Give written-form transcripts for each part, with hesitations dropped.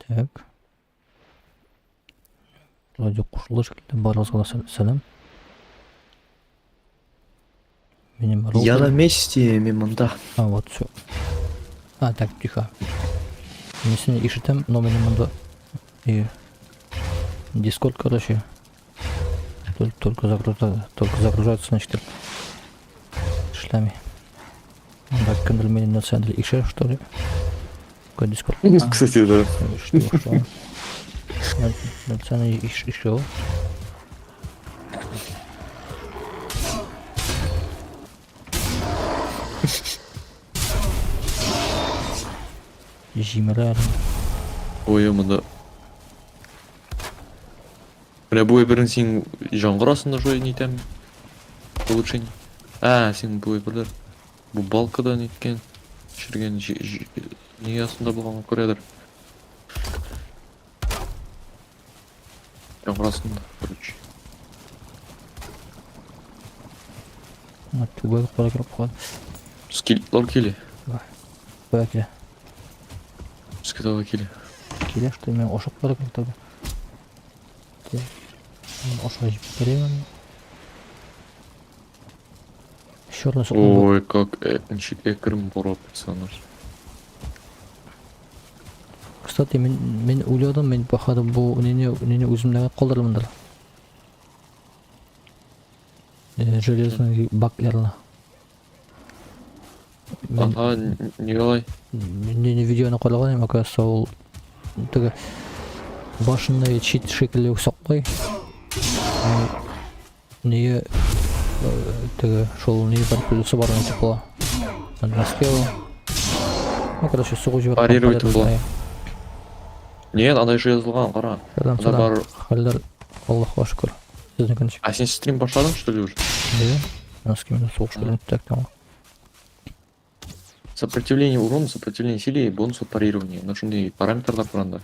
Так. Радио кушылды шикелле. Барыгызга да сәлам. Минем Я на месте, мин монда. А, вот все. А, так, тихо. Мин сине ишетәм, но минем монда и Дискорд, короче. Только, загружается, только загружается, значит, эшләми. Монда кемдер минем нәрсәдер ишә, что ли? Какой Дискорд? Кстати, да. Что, что? Нәрсәне ишә ул? Җимерә әле. Ой, монда. Менә бу әйбернең син җаңгыр астында шулай нитәм. Улучшение. А, син бу әйберләр. Бу балкада ниткән. Төшергән ни астында булганга күрәдер. Яңгыр астында, короче. Түбәгә кара кереп калды. Скелетлар килә. Кая килә? Безгә таба килә. Килә, что мин ашап кара кереп тогда. Так. Мин ашап җибәрәм аны. Черный сукно. Ой, как ничек әкрен бара, пацаны. Кстати, мин уйладым, мин походу бу нине үземдә калдырдым. Железный баклерны. Ага, нигә алай? Мин видеоны караган идем, оказывается, ул теге башенный щит шикелле үк саклый. Нее теге шул ни бер плюсы бар ничек була. Успел. Ну, короче, сугу җибәреп. Парировать була. Нет, анда еще язылган, кара. Сәлам, Анда сәлам. бар. Хәлләр Аллаһка шөкер. Сезнеке ничек? А син стрим башладың, что ли, уже? Әйе. Носки мине сугыш белән так тәмам. Сопротивление урону, сопротивление силе и бонус от парирования. Менә шундый параметрлар бар анда.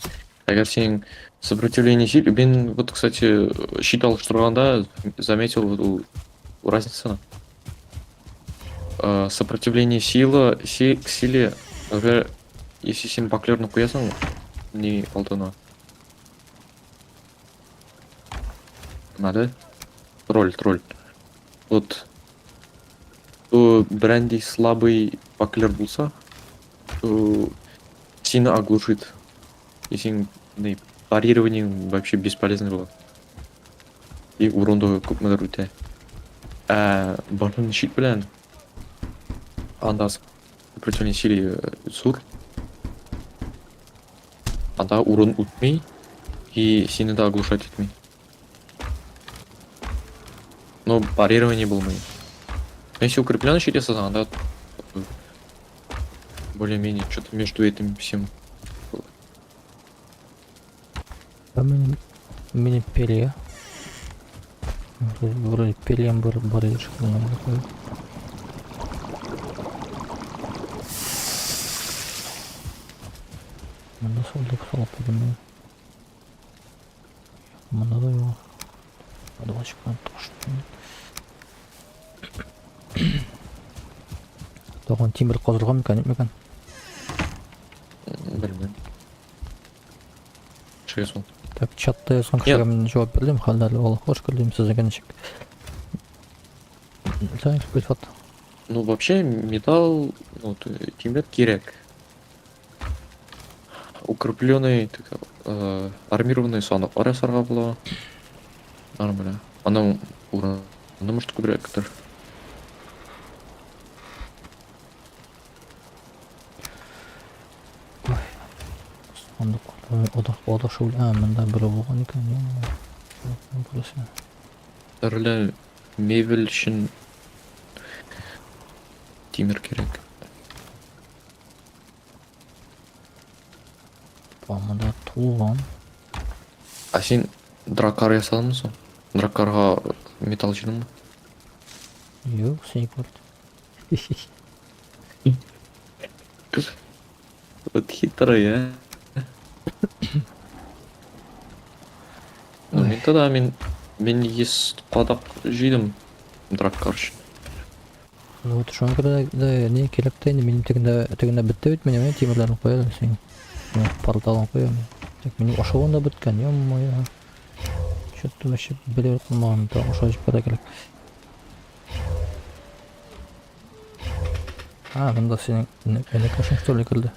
Әгәр синең сопротивление силе, мин вот, кстати, щит алыштырганда заметил вот ул разницаны. Сопротивление сила, си, к силе, например, если син баклерны куясың, ни алдына. Надо? Тролль, тролль. Вот то бренди слабый баклер булса, то сильно оглушит. И син ни, парирование вообще бесполезно было. И урон да күпмедер үтә. Ә башын щит белән анда сопротивление силе зур. Анда урон үтми и сине дә оглушать итми. Но парирование булмый. Но если укрепленный щит ясасаң, анда более-менее что-то между этим всем. А минем перья. Вроде перьям бар бар иде шикелле такой. Монда салдык салып куйдым мин. Монда да юк. Подвальчик белән таш. Тагын тимер казырга микән, юк микән? Белмим. Чего сон? Так, чатта язган кешегә мин җавап бирдем, хәлләр Аллаһка шөкер дим, сезнеке ничек? Так, Гөлфат. Ну, вообще, металл, ну, тимер кирәк. Укрепленный, так, армированный сандыклар ясарга була. Нормально. Аның урыны может күбрәктер. Сандык ода шул, а, монда берәү булган икән. Күрәсең. Төрле мебель өчен тимер кирәк. Опа, монда тулган. А син дракар ясадыңмы соң? Дракарга металл җыйдыңмы? Юк, син күрд. Вот хитрый, а. Ну, мин тогда мин 100 кадак җыйдым драккар өчен. Ну вот шуңа күрә дә ни кирәк тә инде минем тегендә тегендә бетте бит минем, тимерләрне куя син. Порталын куям. Так, минем ашавым да беткән, ё-моё. Чё-то вообще белеп калмаган, да ашау җибәрә кирәк. А, монда синең энекәшең что ли керде?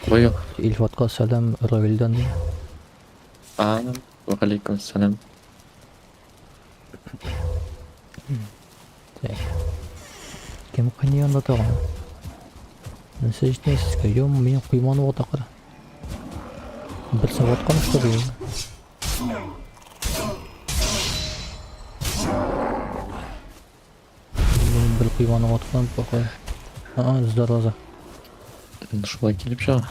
Кая? Илфатка сәлам Равилдән ди. А, валейкум сәлам. Так. Кем кыйный анда тагын? Нәрсә җитмәй сезгә? Ё, минем койманы вата кара. Берсен ваткан что ли? Минем бер койманы ваткан походу. А, зараза. Шулай килеп чыга.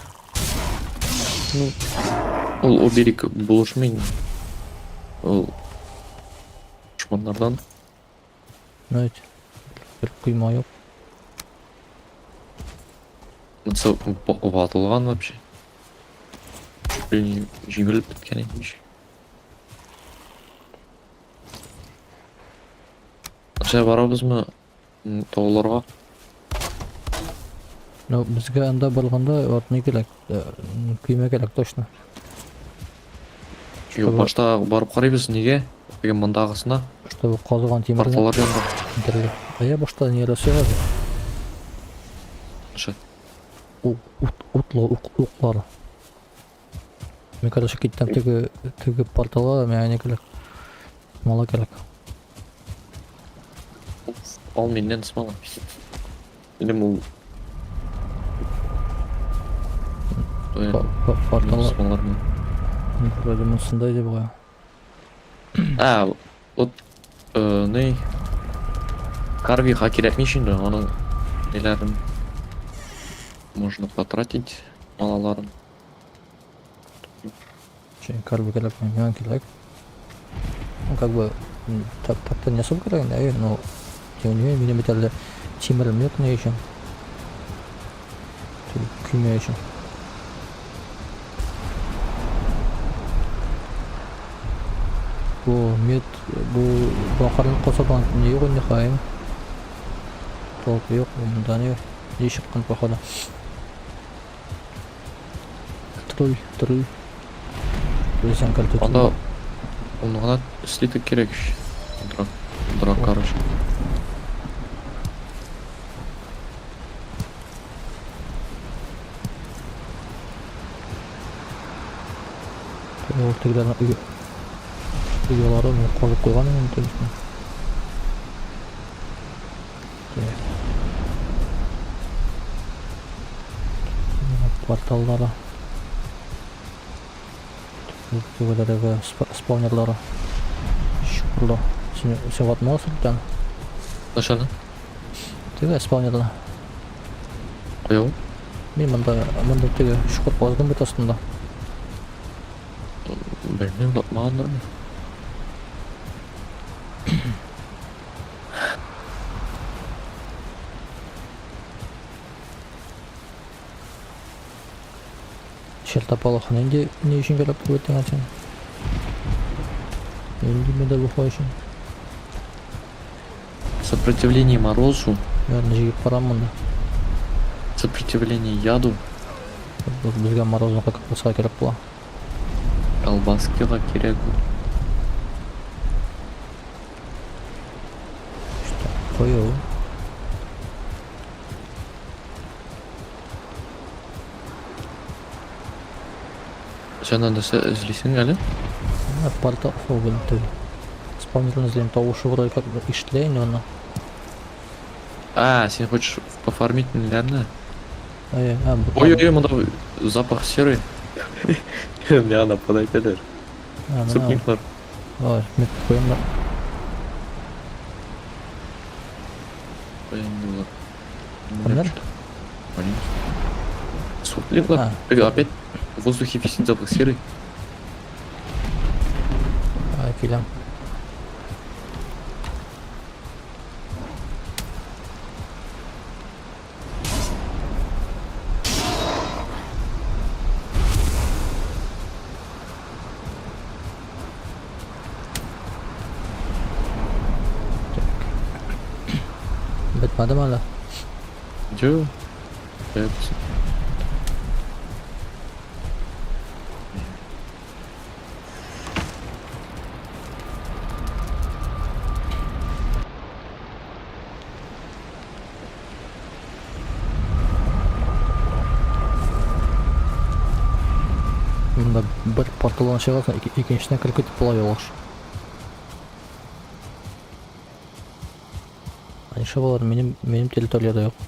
Ну, ул оберик булышмый. Ул дошманнардан. Ну ведь бер койма юк. Монысы ватылган вообще. Чуть ли җимерелеп беткән инде. Нәрсә барабызмы тауларга? Ну, безгә анда барганда вот ни кирәк? Көймә кирәк точно. Юк, башта барып карыйбыз нигә? Теге мондагысына. Чтобы казыган тимерне. Порталар янында. Интергә. А я башта не рәсәгә. Ша. Утлы уклар. Мин, короче, киттем теге теге порталга, миңа не кирәк. Смола кирәк. Ал миннән смола. Минем ул Портал. Смоларны. Вроде монсында иде бугай. А, вот ни Карвиха кирәкми инде, аның ниләрен можно потратить малаларын. Че, карви кирәкми, миңа кирәк. Ну, как бы, так, так-то не особо кирәк инде, но тем не менее, минем бит әле тимерем юк ни өчен. Көймә өчен. Бу мед, бу бакырны косадан не юк инде хаем. Толк юк, монда не, не чыккан походу. Тролль, тролль. Белсәң кәлтә. Анда ун гына слиток кирәк. Драк, драк, короче. Ул тегеләрнең өе оялары мин казып куйган идем тегесен. Так. Порталлары. Тегеләргә спавнерлары. Чукырлы. Син син ватмасың икән. Нәрсәне? Теге спавнерны. Кая ул? Мин монда монда теге чокыр каздым бит астында. Белмим, ватмагандыр мин. Чертополох нинди ни өчен кирәк бу бит син? Нинди медовуха өчен? Сопротивление морозу, Ярны җыеп карам монда. сопротивление яду, Безгә морозны капкаска кирәк була. колбаскига кирәк. Что? Кую. Сен анда нәрсә эзлисең әле? Менә портал фу, түгел. Спавнерны эзлим, тавышы вроде как ишетелә инде моннан. А, син хочешь пофармить ниләрне? Әйе, а, бу- Ой-ой-ой, монда запах серы. Миңа нападать итәләр. А, менә. Супниклар. Ой, мин куям да. Кая инде улар? Кемнәр? Супликлар. А. Опять в воздухе висит запах серы. Ай, киләм. Так. Бетмәдеме әле? Юк. Монда бер порталдан чыгасың, икенчесенә кереп китеп була ялгыш. Нишләп алар минем территориядә юк?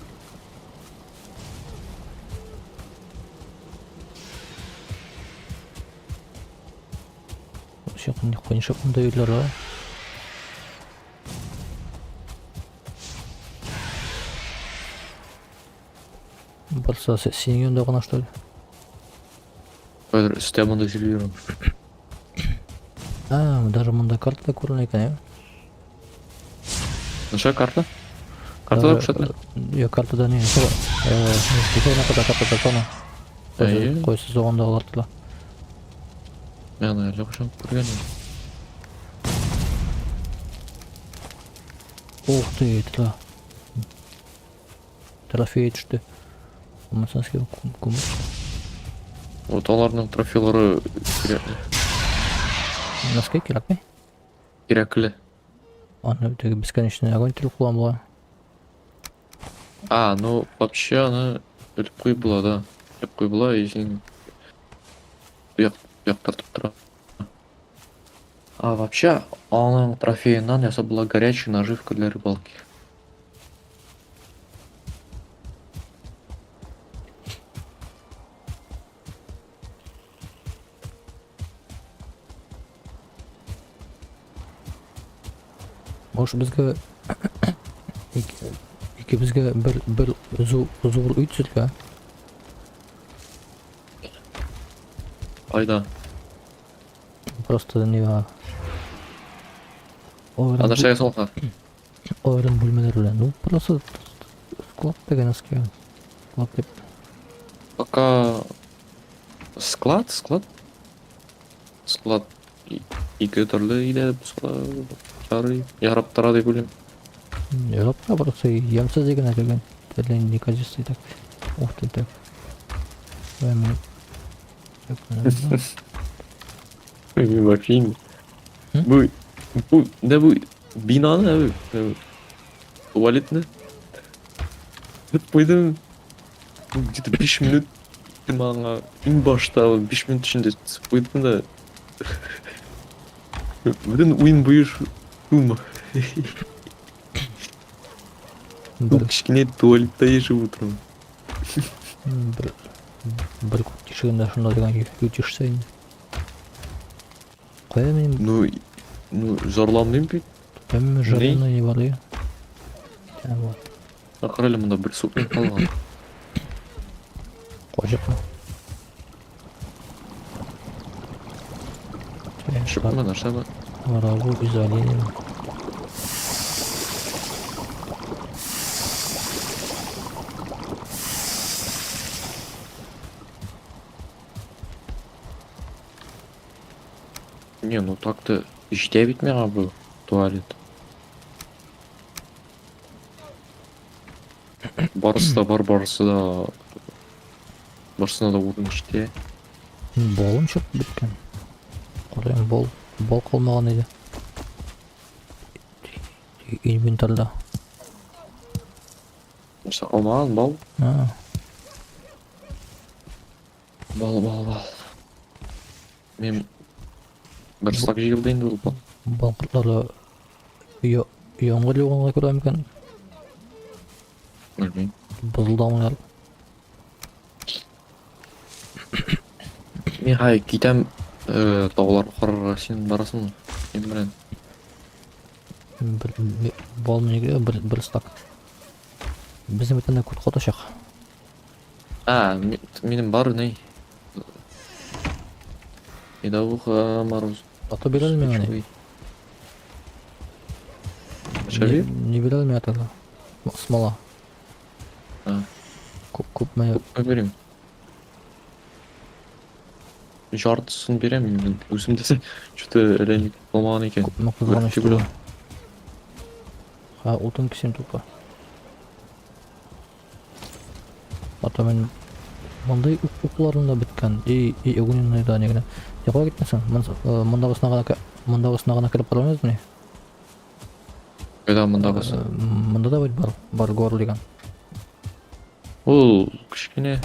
Вообще, нишләп монда өйләр бар? Барса синең янда гына, что ли? Хәзер өстә монда җил йөрим. А, даже монда карта да күренә икән, ә? Ничә карта? Картада Даже, күрсәтмә. Юк, картада не, шул, ничә кадәр картада зона. Әйе. Кайсы зонада алар тора. Мин аны әллә кайчан күргән идем. Ух ты, тора. Трофей төште. Амазонский күмер. Вот аларның трофейлары кирәкле. Носки кирәкме? Кирәкле. Аны теге бесконечный огонь телеп куллан була. А, ну вообще аны элеп куеп була да. Элеп куеп була и син як яктыртып тора. А вообще аның трофееннан ясап була горячая наживка для рыбалки. Может безгә икебезгә бер зур өй төзергә? Кайда? Просто не Анда шәгә салка. Аерым бүлмәләр белән. Ну, просто склад дигән әскә. Склад дип. Пока склад, склад. Склад ике төрле иде склад. Ярый, ярап тора дип уйлыйм. Ярап тора, просто ямьсез дигән әйтелгән. Әллә нинди неказистый так. Ух ты, так. Давай мне. Так, менә. Вообще. Бу, не бу бинаны, бу туалетны. Бит куйдым. Где-то 5 минут маңа иң башта 5 минут эчендә куйдым да. Бөтен уен буе шум. Бер, Кечкенә туалетта яшәп утырам. бер күк тишегендә шунда дигән ютишсә инде. Кая минем, Ну, зарланмыйм бит. кая минем жареный не бар я? Вот. Акыр әле монда бер сутный калган. Качыкмы? Чыкмы нәрсәме? Рагу из оленя. Не, ну так-то җитә бит миңа бу туалет. Барысы да бар, барысы да барысына да урын җитә. Балым чыгып беткән. Карыйм, бал калмаган иде. Инвентарьда. Нәрсә калмаган, бал. А, Бал, бал, бал. Мин бер стак җыелды инде ул бал. Бал кортлары яңгыр яуганга күрә микән? Белмим. Бозылдамыйлар. Мин хәй китәм таулар карарга, син барасыңмы? Мин белән. Бер бал нигә бер стак. Безнең бит анда күт катачак. А, минем бар ни? Медовуха, мороз. Аты бирә алмыйм аны. Шави? Не бирә алмый аты. Смола. А. Күп күп Күпме бирим? Жартысын бирәм мин үзем дә что-то әллә ни булмаган икән. Күпме кызганыч Бер кило. түгел. Ха, утын кисем тупа. Ата мин мондый укларым да беткән. И огненный да не генә. Кая киттең Мондагысына гына мондагысына гына кереп карамыйбызмыни? Кайда мондагысы? Монда да бит бар, бар гор дигән. Ул кечкенә.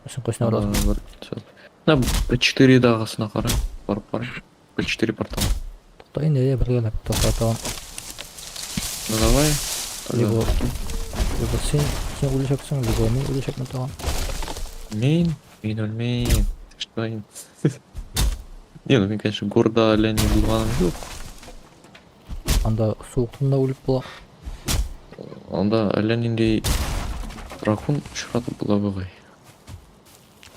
Син кайсына барасың? Менә P4 дагысына кара. Барып кара. P4 портал. Тукта инде, әйдә бергәләп тукта. Ну давай. Тогда. Либо, либо син үләчәксең, либо мин үләчәкмен тагын. Мин? Мин үлмим. Ты что? Не, ну мин, конечно, горда әллә ни булганым юк. Анда суыктан да үлеп була. Анда әллә нинди дракон очратып була бугай.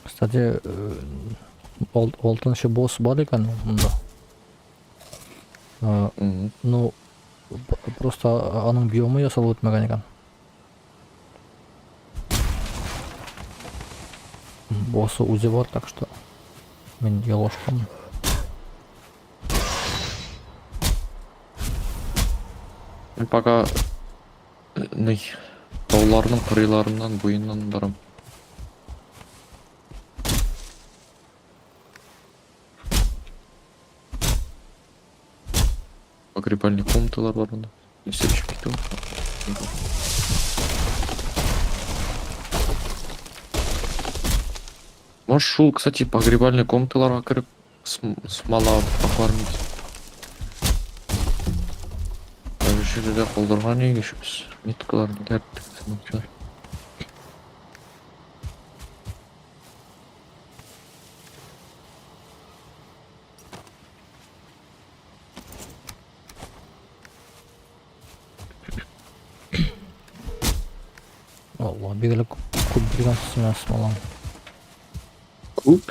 Кстати, алтынчы босс бар икән монда. Ну, просто аның биомы ясалып бетмәгән икән. Боссы үзе бар, так что мин ялгышканмын. Мин пока ни тауларның кырыйларыннан буеннан барам. Погребальный комнаталар бар монда. Нәрсә төшеп китте ул? Может, шул, кстати, погребальный комнаталарга кереп смола пофармить. Җирдә калдырган идек без. Меткаларны тәрттек. Алла, бигрәк күп биргәнсез миңа смолаң. Күп?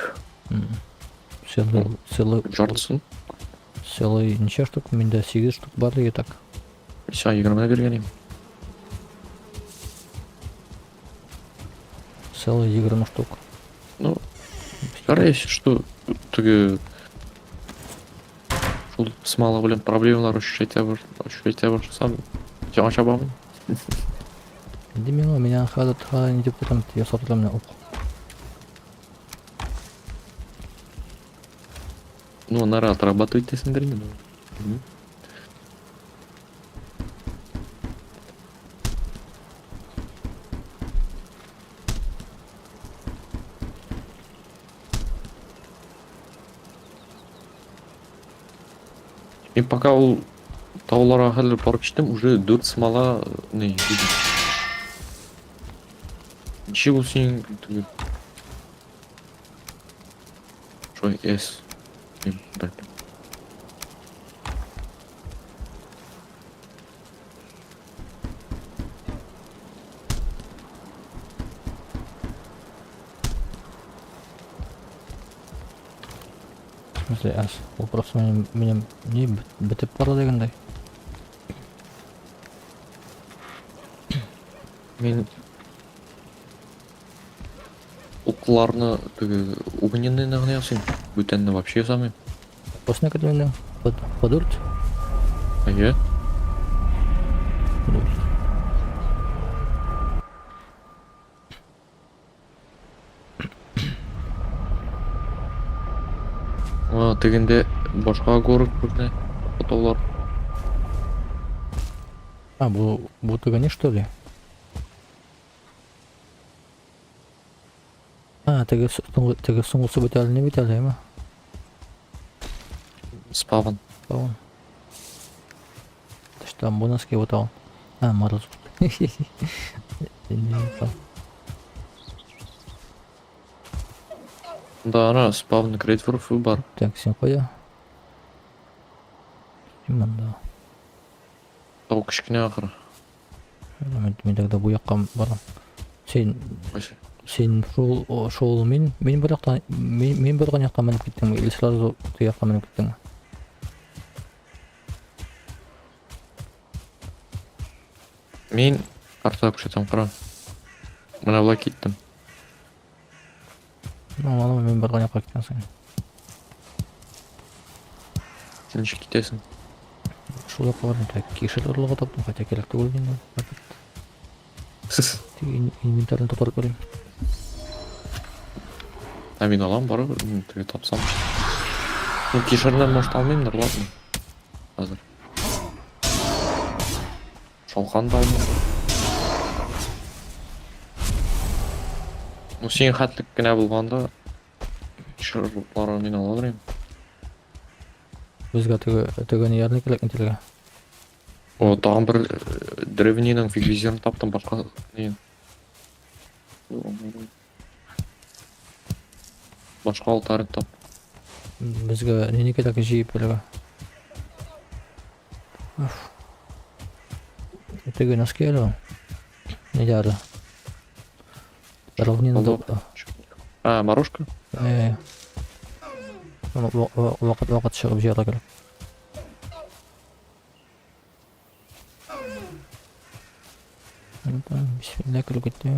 Целый, целый, Жартысын. целый ничә штук? Миндә 8 штук бар иде так. Сиңа 20 биргән идем. Целый 20 штук. Ну, Кара, если что, теге шул смола белән проблемалар ощущать башласам, сиңа чабамын. Инде миңа миннән хәзер тагын ни дип торам, ясап торам менә ук. Ну, аннары отрабатывать итәсеңдер инде. Мин пока ул тауларга хәтле барып җиттем, уже 4 смола не видно. Ничек ул синең теге Шулай S. Мин белмим. В смысле, S? Ул просто минем ни бетеп бара дигәндәй. Мин укларны теге огненныйны гына ясыйм. Бүтәнне вообще ясамыйм. Босны көтмәдең? По дүрт? Әйе. Дүрт. А, тегендә башка город күренә. Таулар. А, бу теге не что ли? А, теге теге соңгысы бит әле, не бит әле, әйме? Спавн. Спавн. Что там бонуски вот он. А, мороз. Да, ана спавн Грейтворф бар. Так, син кая? Син монда. Тау кечкенә ахры. Мин тогда бу якка барам. Син Кайсы? син шул мин бер яктан мин барган якка менеп киттеңме или сразу теге якка менеп киттеңме? Мин картада күрсәтәм, кара. Менә болай киттем. Ну, ладно, мин барган якка киткәнсең. Син ничек китәсең? Шул якка бардым, так кишер орлыгы таптым, хотя кирәк түгел инде. Теге инвентарьны тутырып йөрим. Ә мин алам барыбер, теге тапсам. Ну, кишерне, может, алмыймдыр, ладно. Хәзер. Шалкан да алмыйм. Ну, синең хәтлек кенә булганда, Шырпыларын мин ала алырым. Безгә теге теге ниләрне кирәк ителгә. О, тагын бер древнийның фигвизерын таптым, башка не. Башка алтарын тап. Безгә нине кирәк җыеп бирергә. Теге носки әле ул. Нидә әле? Равнинада. А, морожка? Э. Вакыт вакыт чыгып җыярга кирәк. Бисмилла кереп китте.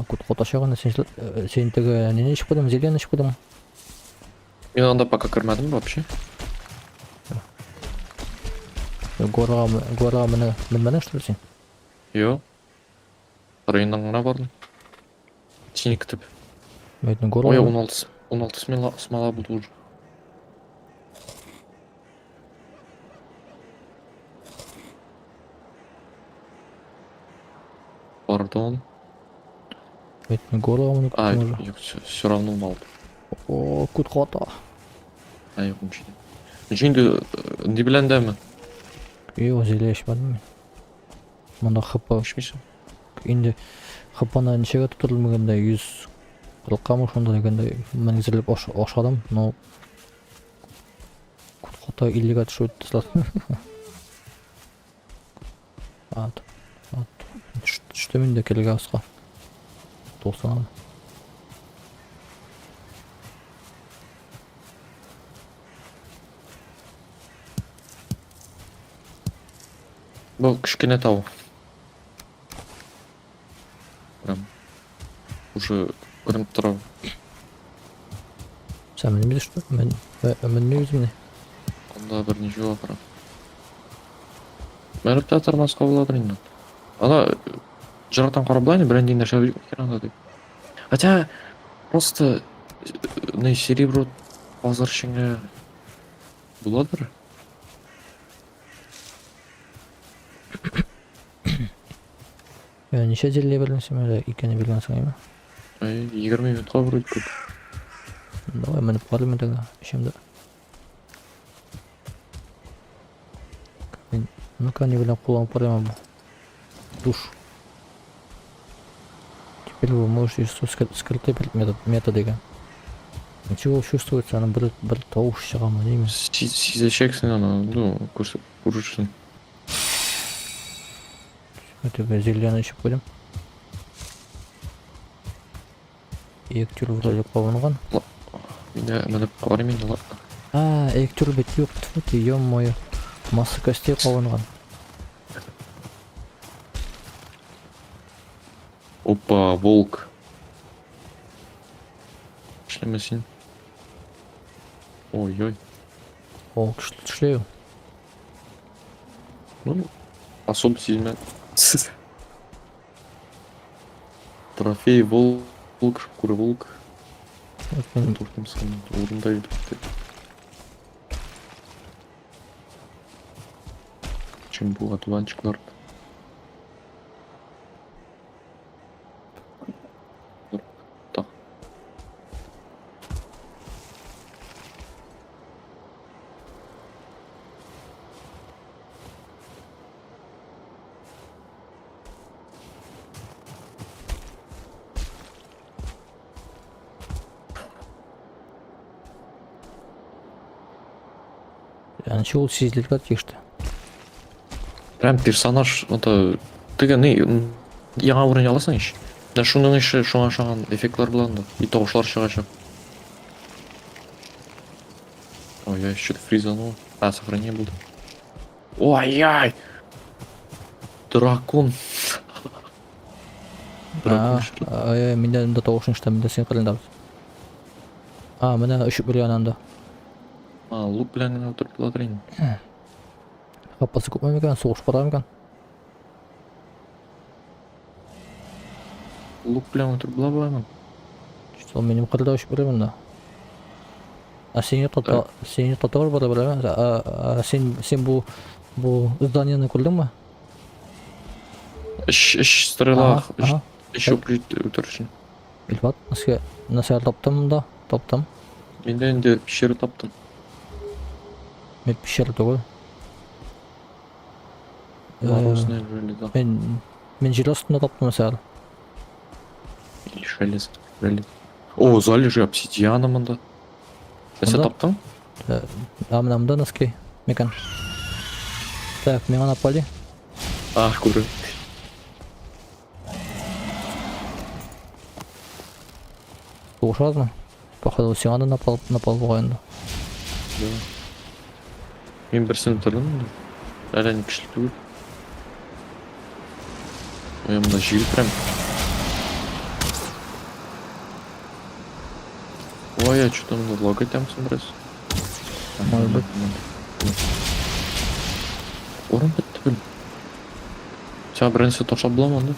Кут котачагын син син теге нине эчеп куйдың, зельяны эчеп куйдың. Мин анда пока кермәдем вообще. Горага горага менә менмәдең что ли син? Юк. Районнан гына бардым. Сине көтеп. Әйтне горага. Ой, 16 16 смола, смола булды уже. Пардон. Әйтне горага менә А, көттем уже. юк, все равно мало. О, кут кота. А, юк, ничего. Ничего инде, ни белән дәме? Юк, зелье эчмәдем мин. Монда ХП Эчмисең? Инде ХПны ничәгә тутырылмаганда 140-камы шунда дигәндә менгезелеп ашадым, но кот 50-гә төшеп үтте сразу. Ат, ат. Төштем инде килгә аска. 90. Бу кечкенә тау. Прям уже күренеп тора. Сән менмидер что? Мен менмибез мени? Анда бер ничего бар. Менеп тә тормаска буладыр инде. Ана жырактан карап була инде берәр нәрсә юк икән анда дип. Хотя просто не серебро базар эчеңә буладыр. Я ничә зелье биргәнсең әле икәне биргәнсең әйме? Ай, 20 минутка вроде как. Давай менеп карыйм тогда, эчемдә. Ну-ка, не белән кулланып карыйм бу. Душ. Теперь вы можете использовать скрытый метод, метод дигән. Ничего чувствуется, аны бер бер тавыш чыгамы, димме? Сизәчәксең аны, ну, күрерсең. Теге зельяны эчеп куйдым. Эктюр вроде кабынган. Мине менеп карыйм инде, ладно. А, эктюр бит юк, тьфу ты, ё-моё. Масса костей кабынган. Опа, волк. Эшләмә син. Ой-ой. О, көчле. Ну, особо сизмә. Трофей волк, шкура волк. Мин Туртымсын, урында итеп. Чем бу одуванчиклар? Так. Янчы ул сизелергә тиеште. Прям персонаж, это теге ни, яңа уровень аласың ич. Менә шуның ише шуңа ошаган эффектлар була анда. И тавышлар чыгачак. Ой, я что-то фризанул. А, сохранение булды. Ой-ай! Дракон. Дракон что? Ай, миндә инде тавышын ишетәм, миндә син кырында. А, менә очып йөргән анда. А, лук белән генә утырып буладыр инде. Капасы күпме микән? Сугыш бара микән? Лук белән утырып була буламы? Что минем кырда очып йөргән монда. А син тота, син татар бара бара. А син син бу бу зданиене күрдеңме? Өч өч стрела, өч Ага. өч үтер өчен. Илфат, нәрсә нәрсә таптым да, таптым. Мин дә инде пещера таптым. Мин пещера түгел. Морозная железа. Мин җир астында таптым мәсәлән. Или железо. Железо. О, залежи обсидиана монда. Нәрсә Монда? таптың? Ә менә монда носки микән? Так, миңа напали. А, күрәм. Сугышабызмы? Походу, сиңа да напал, напал бугай инде. Да. Мин берсен үтердем инде. Әллә ни көчле түгел. Ой, монда җил прям. Ой, я что-то монда лаг итәм соң бераз. Может быть. Урын бетте бел. Сиңа беренче ташлап буламы анда?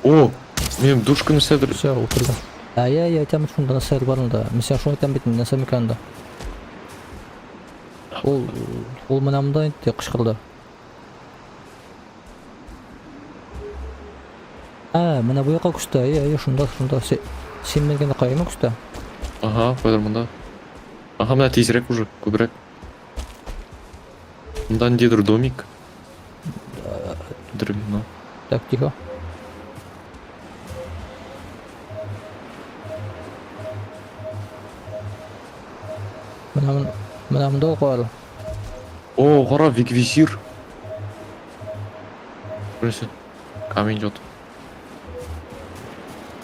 О, минем душка нәрсәдер. Все, утырды. Ә, я, я әйтәм шунда нәрсәләр бар анда. Мин сиңа шуны әйтәм бит, нәрсә микән анда? Ул, ул менә монда инде кычкырды. Ә, менә бу якка күчте. Әйе, әйе, шунда, шунда. Син менгән якка әйеме күчте? Ага, кайдыр монда. Ага, менә тизрәк уже, күбрәк. Монда ниндидер домик. Древно. Так, тихо. Менә менә монда ук бар. О, кара, вик-визир. Беренче. Камень идет.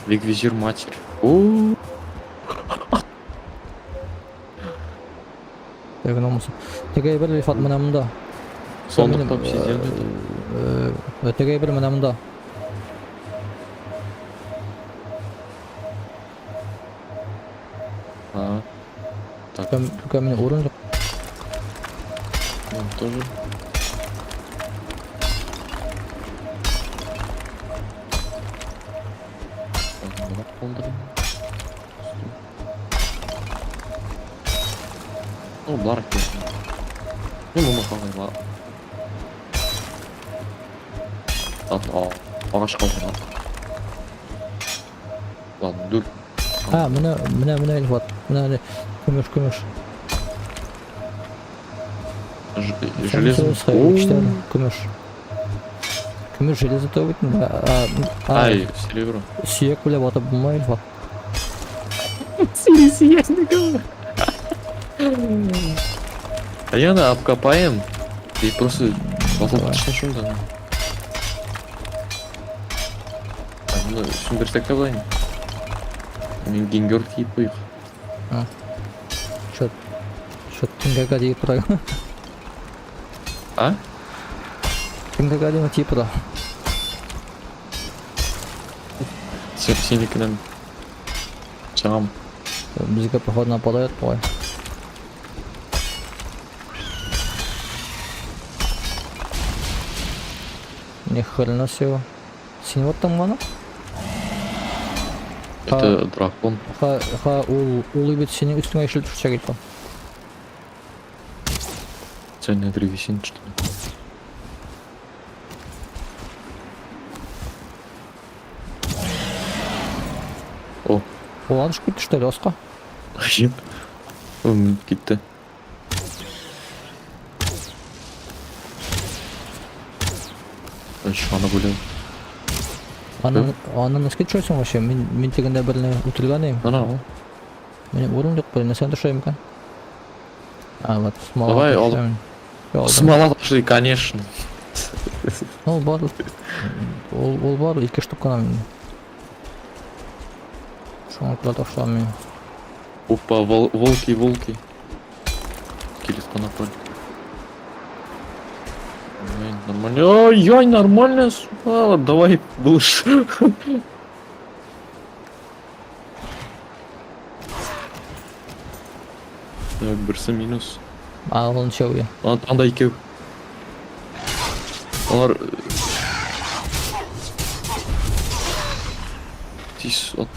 Вик-визир матерь. О, Теге намусы. Теге бер Рифат менә монда. Сандыкта обсидиан ята. Теге бер менә монда. А. Так. Только минем урын юк. Он тоже. Ну, болар Ну, моны калган. Ладно, агач калган. Ладно, дүр. А, менә, менә, менә, Илфат. Менә, менә, көмеш, көмеш. Железо. Көмеш. Көмеш железо түгел бит инде. Ай, серебро. Сөяк белән батып булмый, Илфат. А я на обкопаем и просто басылып төшсен шунда. Ну, сүндерсәк тә була инде. Мин гингер киеп куйыйк. Чё, чё, кемгә диеп тора? А? Кемгә диеп тиеп тора? Сен синекеннән чыгам. Безгә походу нападают бугай. Ни хрена себе. Син ваттың моны? Это дракон. Ха, ха, ул, ул бит синең өстеңә ишелеп төшәчәк икән. Цельная древесина, что ли? О, Ул аны төшеп китте, что ли, аска? җеп. Ум, китте. Шаны бүләм. Аннан, аннан өскә төшәсең вообще. Мин, мин тегендә берне үтелгән идем. Ана, ул. Минем урын юк, блин, нәрсәне төшәм икән? А, вот, смола. Давай, алып. төшәм. Алдым. Смола ташлый, конечно. Ул бар. Ул, ул бар, ике штук кына миндә. Шуңа күрә ташлам мин. Опа, волки, волки. Скелет напали. Ой, нормально. Ой, ой, нормально. Смола. Давай, малыш. Так, берсе минус. А, ул ничәү я? Анда икәү. Алар тиз от.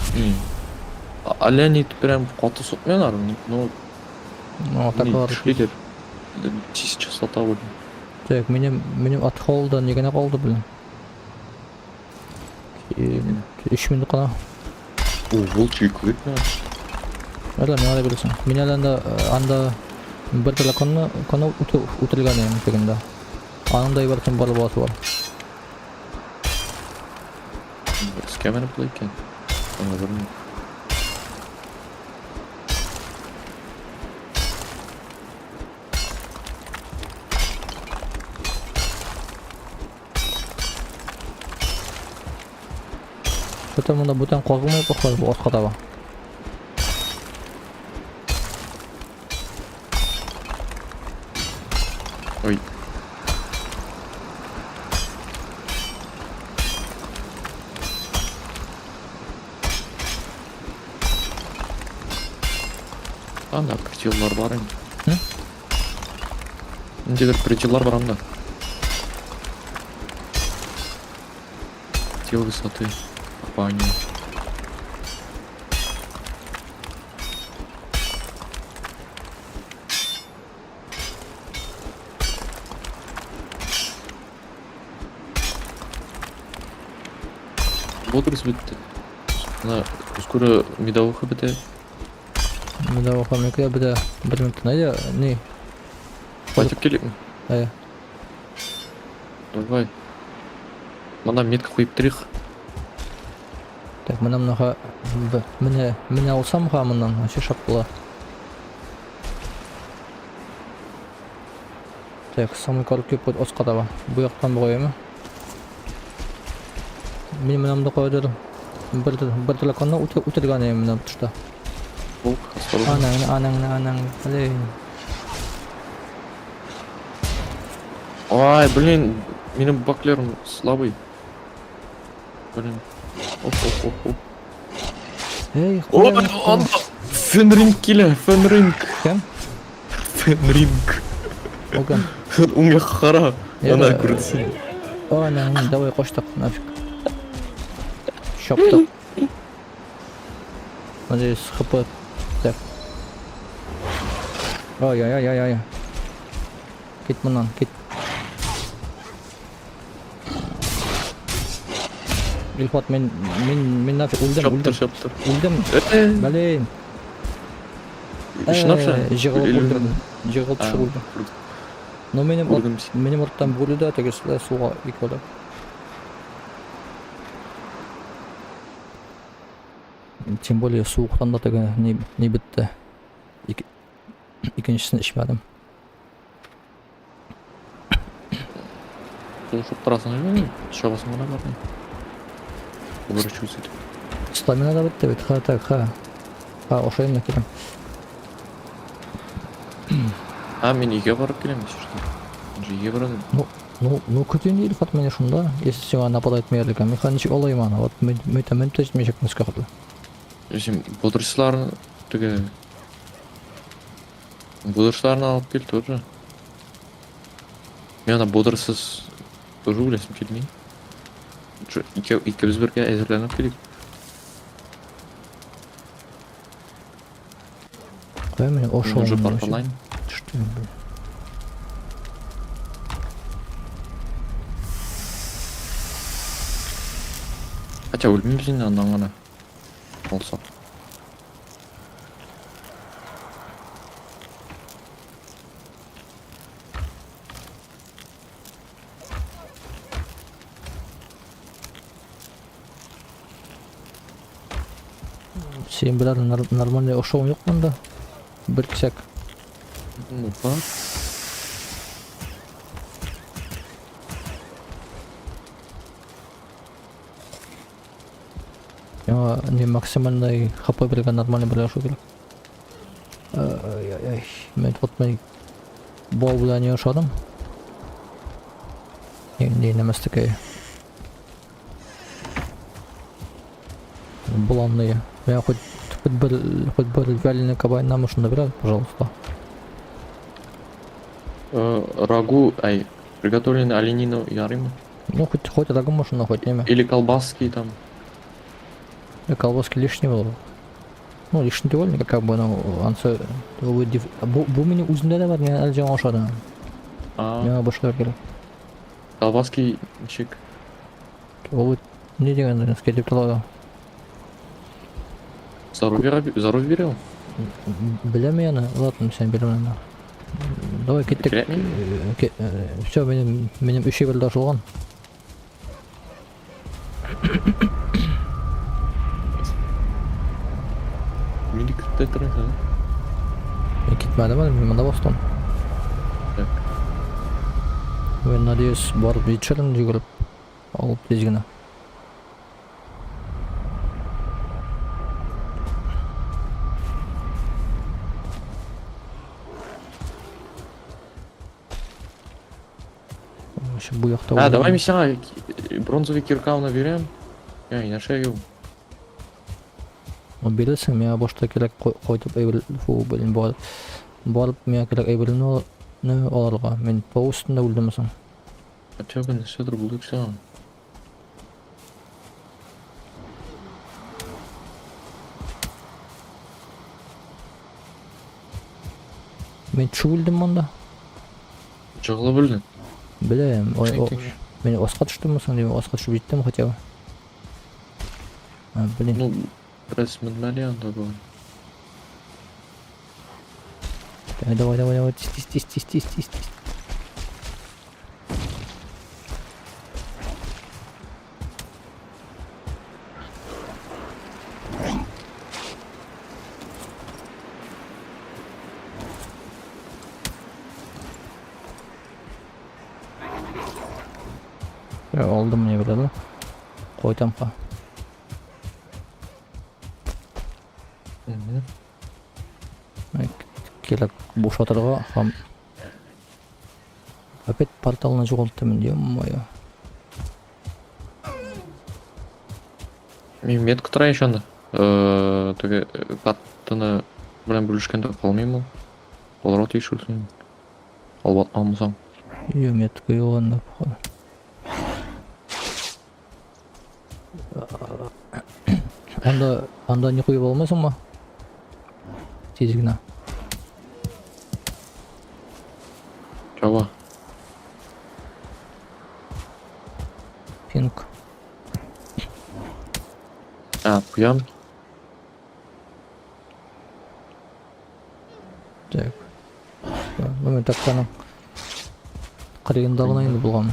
Әллә ни прям каты сукмыйлар, но Ну, атакалар. көчлеләр. Тиз частота белән. Так, минем, минем от холода ни генә калды, блин. 3 минут кына. О, волчий клык наш. Әллә миңа да бирәсең. Мин әле анда анда бер драконны коны үтергән идем тегендә. Аның да ибәрсен бар баласы бар. Өскә менеп була икән. Аңа белмим. Что-то монда бүтән казылмый походу бу артка таба. Ой. Анда пределлар бар инде. Һы? Ниндидер пределлар бар анда. Предел высоты. Копания. Водоросль бетте. Менә скоро медовуха бетә. Медовуха минеке бетә. Бер минут әйдә, ни? Кайтып киликме? Әйе. Давай. Монда метка куеп торыйк. Так, менә моныга менә менә алсам ха моннан, вообще шәп була. Так, самый короткий путь оска таба. Бу яктан бугаймы? Мин менә монда кайдыр бер драконны үтергән идем менә тышта. Волк, осторожно. Анаң, анаң, анаң. Блин. Ай, блин, минем баклерым слабый. Блин. Оп, оп, оп, оп. Эй, Ой, анда Фенринг килә, Фенринг. Кем? Фенринг. Ул кем? Уң якка кара. Я Ана да- күрсен. Анаң, давай качтык нафиг. Чаптык. Надеюсь, хп. Так. Ай-яй-яй-яй. Кит моннан, кит. Илфат, мин, мин, мин нафиг үлдем, Чаптыр, үлдем. чаптыр. Үлдем. Блин. Чынлап Жыгылып үлдем. Жыгылып төшеп үлдем. Но минем Күрдем сине. минем арттан бүре дә тегесе дә суга икәүләп. Тем более суыктан да теге ни, ни бетте. Икенчесен эчмәдем. Шуып торасың әле, чабасың гына бар. Уворачиваться итеп. Стамина да бетте бит. Ха, так, ха. Ха, ошайым да киләм. А, мин өйгә барып киләм, если что. Мин же өйгә барам. Ну, ну көтү инде Илфат мине шунда, если сиңа нападать итмәгән икән. Мин ничек алыйм аны? Вот мин мин мин тә җитмәячәк өскә хәтле. Син бодырышларны теге бодырышларны алып кил тоже. Мин ана бодырсыз тоже үләсем килми. Ике, икебез бергә әзерләнеп килик. Кая мине Мин ошо уже порталайм. Төштем. Блин. Хотя үлмибез инде аннан гына. Алсак. Син берәр нормальный ошоуың юк монда? Бер кисәк. Ну, бар. Миңа не максимальный хп биргән нормальный бер ошоу кирәк. Ай-ай-ай. Мин вот мин бал белән не ошадым. Не, не нәмәсе такая. Буланные. Я хоть бер вяленый кабан нам уж набирай, пожалуйста. Рагу, ай, приготовленный оленину ярыймы? Ну хоть рагу можно, хоть неме. Или колбаски там. И колбаски лишний было. Ну, лишний түгел, как бы, ну, ансы бу бу минем үземдә дә бар, мин әле жаңа ашадым. А, Миңа башка кирәк. колбаски ничек? Ул ни дигән китеп тора. Здоровье, здоровье бирә ул. Беләм яны, ладно, сен бирәм аны. Давай киттек. Кирәкми? Все, минем өч әйбер ачылган. Мин көтә торасың. Мин китмәдем әле, мин монда бастым. Так. Мин надеюсь, барып җитешермен йөгереп алып тиз генә. Вообще бу якта А, давай мин сиңа бронзовый киркауны бирәм. Я, нәрсә юк. Ну, бирерсең, миңа башта кирәк кайтып әйбер, фу, блин, барып миңа кирәк әйберне алырга. Мин тау өстендә үлдемме соң? Хотя бы нәрсәдер булды сиңа. Мин төшеп үлдем монда. Жығылып өлдің. Беләм, ой, мин аска төштемме соң дим, аска төшеп җиттем хотя бы. А, блин. Ну, бераз менмәле анда бүген. Давай, давай, давай, давай, тиз, тиз, тиз, тиз, тиз, тиз, тиз. Я алдым не беләле. Кайтам ка. Мгм. Кирәк бушатырга һәм опять порталны югалттым инде, ё-моё. Мин метка тора ич анда. Теге картаны белән бүлешкәндә калмыйм ул. Алырга тиеш үлсен. Алып атмамсаң. Ё, метка юк анда, походу. Анда не куеп алмыйсыңмы? Тиз генә. Чаба. Пинг. А, куям. Так. Ну, мин тактаның кырыенда гына инде булган.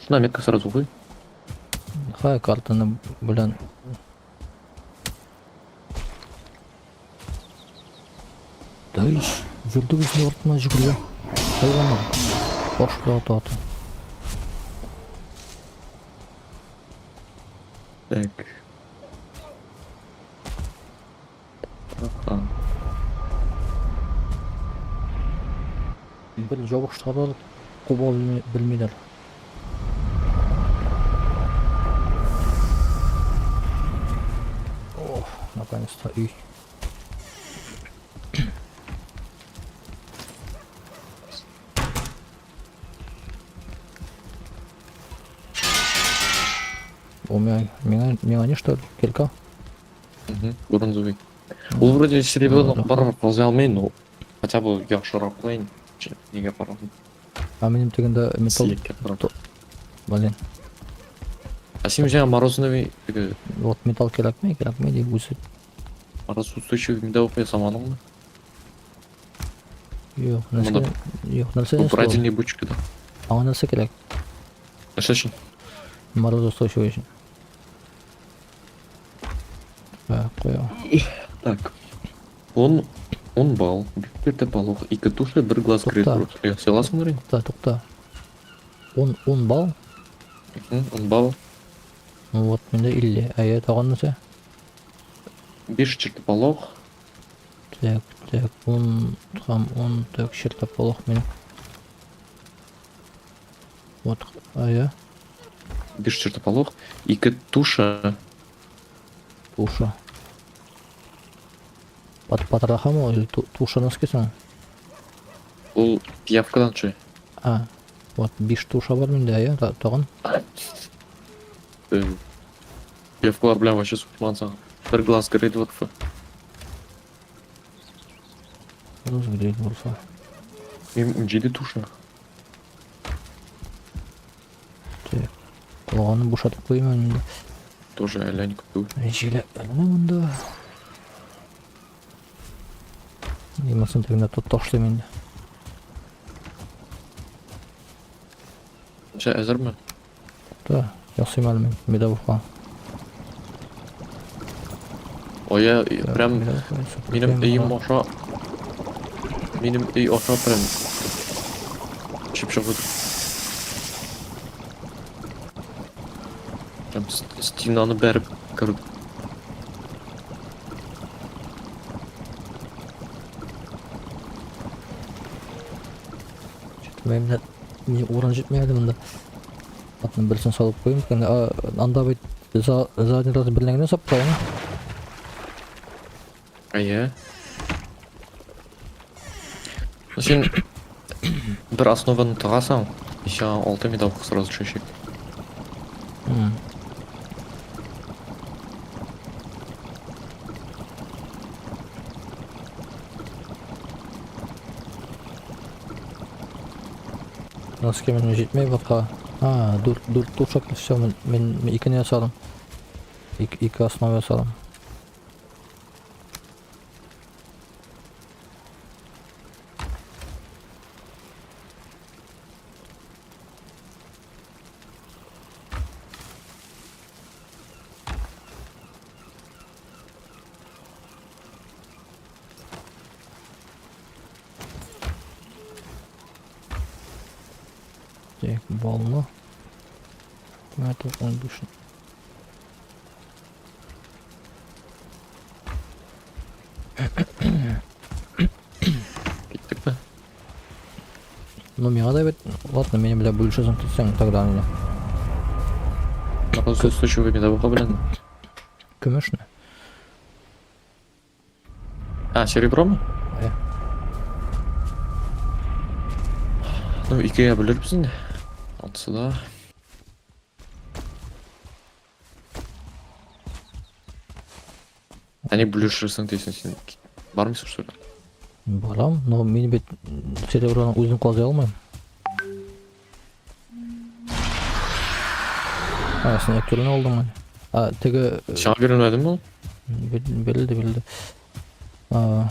Шунда метка сразу куй. Хай картаны белән. Да иш, йөрдек үзенең артыннан йөгергән. Хайваннар. Баш белән ата ата. Так. Аха. Бер ябыштыралар, куба белмиләр. Ох, наконец-то өй. У меня, миңа не что, кирка? Мгм, бронзовый. Ул вроде серебряный Да. барыбер казый алмый, но хотя бы яхшырак кылайын. Нигә караганда? А минем тегендә металл, Сөяккә караганда. блин. А син үзеңә морозный теге Вот металл кирәкме, кирәкме дип үзе. мороз устойчивый медовый ясамадыңмы? Юк, Монда нәрсә, юк, нәрсә Бу нәрсә ул? бродильный бочкада. Аңа нәрсә кирәк? Нәрсә өчен? Морозоустойчивый өчен. Так, куя. Так. Он балл, бер баллок, ике туша, бер глаз Тукта. грейпфрут. Ясый аласыңдыр инде? Тукта, тукта. 10 балл? Мгм, 10 балл. Ну вот, миндә 50. Әйе, тагын нәрсә? 5 чертополох. Так, так, 10 һәм 10, так, чертополох минем. Вот, әйе, 5 чертополох, ике туша. Туша. Патрахамы ул или туша носкисың? Ул пиявкадан ши. А, вот 5 туша бар миндә, әйе, тагын. Пиявкалар белән вообще сугышмансаң. Бер глаз грейдворфа. Глаз грейдворфа. Минем 17 туша. Так. Калганын бушатып куйыйм әле инде. Тоже әллә ни күп түгел. Җиләк эленә монда. Имасын тегендә тот ташлыйм инде. Сә әзерме? Да, ясыйм әле мин медовуха. Оя, прям минем өем аша минем өй аша прям чып чыгып прям стенаны бәреп кереп. Җитмәй менә ни урын җитмәй әле монда. Атның берсен салып куйым икән. Анда бит за задний раз белән генә сап куям. Әйе. Ну син бер основаны тыгасың, и сиңа алты медалка сразу төшәчәк. Носки минем җитмәй ботка. А, дүрт, дүрт тушак, все, мин, мин икене ясадым. Ике, ике основа ясадым. Так, балны. Это он бушин. Киттекме? Ну, миңа да бит, ладно, минем белән бүлешәсең тотсаң, тогда инде. Морозоустойчивый медовуха белән. Көмешне. А, серебромы? Ә. Ну, икегә бүлербез инде. Алтысы да. Ә не бүлешерсең дисең син. Бармыйсың что ли? Барам, но мин бит сереброны үзем казый алмыйм. А, син әктерен алдың әле. А, теге Сиңа бирелмәдеме ул? Бирелде, бирелде. А,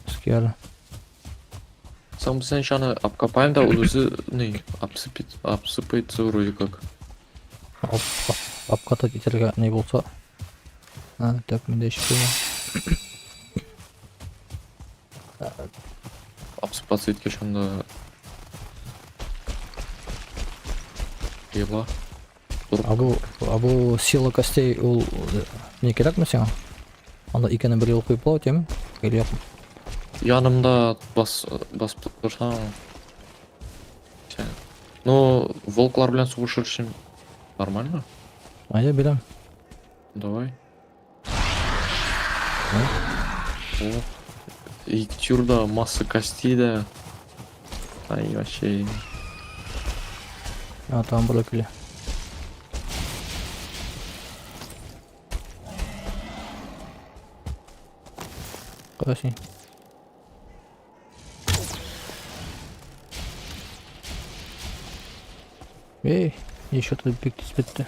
Скияр. Сам сначала обкопаем, да, ул үзе ни, обсыпет, обсыпается вроде как. Обкатать итәргә ни булса. А, так, миндә эш куйма. Обсыпаться иткәч анда Ела. А бу, а бу сила костей ул не кирәкме сиңа? Анда икене бер юл куеп була тиме? Или юк? Янымда бас басып торсаң. Сен. Ну, волклар белән сугышыр өчен нормально. А я бирәм. Давай. О, Иктюр да, масса костей да. Ай, вообще. А, там бер килә. Кая син? Эй, еще тут бик тиз бетте.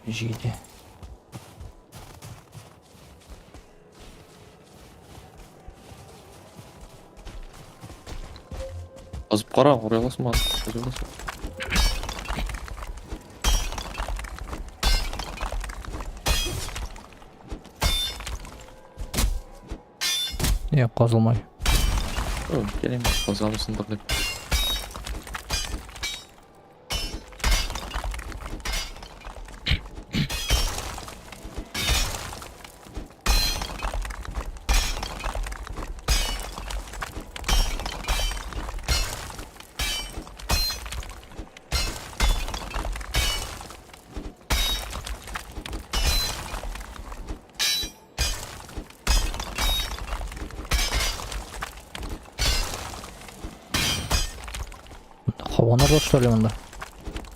Җиде. Азып кара, карый аласыңмы? Казый аласың. Не, казылмай. О, киләм, казамсыңдыр дип. Кабаннар бар что ли монда?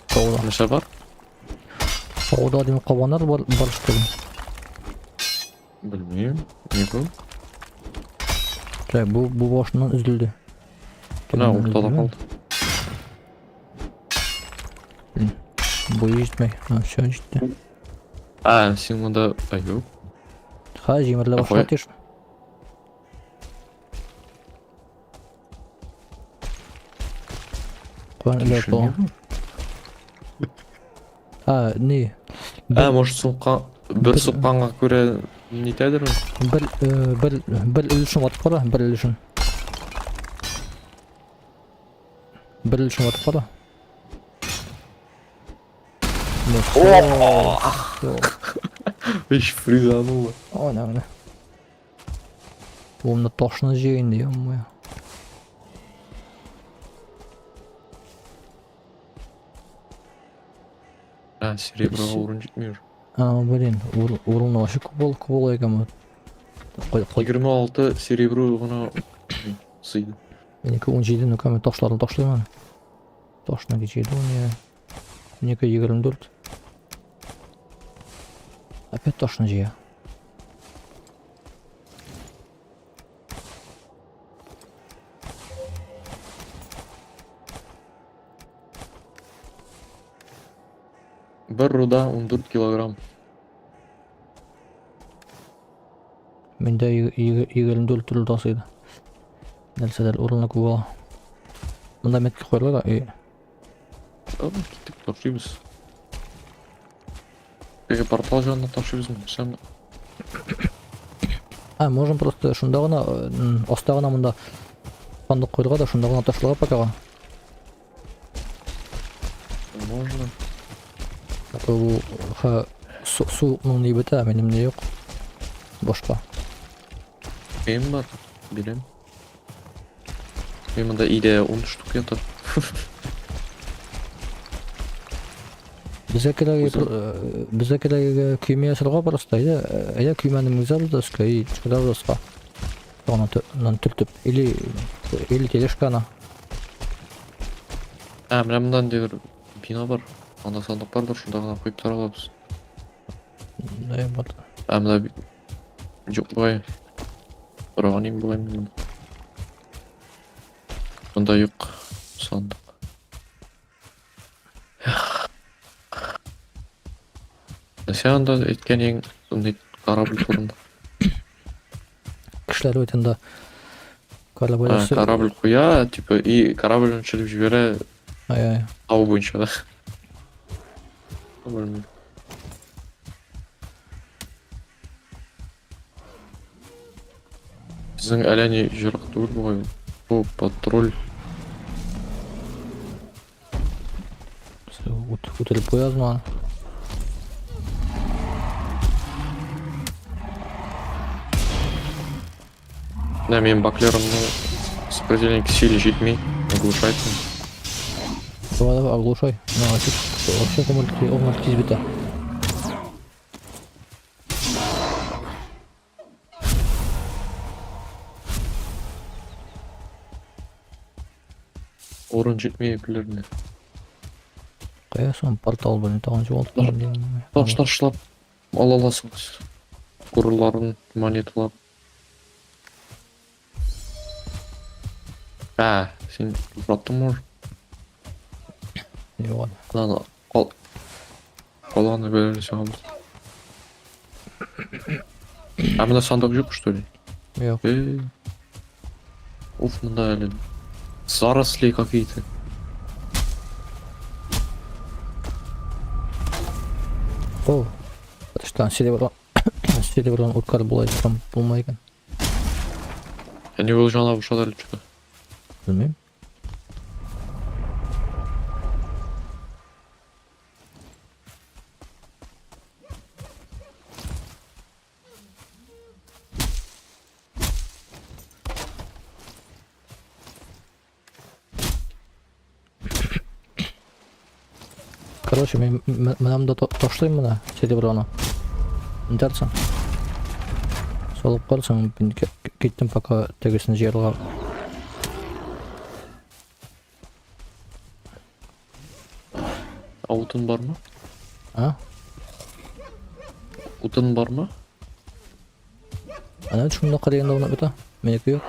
Тауда. Нәрсә бар? Тауда дим кабаннар бар, бар что ли? Белмим. Ни бу? Так, бу башыннан өзелде. Менә Төбеннән уртада өзелде. калды. Блин, буе җитмәй. А, все җитте. А, син монда... А, юк. Ха, җимерелә Какой? башлады теш. Куан эләк Тишелми бу. бу. А, ни? А, может, суккан... Бер сукканга күрә нитәдер ул? Бер өлешен ватып кара, бер өлешен. Бер өлешен ватып кара. Ну, всё, всё. Иш, фризануло. Ой, наверное. Ул менә ташны җыя инде, ё-моё. А, сереброга урын җитми уже. А, блин, урын вообще күп бул, күп була икән бу. Кой, кой, 26 серебро гына сыйды. Минеке 17, ну-ка, мин ташларны ташлыйм әле. Ташны җыйды, не. Минеке 24. Опять ташны җыя. Бер руда 14 килограмм. Миндә 24 төрле тас иде. Нәрсәләр урыны күп була. Монда метка куярга да, и Киттек, ташыйбыз. Теге портал янына ташыйбызмы? Сән А, можем просто шунда гына, аста гына монда сандык куярга да, шунда гына ташларга пока. можно. А то бу ха суыкның ни бетә, минем ни юк. Башка. Минем бар, бирәм. Мин монда өйдә 10 штук ята. Безгә кирәге Үзем- безгә кирәге көймә ясарга просто, әйдә, әйдә көймәне менгезәбез дә өскә, и чыгарабыз аска. Аны төртеп, или тележканы. А, менә монда ниндидер бина бар. Анда сандык бардыр, шунда гына куеп тора алабыз. Да, бар. А, монда юк бугай. Торган идем бугай мин монда. Монда юк сандык. Син анда әйткән ең корабль турында. Кешеләр бит анда корабль А, корабль куя, типа, и корабль төшереп җибәрә Ай-ай. тау буенча да. Белмим. Безнең әллә ни җырак түгел бугай. Бу патруль. Үтереп куябызмы аны? Менә минем баклерымны сопротивление к силе җитми, оглушать. Давай, давай, оглушай. На, вообще, вообще гомер тиз бетә. Урын җитми әйберләренә. Кая соң портал белән тагын югалттым. Таш ташлап ала аласың. Курларын, монеталар. А, син туктаттыңмы уже? Юк. Ладно, кал. Калган әйберләрне чыгабыз. А монда сандык юк, что ли? Юк. Э. Уф, монда әле заросли какие-то. О, что, серебро. Сереброн уткар була икән, булмай икән. Ә ни ул жана бушады әле что-то. Белмим. Короче, мин менә монда ташлыйм менә сереброны. Нитәрсең? Салып калсаң, мин киттем пока тегесен җыярга. А утын бармы? А? Утын бармы? Ана шунда караганда уйнап ята. Минеке юк.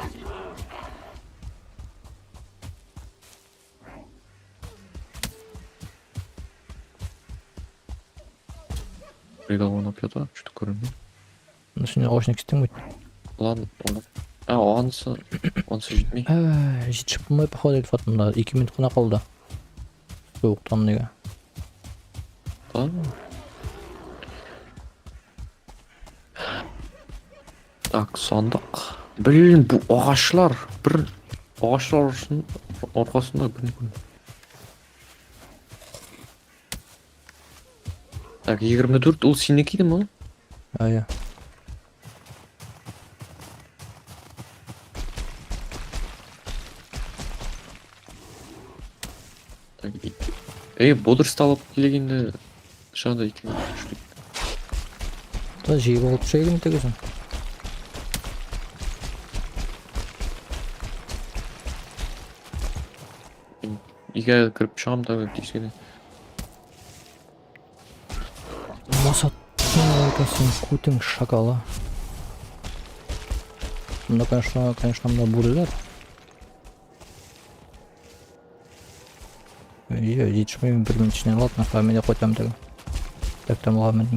Кайда уйнап ята? Что-то күренми. Ну син агачны кистең бит. Лан, аны. А, анысы, анысы җитми. Ә, җитешеп булмый походу Илфат монда. 2 минут кына калды. Суыктан нигә. Да. Так, сандык. Блин, бу агачлар. Бер агачлар аркасында бер күн. Так, 24 ул синеке идеме ул? Әйе. Так, Эй, бодрость алып килик инде. Шанда ике штук. Та җыеп алып төшә идең тегесен. Өйгә кереп чыгам да тиз генә. Масаттың син күтең шакалы. Монда, конечно, конечно, монда бүреләр. Е, җитешмим бер минут эченә. Ладно, мин дә кайтам теге. Так там ладно.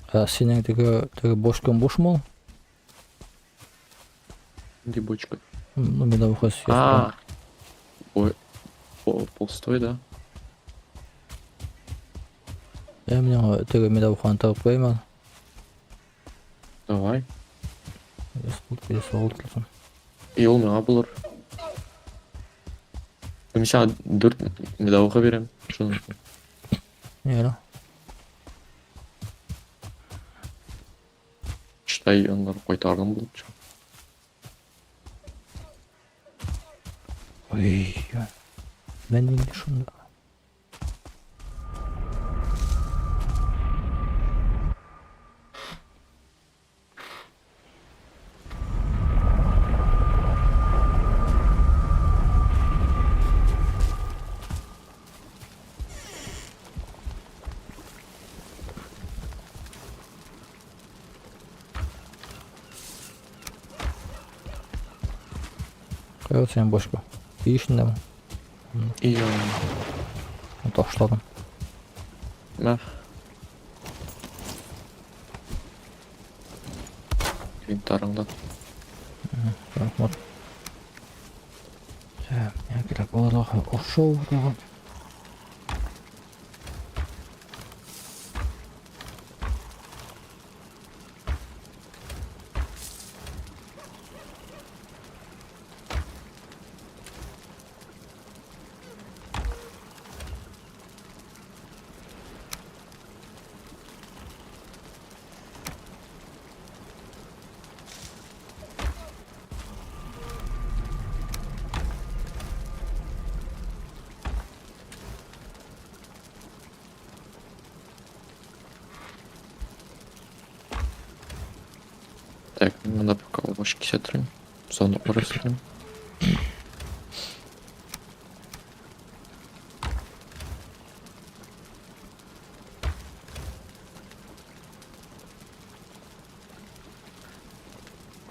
Ә синең теге теге бочкаң бушмы ул? Нинди бочка? Ну, медовуха съест. А. Ой, пустой, да? Я менә теге медовуханы тагып куйыйм әле. Давай. Киләсе телефон. И ул миңа булыр. Мин сиңа дүрт медовуха бирәм. Шуны. Ни әле? Читай аннары кайтарган булып чыга. Ой, мен инде шунда. Кая ул синең бочка? Өй эчендәме? И Ташладым. Мә. Инвентарыңда. Рәхмәт. Миңа кирәк булыр ошоу тагын. Так, надо пока овощи кисә торыйм. Сандыклар ясыйм.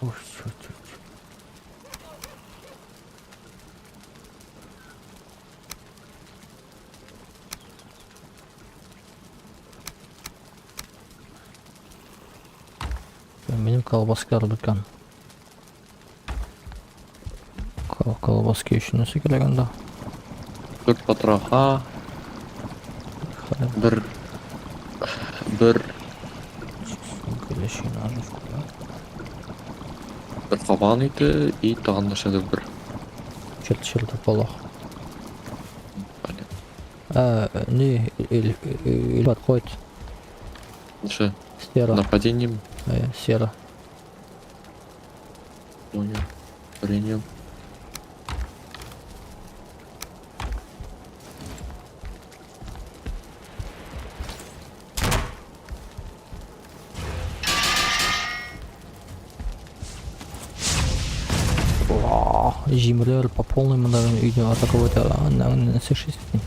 Ой, чё, чё, чё. Минем колбаскалар беткән. Колбаски өчен нәрсә кирәк анда? Дүрт потроха, бер бер Настоящий наживку, да? Бер кабан ите и тагын нәрсәдер бер. Черт, чертополох. Понятно. А, не, или подходит. Нәрсә? Сера. Нападение. Сера. Понял. Принял. Җимерәләр по полной монда өйдә атаковать нәрсә эшлисең?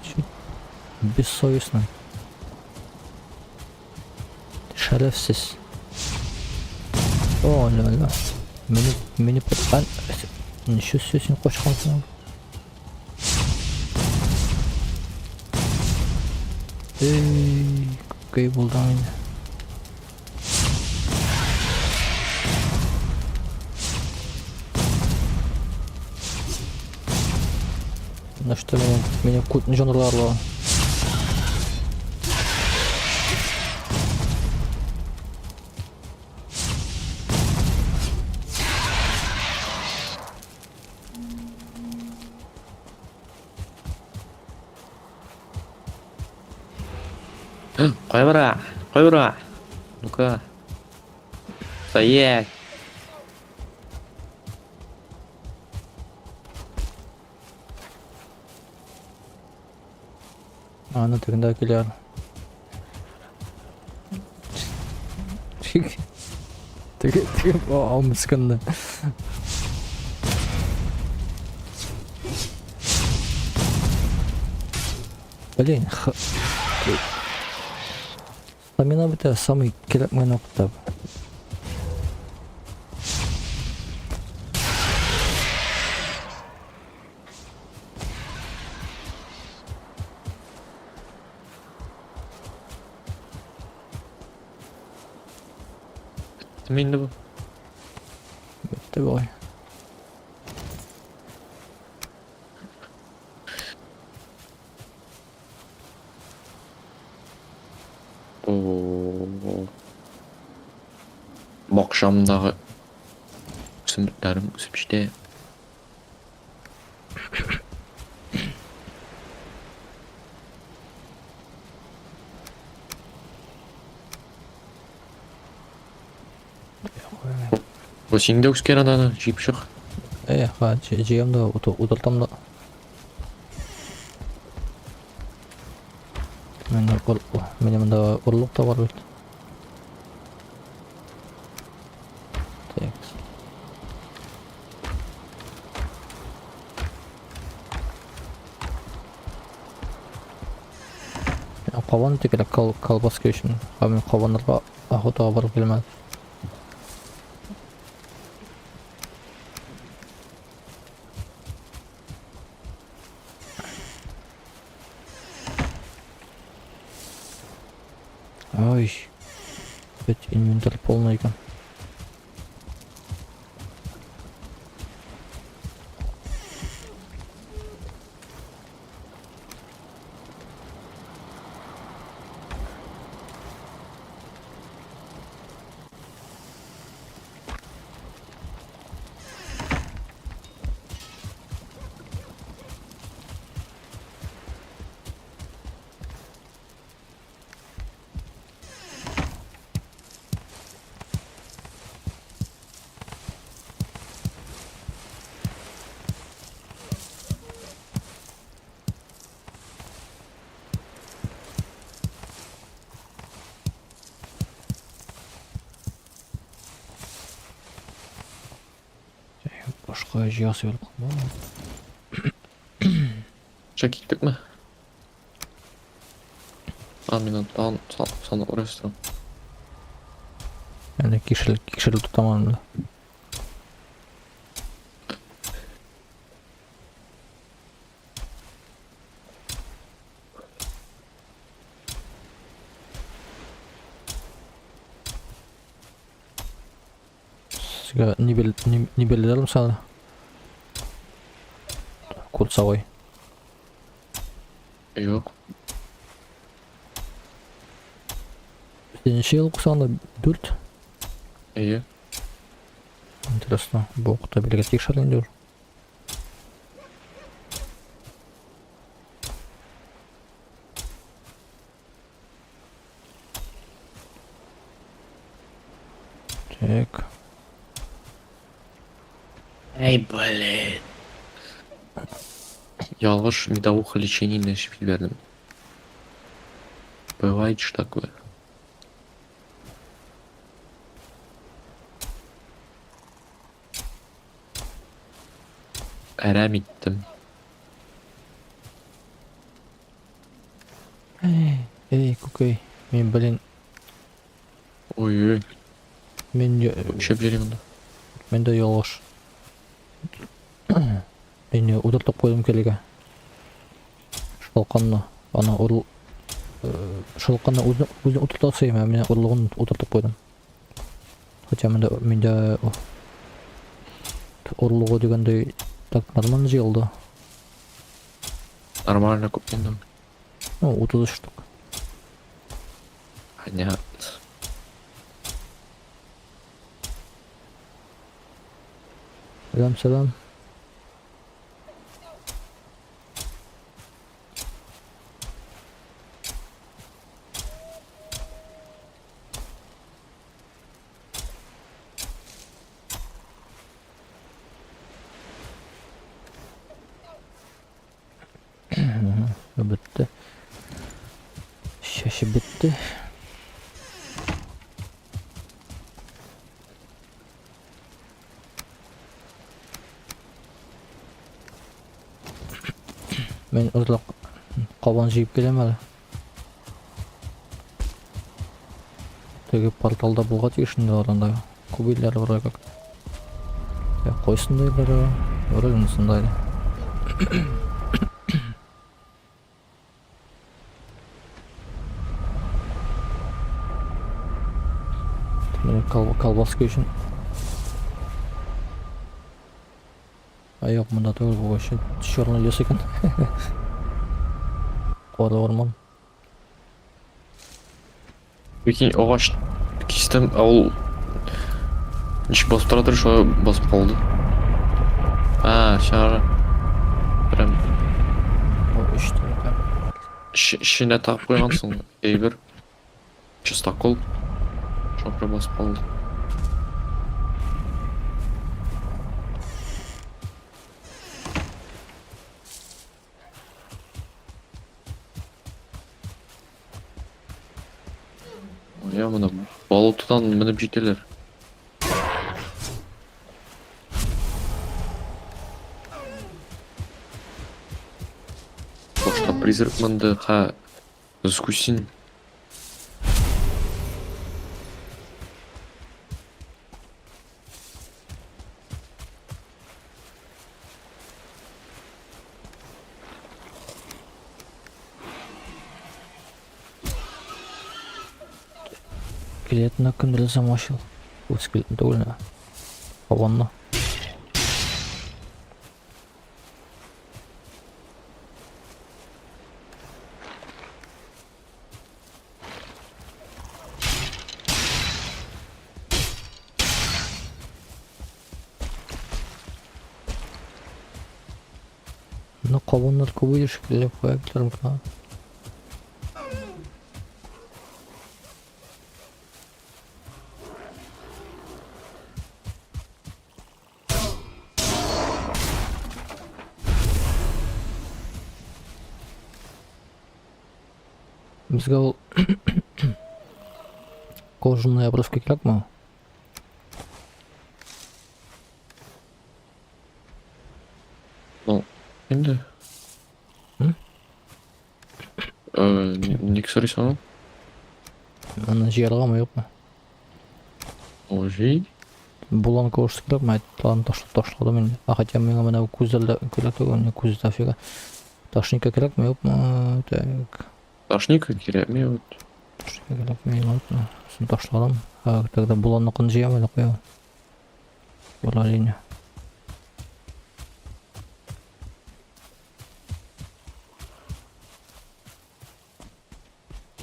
Чуть бессовестно. Шәрәфсез. О, ля-ля. Мине подган. Ничего себе син качкансың. Эй, күкәй булдың инде. На что меня кут жанрларлы. Кая бара? Кая бара? Ну-ка. Стоять. Аны тегендә киләр. Теге теге ау мескенне. Блин, х... Стамина бетә, самый кирәкмәгән вакытта. Беттеме инде бу? Бетте бугай. О. Бакчамдагы үсемлекләрем үсеп җитә. Бу син дә үскән ананы җыеп чык. Э, ха, җыям да, утыртам да. Менә монда орлык та бар бит. Так. Кабан ите кирәк колбаска өчен. Мин кабаннарга охотага барып килмәдем. Ой. Опять инвентарь полный икән. Башка җыясы юк. Ча киттекме? А, мин тагын сандык урнаштырам. Әле кишер тотам анда. Сезгә ни бел ни белделәр мисалы? Курсовой. Юк. Син ничә ел укысаң да 4? Әйе. Интересно, бу укыта биргә тикшер инде ул. Так. Эй, блин. Ялгыш медовуха лечение эчеп җибәрдем. Бывает ж такое. Әрәм иттем. Эй, эй, күкәй. Мин, блин, Ой-ой, мин эчеп йөрим монда. Мин дә ялгыш. Мин утыртып куйдым килегә. Шалканны. Аны урл шалканны үзен үзен утыртасы идем, ә мин урлыгын утыртып куйдым. Хотя миндә миндә орлыгы дигәндәй так нормально җыелды. Нормально күп инде. Ну, 33 штук. Понятно. Сәлам, сәлам. Бетте. Чәчеп бетте. Мин озак кабан җыеп киләм әле. Теге порталда булга тиеш инде алар анда. Күп илләр вроде как. Я кайсындайлар? Вроде монысында иде. Менә колбаска өчен. Ә юк, монда түгел, бу вообще черный лес икән. Кара урман. Прикинь, агач кистем, ә ул ничек басып торадыр, шулай басып калды. А, чара. Прям О, өч тә. эченә тагып куйгансың әйбер. Частокол. Шуңа күрә басып калды. Я моны болотадан менеп җитәләр. Башта призрак менде, ха, Закусин. Скелетны кем белсәм ачыл. Ул скелетны түгел, кабанны. Менә кабаннар күбәйде шикелле, кая китәр микән? Безгә ул кожаная обрывка кирәкме? Ну, инде. М? Ник сорыйсың аны? Аны җыяргамы, юкмы? О, җый. Болан кожасы кирәкме? Аны ташладым инде. А хотя миңа менә күзләр кирәк түгел, менә күз дофига. Ташника кирәкме, юкмы? Так. Ташника кирәкме вот. Ташника кирәкме, ладно. Шуны ташладым. А, тогда боланныкын җыям әле куям. Була линия.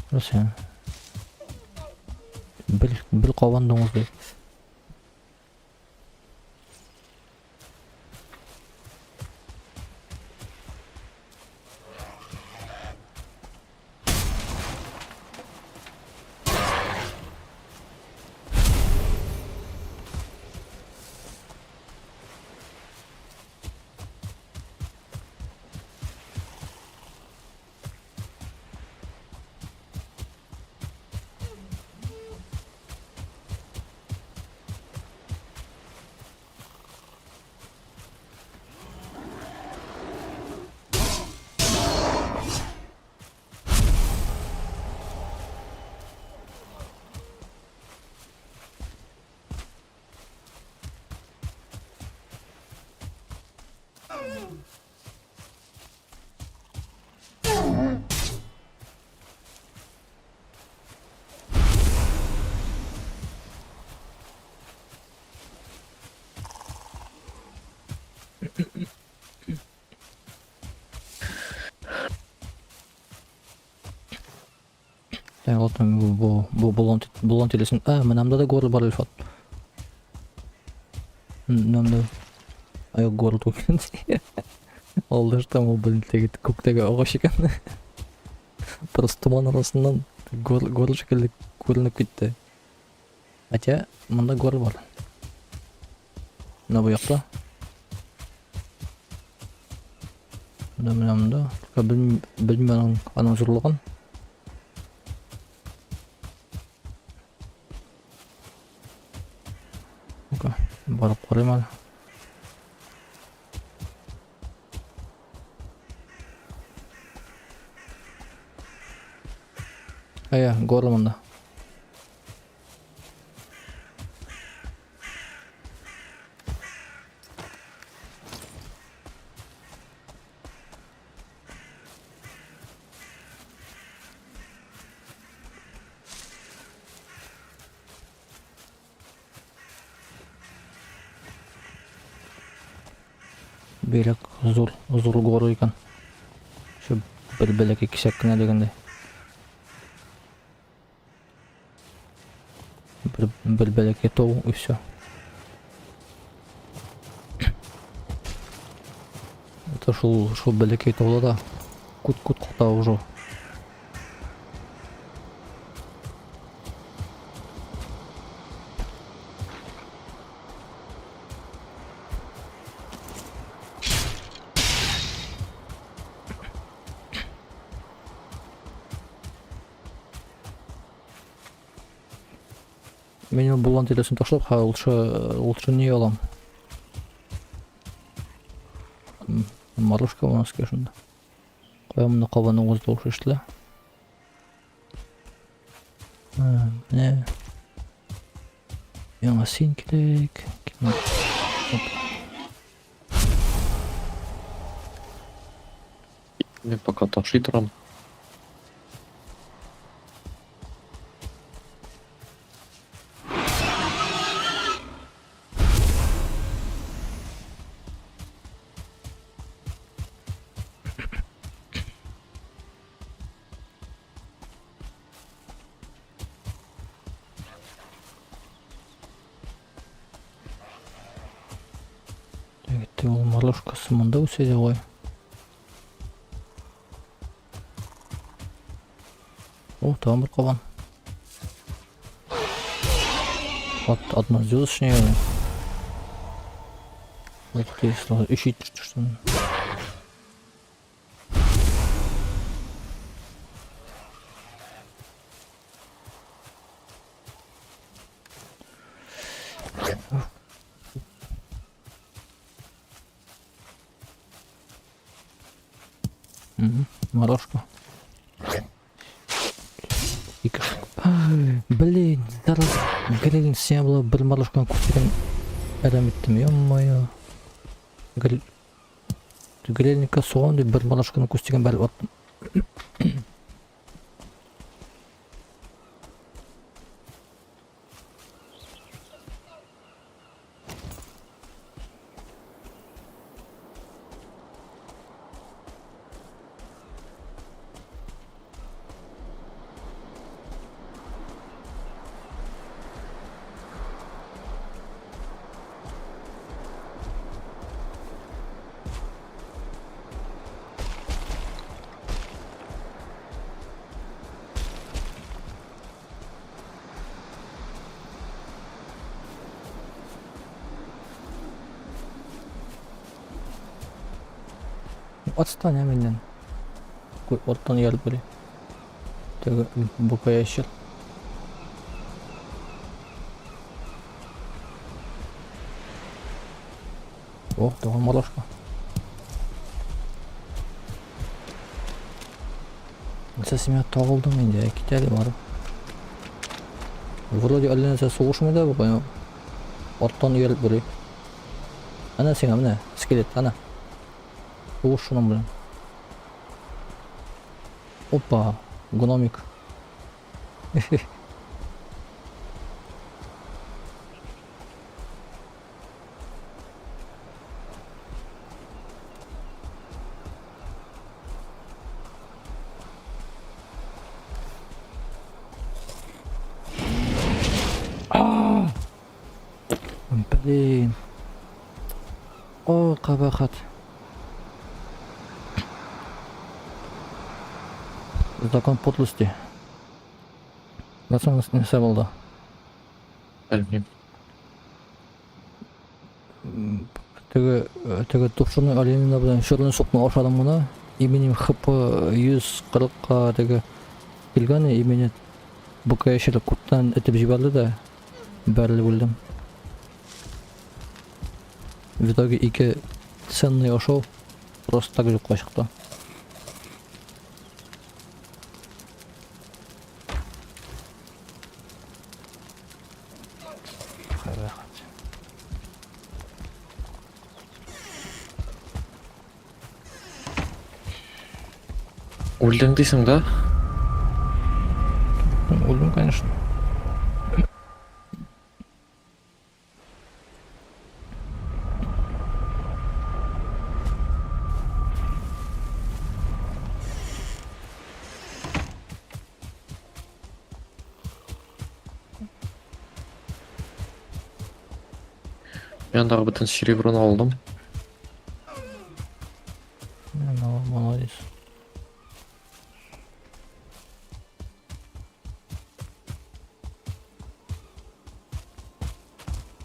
Нәрсә? Бер кабан дуңгыз. Так, вот бу болон болон тирәсен. А, менә монда да горы бар, Илфат. Монда. Ай, горы түгел. Алдаштым ул, блин, теге күктәге агач икән. Просто томан арасыннан гор шикелле күренеп китте. Хотя монда гор бар. Менә бу якта. Менә менә монда. Только белмим аның зурлыгын. Ну-ка, барып карыйм әле. Әйе, горы монда. Бигрәк зур, зур горы икән. Шу бер бәләкәй кисәк кенә дигәндәй. Бер бәләкәй тау и все. Это шул бәләкәй тауда да күт ката уже. Мин ул болан тирәсен ташлап, ха, лучше не алам. Марушка у нас шунда. Кая монда кабаның үз тавышы ишетелә. Менә. Яңа син кирәк. Мин пока ташлый торам. Егетте ул марлышкасы монда үсә дә гой. О, тагын бер кабан. Вот однозвездочный. Вот ты ищи что. Угу, морожка. Ике штук. Блин, зараз гриль сиңа була бер морожканы күтәргән әрәм иттем, ё-моё. Гриль Грильникка суган дип бер морожканы күз тигән бәреп аттым. Отстань, а, миннән. Куй, оттан ияреп йөри. Теге букаящер. О, тагын малашка. Нәрсә син миңа тагылдың инде, ә кит әле барып. Вроде әллә нәрсә сугышмый да бу, арттан ияреп йөри. Әнә сиңа менә, скелет, әнә. Сугыш шуның белән. Опа, гномик. Блин. О, кабахат. Закон подлости. Нәрсә нәрсә булды? Белмим. Теге теге тушеный оленина белән черный супны ашадым гына. И минем ХП 140-ка теге килгән, и мине БК-чылык күптән этеп җибәрде дә бәрелеп үлдем. В итоге ике ценный ашау просто так юкка чыкты. Рәхәт. Үлдең дисең да? Үлдем, конечно. Мин андагы бөтен сереброны алдым. Ну, молодец.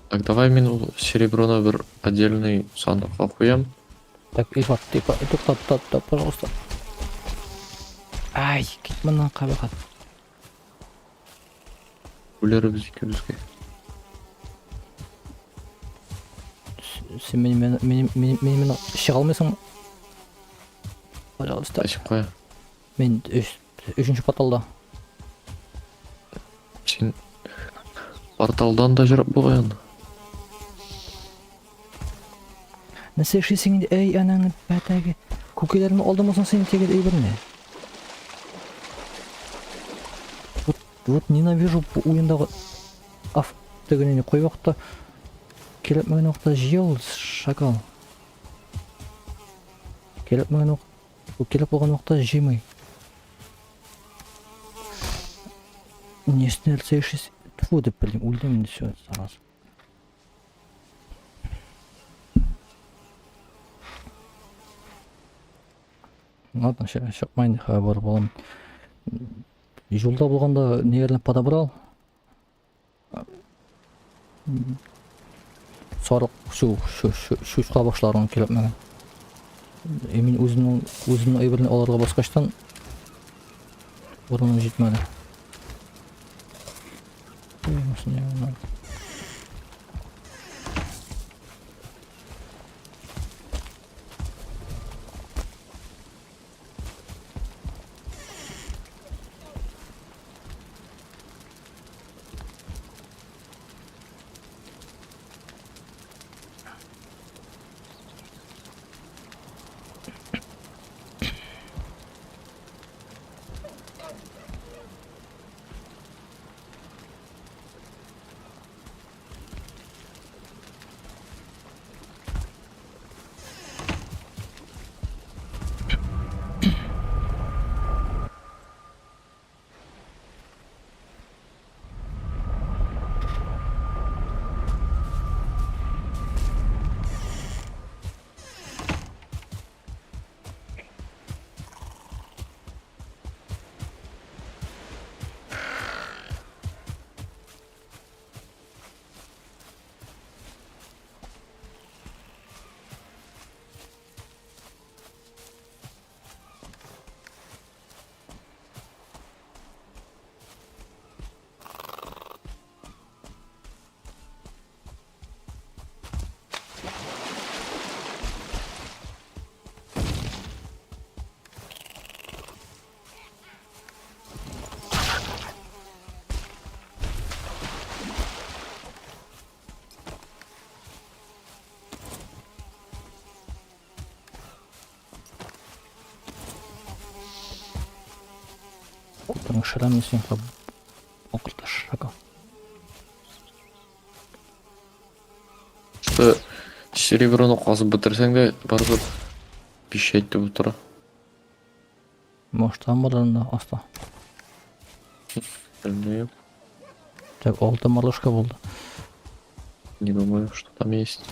Так, давай мин ул сереброны бер отдельный сандыкка куям. Так, Ильфат, ты тукта, тукта, пожалуйста. Ай, кит моннан кабахат. Үләрбез икебезгә. Син мине мине мине мине чыга алмыйсың. Пожалуйста. Син кая? Мин өч өченче порталда. Син порталдан да җырып бугай аны. Нәрсә эшлисең инде? Әй, анаң бәтәге. Күкәйләрне алдымы соң син теге әйберне? Вот, вот ненавижу бу уендагы аф тегене кой вакытта кирәкмәгән вакытта җыя ул шакал. Кирәкмәгән вакыт, кирәк булган вакытта җыймый. Нәрсә эшлисең? Тфу дип, блин, үлдем инде все, сразу. Ладно, чыкма инде, хәзер барып алам. Юлда булганда ниләрне подобрал. Сарык шу шу шу чучка башларын кирәкмәгән. И мин үземнең үземнең әйберне алырга баскачтан урыным җитмәде. Ой, монысы не надо. Тыңшырам син Окыртышака. Что сереброны казып бетерсәң дә барыбер пищать дип утыра. Может, там бар да аста. Белмим. Так, алты марлышка булды. Не думаю, что там есть.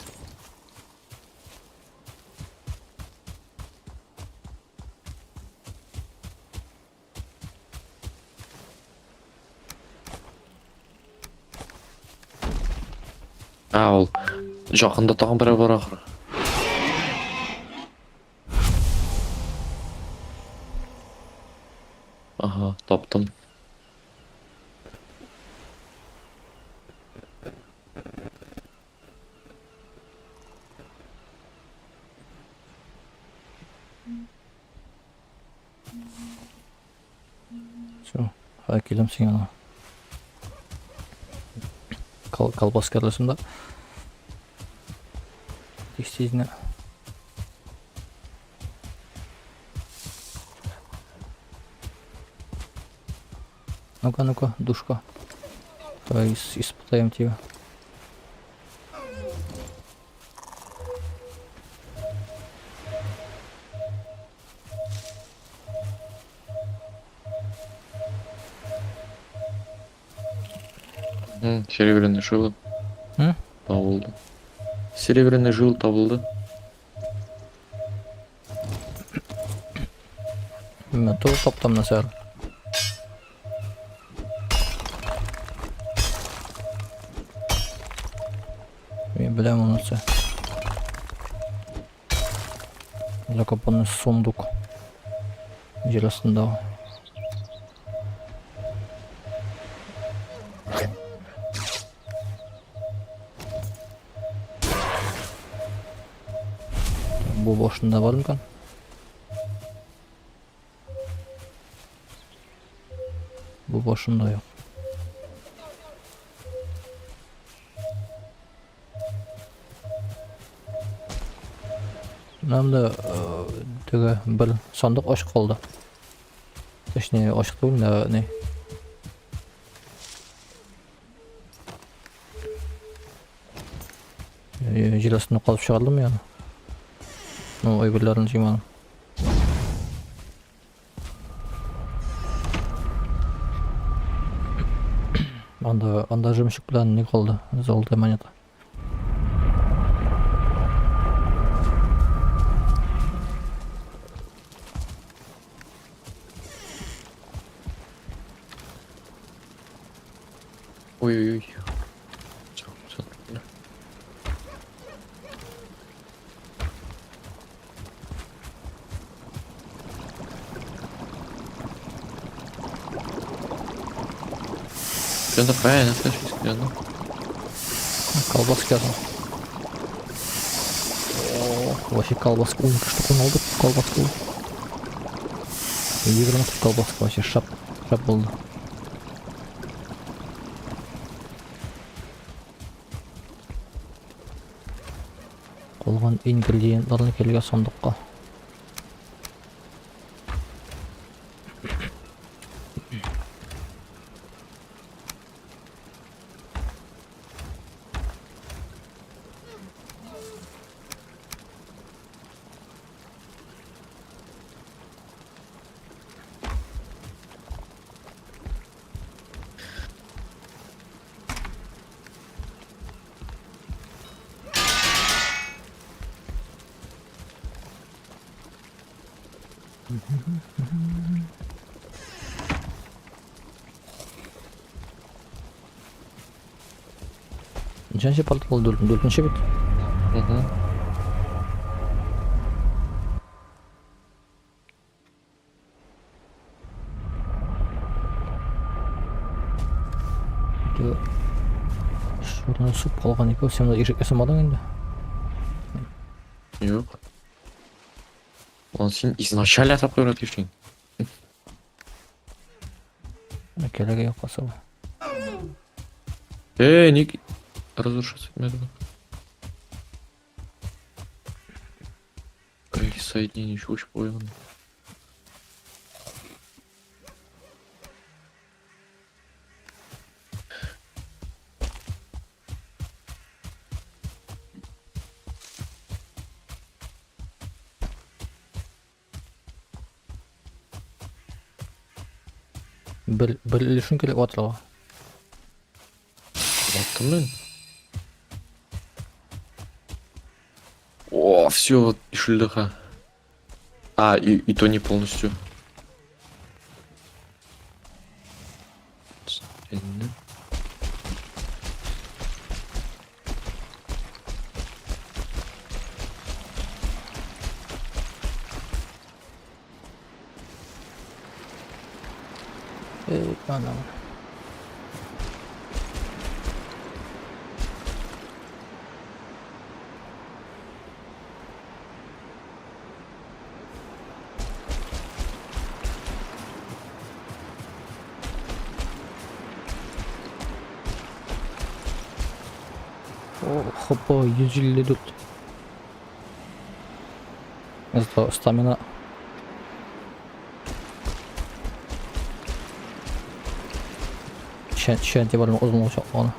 А, ул жақында тагын берәү бар ахры. Ага, таптым. Все, хәзер киләм син яныңа. Колбаска әрләсем дә. Тиз тиз генә. Ну-ка, ну-ка, душка. Давай испытаем тебя. Серебряный жил. М? Табылды. Серебряный жил табылды. Мен тоже таптым нәрсә. Мин беләм ул нәрсә. Закопанный сундук. Җир астындагы. Бу башында бар микән? Бу башында юк. Менә теге бер сандык ачык калды. Точнее, ачык түгел, менә ни. Җир астында казып чыгардым я. Ну, әйберләрен җыймадым. Анда жемчуг белән ни калды? Золотая монета. Ой-ой-ой. Всё, всё. Что-то правильно слышишь, ну? Колбаска язам. О, вообще колбаска 12 штукын алдык, колбаска. 20 штук колбаска вообще шап, шап булды. Калган ингредиентларны килгән сандыкка. Ничәнче портал? Дүртенче бит. Угу. Шурны суп калган икәү, син монда ишек ясамадың инде. Юк. Он син изначально ясап куярга тиешсең. Кирәге юк асыл. Ник разрушиться итмәде бу? Присоединение еще очень куйган. Бер өлешен кирәк ватырга. Ваттым мин. О, все, вот ишелде ха. А, и то не полностью. Инде. Эй, анам. О, хп 154. Зато стамина. Чән дип озын булачак аны.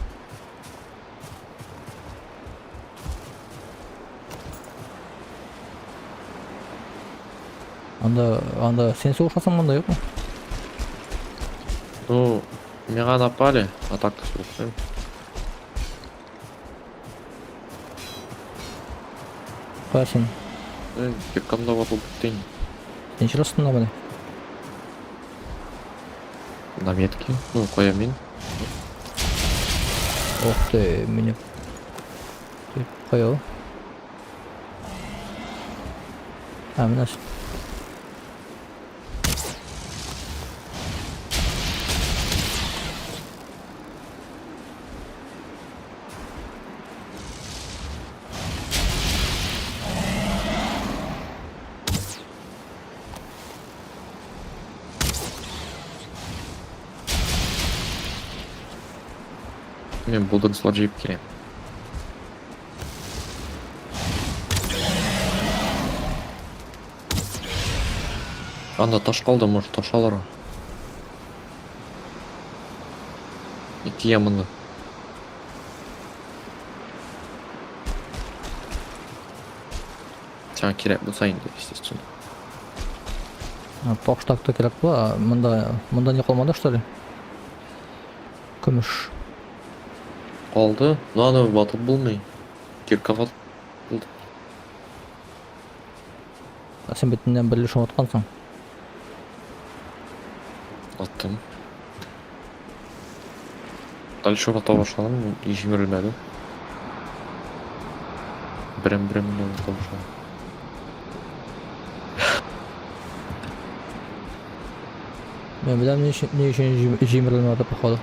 Анда син сугышасың монда, юкмы? Ну, миңа напали, а так сугышмыйм. Кая син? Киркамда ватылып бетте инде. Син җир астында мени? На метке. Ну, кая мин? Ох ты, мине. Ты кая ул? А, менә син. Мин булдырслар җыеп киләм. Анда таш калды, может, таш алырга. Ике ямында. Сиңа кирәк булса инде, естественно. Таш так та кирәк була. Монда не калмады, что ли? Көмеш. Калды, но аны ватып булмый. Кирка ватылды. Ә син бит миннән бер өлешен ваткансың. Аттым. Дальше вата башладым, и җимерелмәде. Берәм-берәм генә вата башладым. Мин беләм ни өчен җимерелмәде, походу.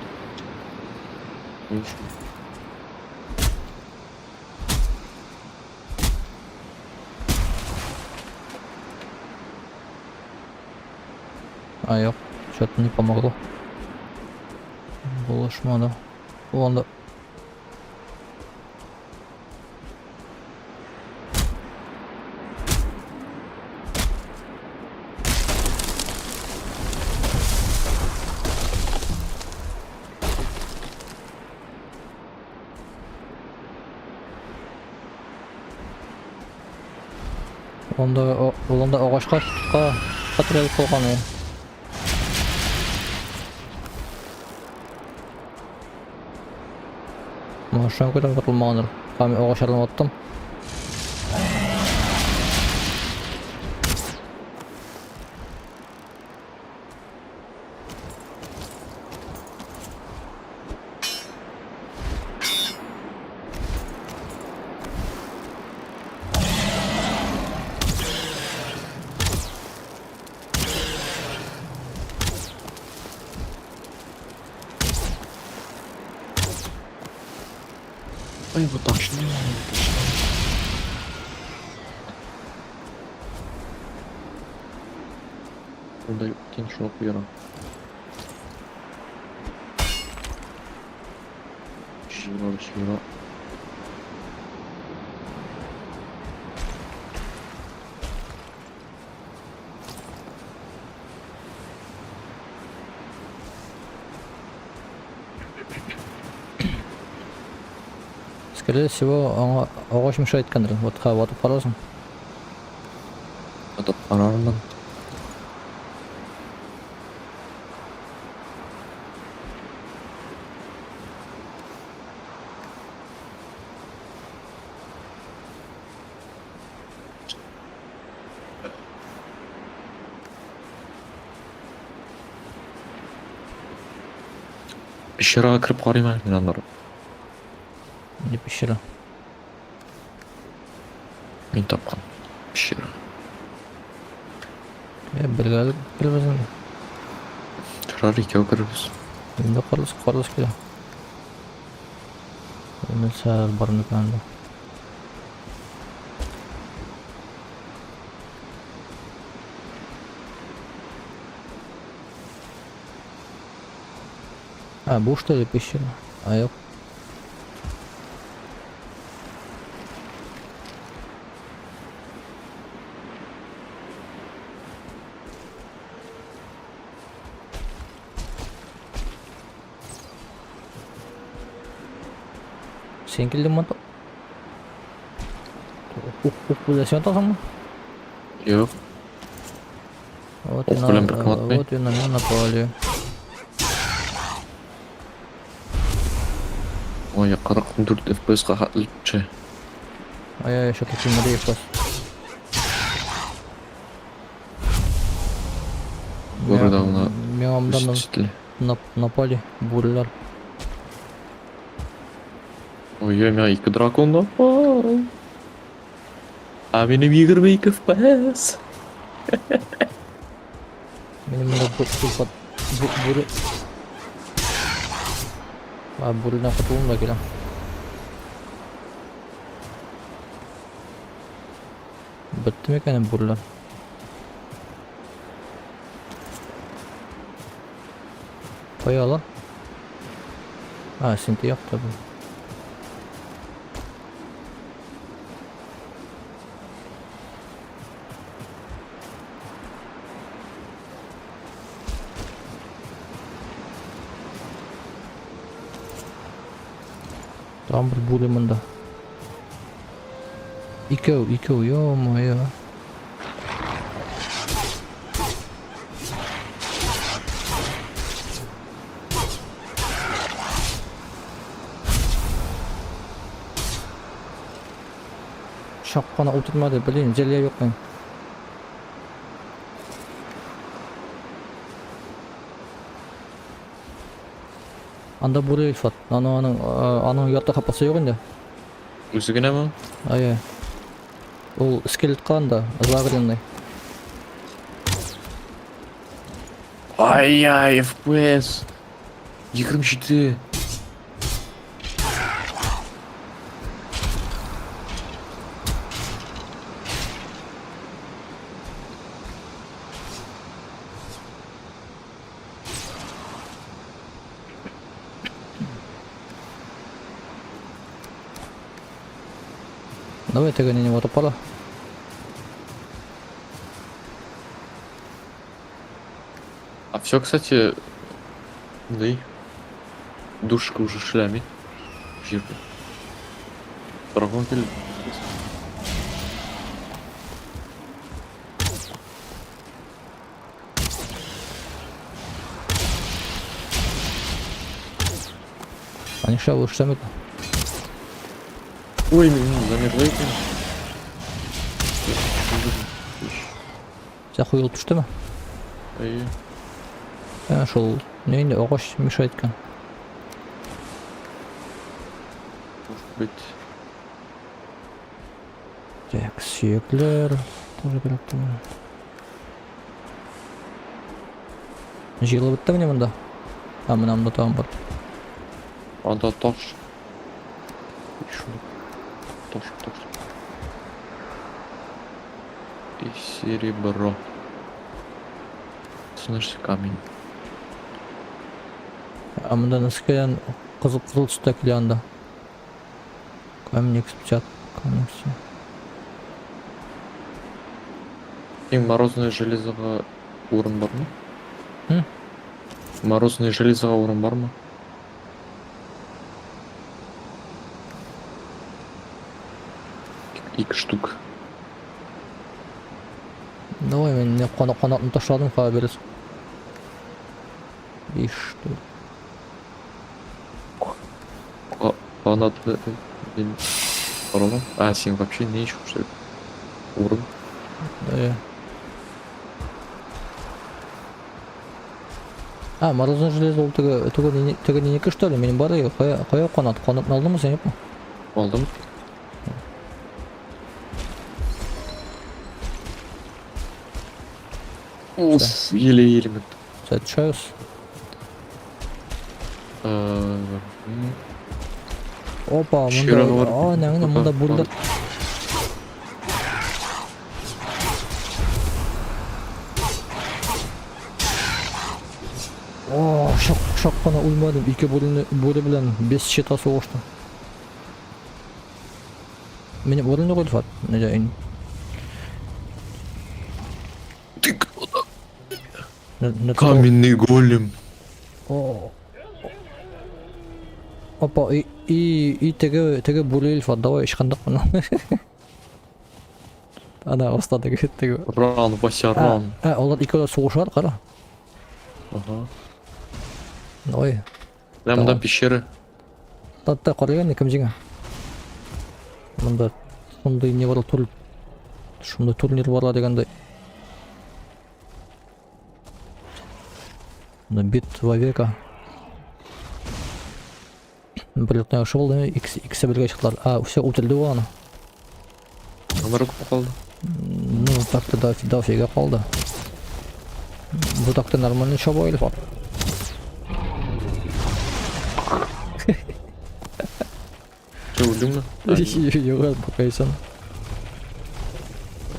Ни өчен? А, юк, что-то не помогло. Булышмады. Ул анда. Ул анда агачка терәлеп калган. Моны шуңа күрә ватылмагандыр. Һәм агачларны ваттым. Ай, бу ташны. Монда юк икән, шуны куярга. Җыела, җыела. Скорее всего, аңа агач мешать иткәндер. Вот ха, ватып карарсың. Ватып карармын. Пещерага кереп карыйм әле мин аннары. Нинди пещера? Мин тапкан пещера. Э, бергә керербез инде. Ярар, икәү керербез. Инде карлыс карлыс килә. Нәрсә бар микән анда? А, бу что ли пещера? А, юк. Син килдең монда? Ук, ук белән син атасыңмы? Юк. Вот и Ук на, белән беркем атмый. вот и на меня напали. Ой, 44 FPS-ка хәтле төшә. А я еще таким рейф вас. Бүре дә аны Миңа монда на- Үсте. напали бүреләр. Ой, миңа ике дракон напал. А минем 22 FPS. Минем монда бүре. А, бүредән котылуым да килә. Бетте микән бүреләр? Кая алар? А, син якта бу. Тагын бер бүре монда. Икәү, икәү, ё-моё. Чак кына утырмады, блин, зелье юк мин. Анда бүре Илфат. Аның аның аның ярты хапасы юк инде. Үзе генәме? Ай. Ул скелетка анда, загренный. Ай-яй, FPS. 27. Давай теге не атып кала. А все, кстати, да и душка уже шлями. Җирдә. Дракон килде. Ә нишләп ул эшләмәде? Ой, мин замерла икән. Сә коелып төштеме? Әйе. Ә, шул не инде агач мешает икән. Может быть. Так, сөякләр тоже кирәк түгел. Җыелып беттеме ни монда? А, менә монда тагын бар. Анда таш. Еще. Таш, таш. И серебро. Слышь, камень. А монда нәрсә килгән? Кызыл кызыл төстә килә анда. Камень X50, камень X. Иң морозное железога урын бармы? М? Морозное железога урын бармы? Ике штук. Давай мин не канатны ташладым, кая бирәсең? Биш штук. Канатны мин карамам. А, син вообще не ищешь, что ли? Урын. Э. А, морозное железо ул теге теге теге нинеке что ли? Минем бар иде. Кая кая канат? Канатны алдыңмы син, юкмы? Алдым. Уф, еле-еле мендем. Сәт төшәбез. Опа, монда. А, нәңне монда бүреләр. О, шак, шак кына үлмәдем. Ике бүрене бүре белән без щита сугыштым. Минем бүрене юк Илфат. Нидә ин. Ты кто там? Каменный голем. О. Опа, и и и теге теге бүре Илфат, давай ычкындык моны. Ана оста теге теге. Ран, Вася, ран. Ә, алар икәү дә сугышалар, кара. Ага. Ой. Да, монда пещера. Татта караган кем җиңә? Монда шундый не бар тур шундый турнир бар дигәндәй. Монда битва века. Берлектә яхшы булды, икесе бергә чыктылар. А, все, үтерде ул аны. Номер күп калды. Ну, так-то да, дофига калды. Бу так-то нормально чаба Илфат. Че, үлдеңме? Юк, пока исән.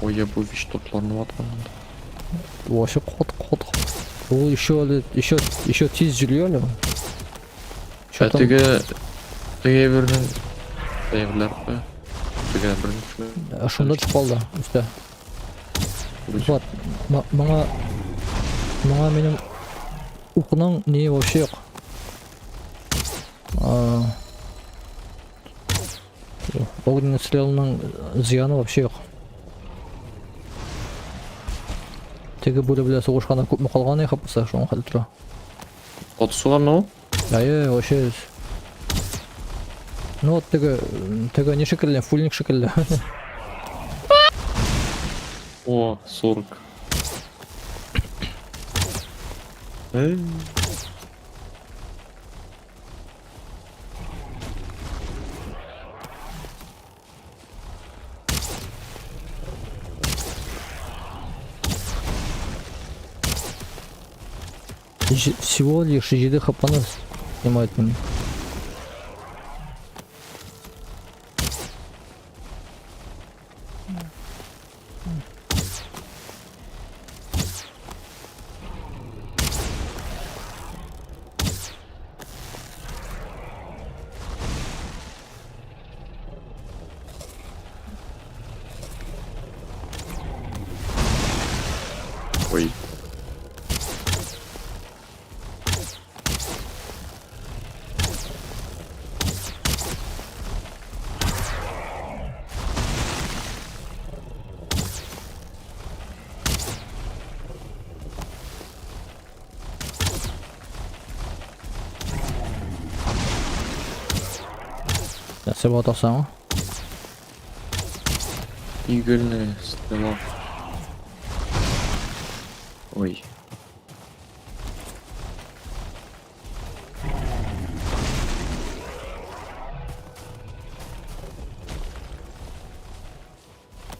Ой, я бу вещь тотларны ваткан. Вообще кот, кот. Ул еще әле, еще, еще тиз йөри әле. Ә теге теге әйбернең әйберләр куя. Теге әйбернең Ә, шунда төшеп калды өстә. Вот, моңа моңа минем укның ни вообще юк. Огненный стрелның зыяны вообще юк. Теге бүре белән сугышканда күпме калган хапса, шуңа хәл тора. Каты суганмы ул? Әйе, вообще. Ну вот теге, теге не шикелле, фульник шикелле. О, 40. Эй. Всего лишь 7 хапаны снимает меня. Ой. Нәрсә батасың? Игольная стрела. Ой.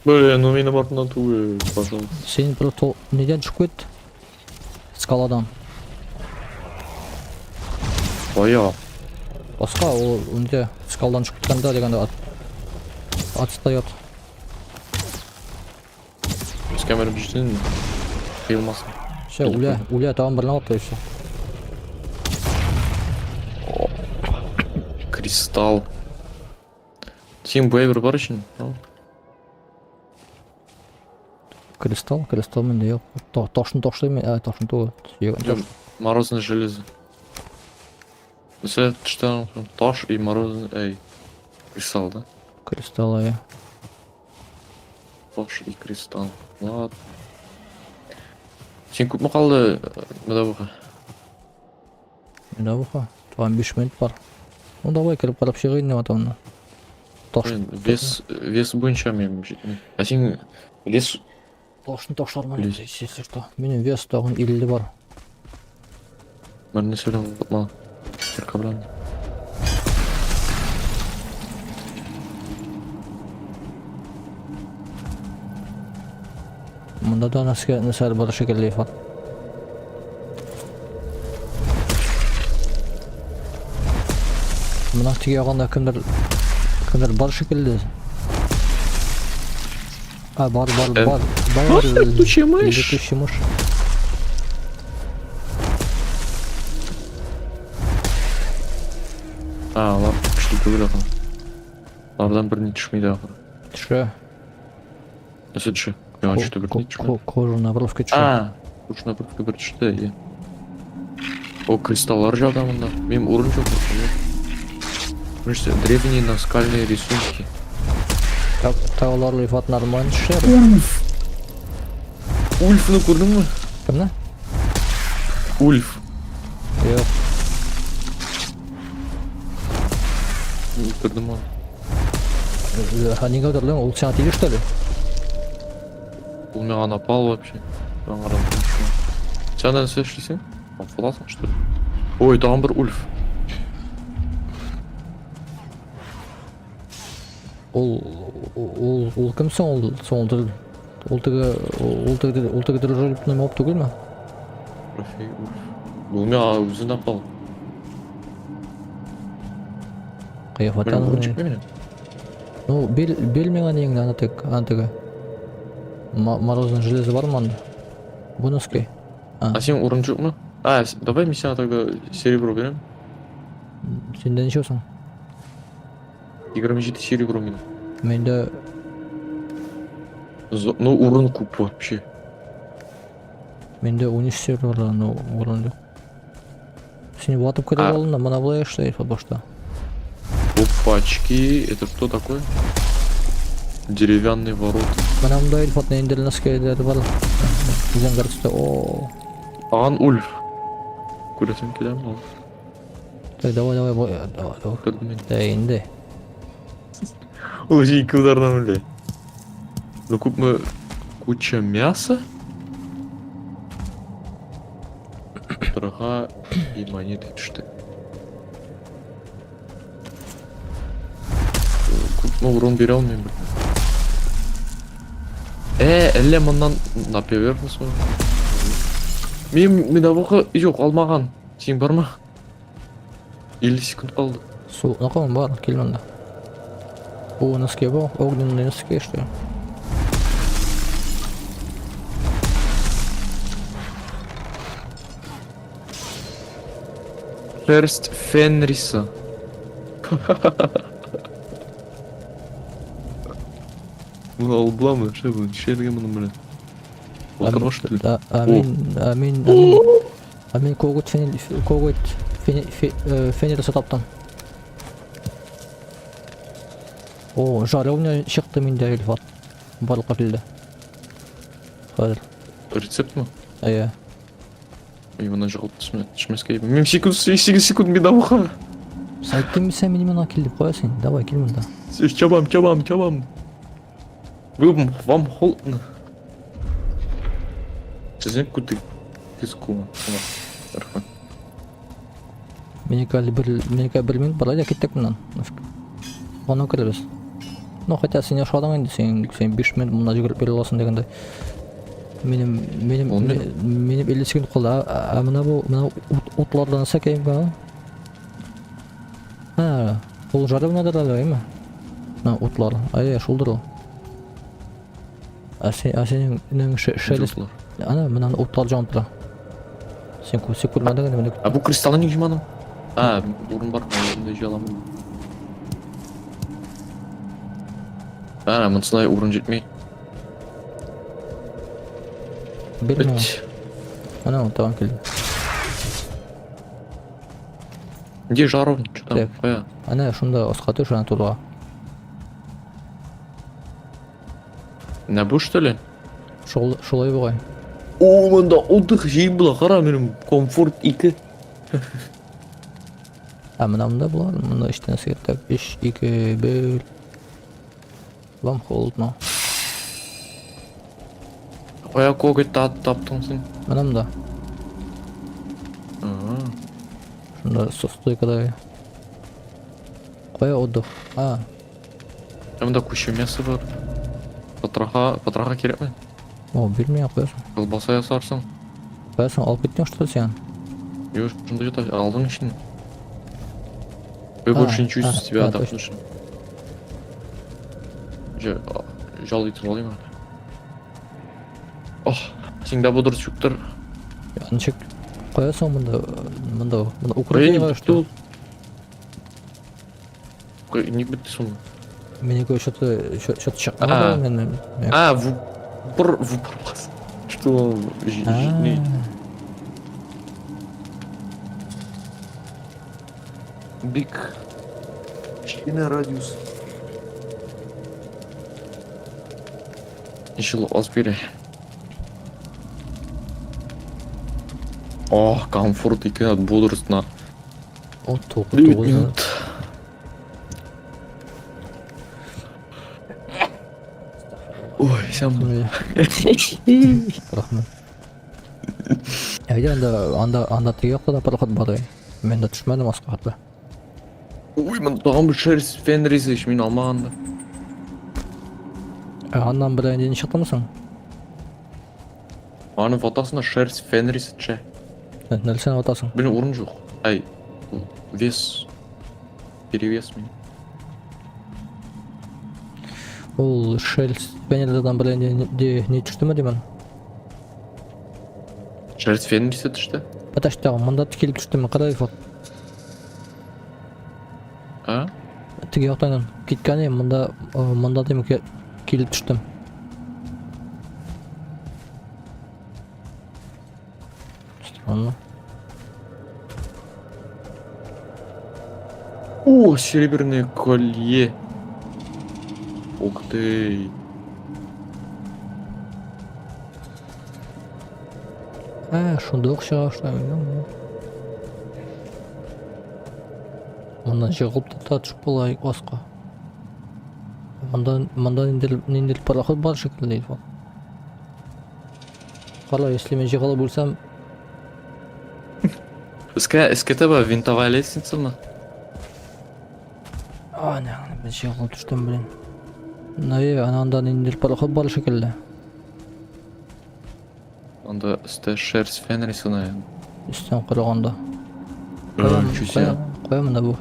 Блин, ну минем артымнан түгел, пожалуйста. Син просто нидән төшеп кит? Скаладан. Кая? Башка ул инде скаладан төшеп киткәндә дигәндә от, отстает. Без камера бөҗтен кыелмасын. Все, үлә, үлә, тагын берне алып и все. Кристалл. Син бу әйбер бар өчен. Ал. Кристалл, кристалл миндә юк. Ташны ташлыйм, ә, ташны түгел. Юк, морозное железо. Нәрсә төштә таш и морозный, эй, кристалл, да? Кристалл, әйе. Таш и кристалл. Ладно. Син күпме калды медовуха? Медовуха? Тагын 5 минут бар. Ну давай кереп карап чыгыйм инде атамны. Таш. Вес, вес буенча минем җитми. Ә син лес Ташны ташлармын, если что. Минем вес тагын 50 бар. Бер нәрсә белән ватма. Кирка белән. Монда да нәрсә нәрсәләр бар шикелле, Ифат. Моның теге ягында кемдер кемдер бар шикелле. А, бар, бар, бар. Бар. Летучая мышь. Летучая мышь. А, алар көчле түгел ахры. Алардан берни төшми дә ахры. Төшә. Нәрсә төшә? Миңа төште берни төшмәде. Кожу на бровке төшә. А, кожу на бровке бер төште, иә. О, кристаллар жада монда. Минем урын юк. Нәрсә, древние наскальные рисунки. Так, таулар Рифат нормально төшә. Ульф! Ульфны күрдеңме? Кемне? Ульф. Юк. Үтердем аны. Нигә үтердең? Ул сиңа тиде что ли? Ул миңа напал вообще. Яңадан Сен нәрсә эшлисең? Фаласың, что ли? Ой, тагын бер Ульф. Ул ул ул кем соң ул? Соң ул ул теге ул теге ул теге дружелюбный моб түгелме? Трофей Ульф. Ул миңа үзе напал. Кыяфәтен. Урын чыкмый минем. Ну, бил бил миңа неңне аны тек, аны теге. Морозный железо бармы анда? Бу носки. А син урын юкмы? А, давай мин сиңа тогда серебро бирәм. Синдә ничә соң? 27 серебро минем. Миндә Ну, урын күп вообще. Миндә 13 серебро, но урын юк. Син ватып керә алдың да, менә болай эшләй башта. Опачки, это что такое? Деревянный ворот. Менә монда Илфат ниндидер нәрсәләр бар. Зәңгәр төстә. О. Ан Ульф. Күрәсең киләме ул? Так, давай, давай, давай, давай. Күрдем мин. Да инде. Ул ике удардан үлде. Ну күпме куча мяса? Торга и монеты төште. Күпме урын бирә алмыйм бит. Э, әллә моннан на поверхность мы? Мин медовуха юк, алмаган. Син бармы? 50 секунд калды. Су, ну калын бар, кил монда. О, носки бу, огненные носки, что ли? Шерсть Фенриса. Моны алдыламы? Шәй бу, нишләргә моның белән? Батырга что ли? А, а мин, а мин, а мин, а мин коготь фенер, коготь фенер, фенериса таптым. О, жаровня чыкты миндә, Илфат. Барлыкка килде. Хәзер. Рецептмы? Әйе. Ой, моннан жыгылып төшмәскә. Мин секунд, 8 секунд медовуха. Әйттем сен минем янга кил дип кая син? Давай кил монда. Чабам, чабам, чабам. Вам, вам холодно. Сезнең күте киску. Рәхмәт. Минеке әле бер, минеке бер минут бар, әйдә киттек моннан. Нафиг. Аны керәбез. Ну, хотя син яшадың инде, син син 5 минут монда йөгереп йөри аласың дигәндәй. Минем минем Ун минут. минем 50 секунд калды. А, а менә бу менә ут, утлардан нәрсә кәем ба? Ха, ул жаровнадыр әле, әйме? Менә утлар. Әйе, шулдыр ул. А син а синең нең шелест. Утлар. Ана менә утлар җанып тора. Син син күрмәдең инде мине. А бу кристаллны ничек җыймадың? А, урын бар, урында җыя аламын. А, монысына урын җитми. Бирмә. Эт. Ана ул тагын килде. Где жаровня? Что там? Так. Кая? Ана шунда аска төш, ана тулга. Менә бу что ли? Шул шулай бугай. О, монда отдых җыеп була. Кара, минем комфорт 2. А менә монда була, монда өч нәрсә так, 3 2 1. Вам холодно. Кая коготь таптың син? Менә монда. Ага. Шунда стойкада. Кая отдых? А, Монда куча мясо бар. Потроха, потроха кирәкме? О, бирмәй куясың. Колбаса ясарсың. Куясың, алып киттең что ли син? Юк, шунда ята алдың өчен. Вы больше не чувствуете себя отдохнувшим. Жал итеп алыйм. Ох, сиңдә бодырс юктыр. Ничек куясың монда, монда, монда укрытие что? Ник бетте соң? Минеке что-то что-то чыкмады мен. А, в упор, в упор бас. Что? Не. Бик. Кечкенә радиус. Ничел аз бирә. Ох, комфорт икән, бодрость на. О, 9 минут. Ой, сам. Рәхмәт. Әйдә анда анда анда теге якта да пароход бар. Мин дә төшмәдем аска хәтле. Ой, мин тагын бер шерсть Фенрис ич мин алмаган да. Ә аннан бер инде чыктымы соң? Аны ватасына шерсть Фенрис төшә. Нәрсәне ватасың? Блин, урын юк. Ай, вес. Перевес мин. Ул шерсть Фенрисдан бер инде не төштеме димен? Шерсть Фенриса төште. Подожди, монда килеп төштеме? Кара вот. А? Теге яктан киткән идем, монда монда дим килеп төштем. Странно. О, серебряное колье. Ух ты. Ә, шунда ук чыга башлады. Моннан җыгылып та төшеп була аска. Монда монда ниндидер ниндидер пароход бар шикелле ди. Кара, если мин җыгылып үлсәм, Өскә, өскә таба винтовая лестницамы? А, не, мин җыгылып төштем, блин. Нәй, ана анда ниндидер пароход бар шикелле. Анда өстә шерсть Фенриса, наверное. Өстән караганда. Ничего себе. Кая монда бу?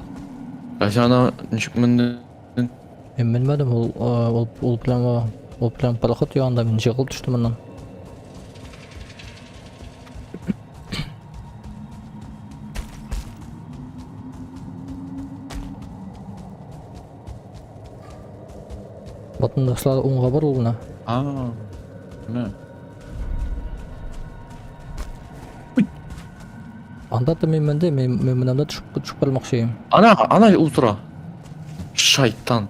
Ә син ана ничек мендең? Мин менмәдем, ул ул ул прямо ул прям пароход янында мин җыгылып төштем моннан. Батында сразу уңга борыл гына. А, менә. Анда да мин мендем, мин мин моннан да төшеп төшеп бармакчы идем. Ана, ана утыра. Шайтан.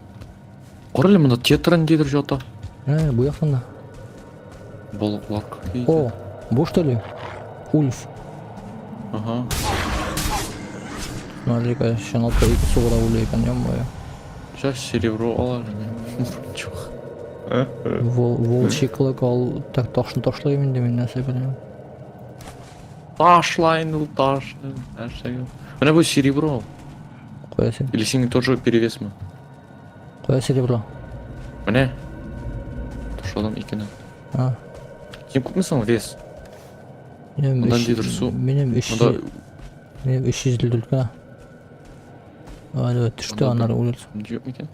Кара әле монда тетра ниндидер ята. Ә, бу яктан да. Балыклар какие-то. О, бу что ли? Ульф. Ага. Смотри-ка, щенок ике сугыра үлә икән, ё-моё. Сейчас серебро алар. Чух. Вол, волчий клык ал, так ташны ташлыйм инде мин нәрсә беләм. Ташла инде ул ташны. Нәрсәгә? Менә бу серебро. Куя син. Или синең тоже перевесме? Куя серебро. Менә. Ташладым икене. А. Син күпме соң вес? Минем Монда ниндидер су. Минем 300 Монда минем 354 кенә. Әле төште Монда аннары үлерсең. юк микән?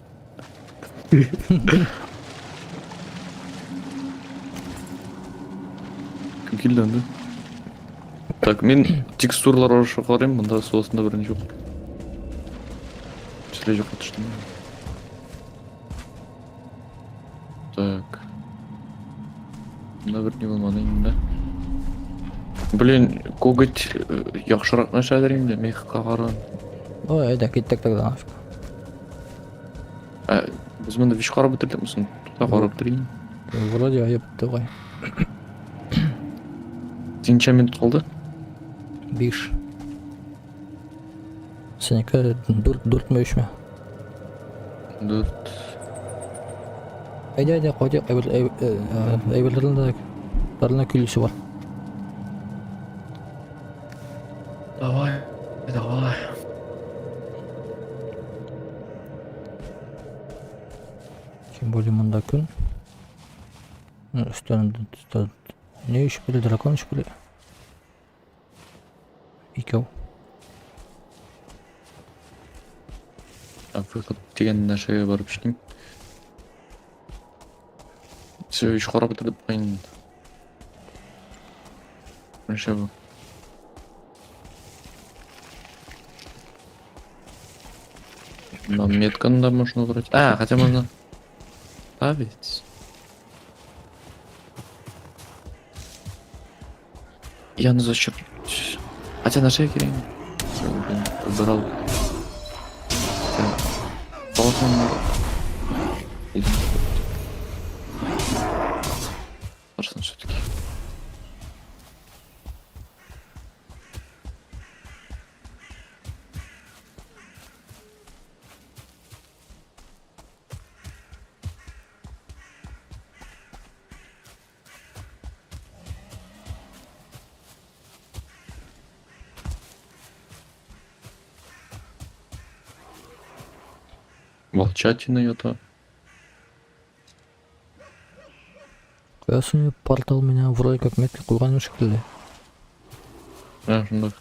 Кем килде анда? Так, мин текстуралар аша карыйм, монда су астында берни юк. Сүле юкка төштем. Так. Монда берни булмады инде. Блин, коготь яхшырак нәрсәдер инде, мехка караган. Ой, әйдә киттек тогда нафиг. Ә, без монда биш карап бетердекме соң? Тукта карап бетерим. Вроде ае бетте бугай. Ничә минут калды? 5. Синеке 4 4 ме 3 ме? 4. Әйдә, әйдә, кайтыйк, әйбер әйберләрне дә бәренә көйлесе бар. Давай, давай. Өстән не шикелле, дракон шикелле. Икәү. А выход дигән нәрсәгә барып җиттем. Все, иш карап бетердек бугай. Нәрсә бу? Нам метканы да можно убрать. А, хотя можно ставить. Я ну зачем? Хотя на шее кирәк. Всё, блин, убрал. Хотя, должен был. Может, все-таки. Волчатина ята. Куясың портал меня вроде как метка куйган шикелле. Ә, шунда.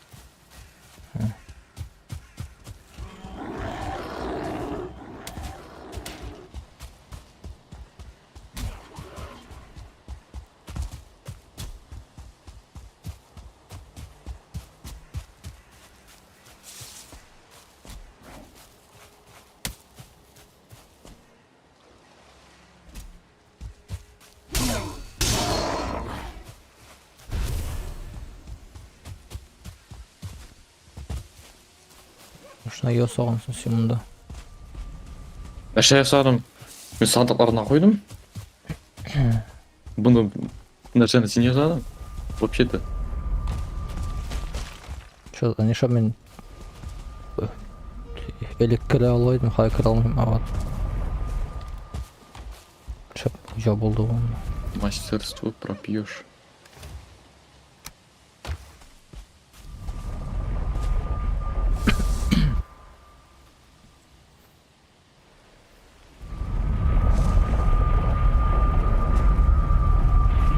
Шуна ясагансың син монда. Нәрсә ясадым? Мин сандыкларына куйдым. Буны нәрсәне син ясадың? Вообще-то. Чё, нишләп мин элек керә ала идем, хәзер керә алмыйм, а вот. Шәп хуҗа булды ул. Мастерство пропьешь.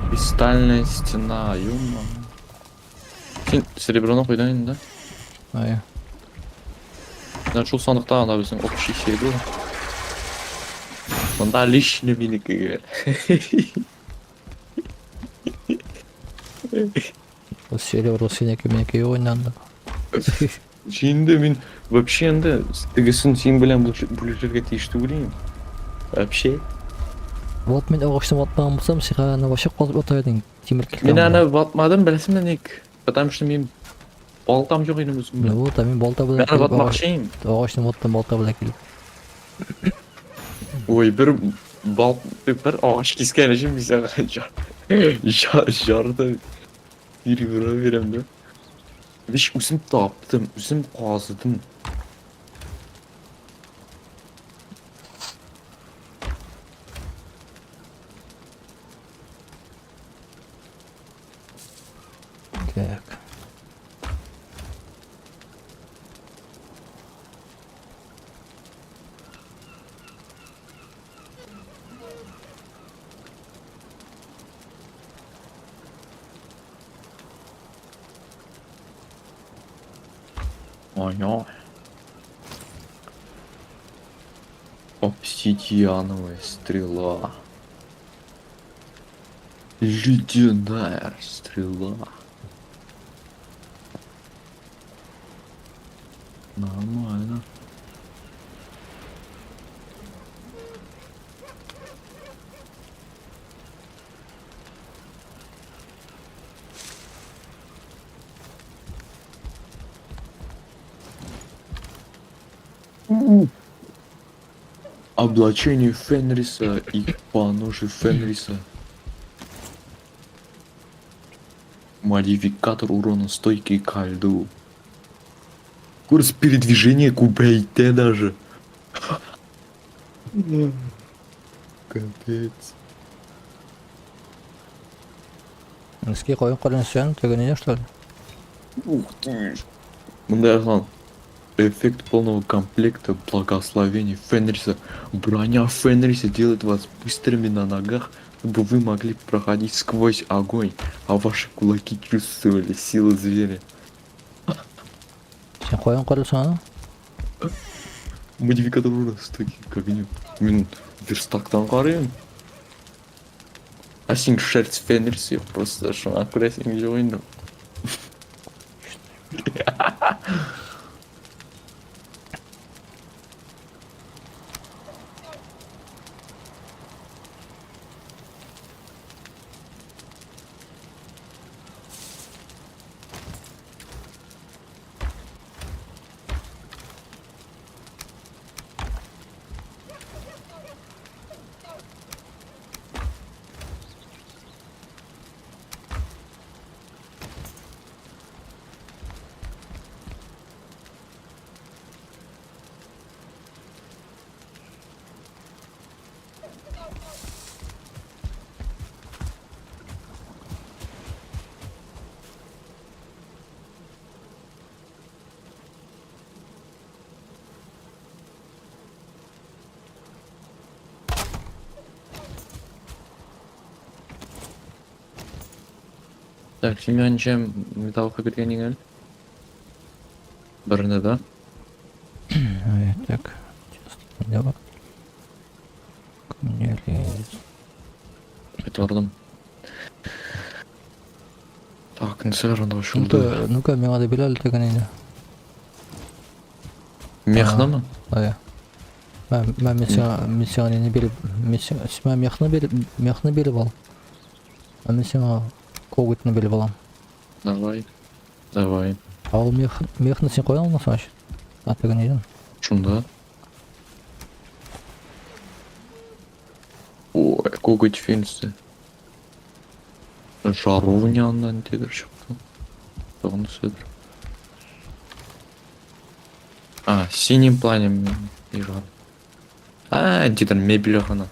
Кристальная стена, юма. Син сереброны куйдың инде, да? Әйе. Менә шул сандыкта анда безнең общий серебро. Монда лишний минеке. Ул серебро синеке минеке юк инде анда. Инде мин вообще инде тегесен син белән бүлешергә тиеш түгел идем. Вообще. Вот мин агачны ватмаган булсам, сиңа аны вообще казып ята идең, тимер килтәң Мин белән. аны ватмадым, беләсеңме ник? Потому что мин балтам юк иде үзем Ну белән. вот, а мин балта Мин белән аны килеп агач, ватмакчы идем. агачны ваттым балта белән килеп. Ой, бер бал бер агач кискән өчен мин сиңа жарты серебро бирәм дә. Биш үзем таптым, үзем казыдым. Так. Ой-ой. Обсидиановая стрела. Ледяная стрела. Нормально. Облачение Фенриса и поножи Фенриса. Модификатор урона стойкий ко льду. Курс передвижения Кубейте даже. Капец. Носки куеп карыйсың, теге не что ли? Ух ты ж. Монда язган. Эффект полного комплекта благословений Фенриса. Броня Фенриса делает вас быстрыми на ногах. Чтобы вы могли проходить сквозь огонь, а ваши кулаки чувствовали силу зверя. Син каян карыйсың аны? Модификатор урона стойкий к огню. Мин верстактан карыйм. А син шерсть Фенрис юк, просто шуңа күрә син юк инде. Так, син миңа ничә металлка биргән идең әле? Берне, да? Ай, так. Сейчас бар. Кнелез. Кайтардым. Так, нәрсәләр анда ачылды? Ну-ка, ну-ка, миңа да бир әле теге инде. Мехнамы? Ая. Мә, мин сиңа, мин сиңа нини биреп, мин сиңа, мә мехны биреп, мехны биреп ал. Ә мин сиңа коготьны биреп алам. Давай. Давай. Ә ул мех, мехны син кая алдың соң? А теге нидән? Шунда. Ой, коготь фенси. Жаровня аннан ниндидер чыкты. Тагын нәрсәдер. А, синим плане жар. А, ниндидер мебель гына.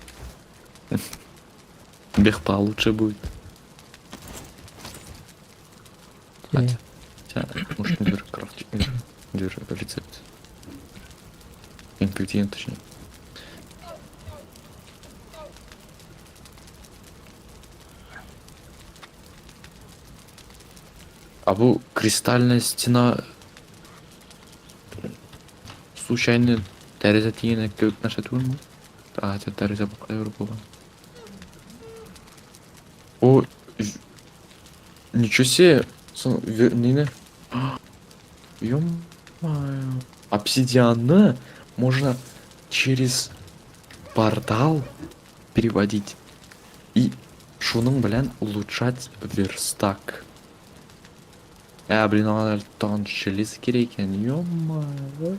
Бех получше будет. Те- Хотя, может, ниндидер крафтик, ниндидер рецепт. Ингредиент, точнее. А бу кристальная стена случайно тәрәзә тигән кебек нәрсә түгелме? А, это тәрәзә бакка йөреп булган. О, ничего себе! Нине? Ё-моё. Обсидианны можно через портал переводить и шуның белән улучшать верстак. Ә, блин, аңа әле тагын железо кирәк икән. Ё-моё.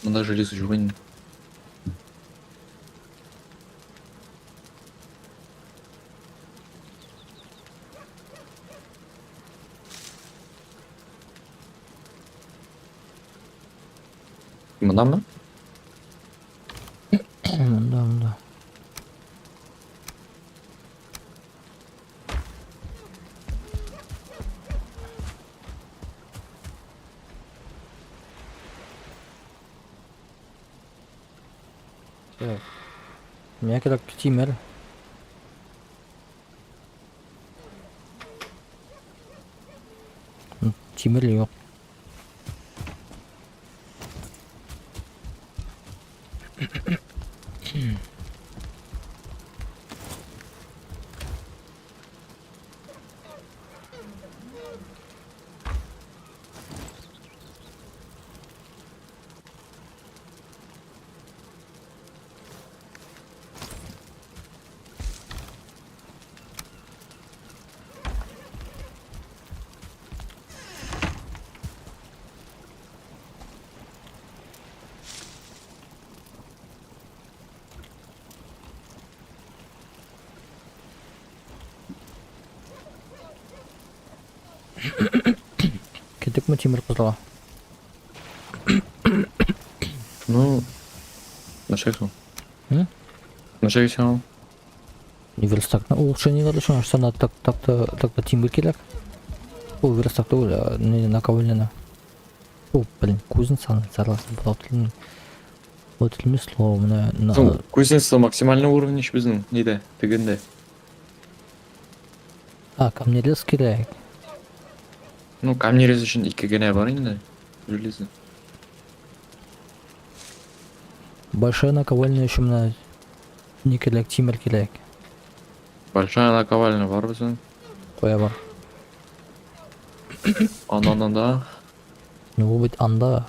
Монда железо юк инде. Моннанмы? Монда, монда. Так. Миңа кирәк тимер. Тимер юк. Киттекме тимер кызылга? Ну, нәрсәгә соң? М? Нәрсәгә сиңа ул? Верстакны улучшение өчен сана так так-то так-то тимер кирәк. Ул верстак түгел, ә, не наковальняны. О, блин, кузницаны зараза, була телем. Бу телме слово менә на Ну, кузница максимальный уровень ич безнең нидә, тегендә. А, камнерез кирәк. Ну, камнерез өчен ике генә бар инде. Железо. Большая наковальня өчен менә ни кирәк, тимер кирәк. Большая наковальня бар безнең. Кая бар? Аннан да. Ну, ул бит анда.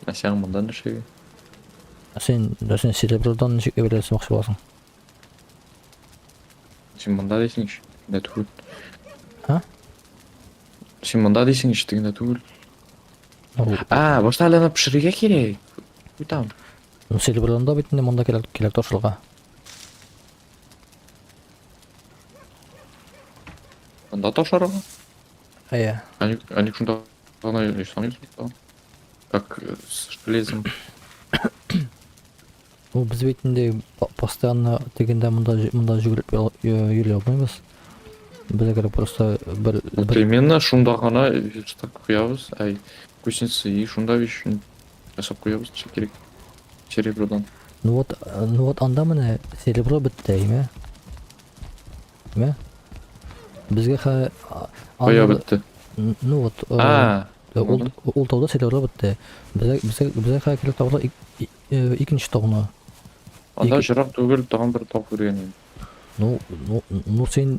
Ә син монда нәрсәгә? Ә син, ә син серебродан ничек әверәсең акча буласың? Син монда дисең ич, тегендә түгел. Һа? Син монда дисең ич, тегендә түгел. Ну, А, башта әле аны пешерергә кирәк. Куй там. ну серебродан да бит инде монда кирәк, кирәк ташырга. Монда ташырга? Әйе. Они шунда гына ясамыйбыз. Как с железом. Ну, без бит инде постоянно тегендә монда монда жүгереп йөри алмыйбыз. Безгә кирәк просто бер Вот бер именно шунда гына верстак куябыз, әй, кузница и шунда өчен ясап куябыз ничек кирәк. Серебродан. Ну вот, ну вот анда менә серебро бетте, әйме? Әйме? Безгә хә Кая бетте? Ну вот, А, ул ул тауда серебро бетте. Безгә безгә безгә хә кирәк тауда икенче тауны. Анда җырак түгел, тагын бер тау күргән идем. Ну, ну, ну син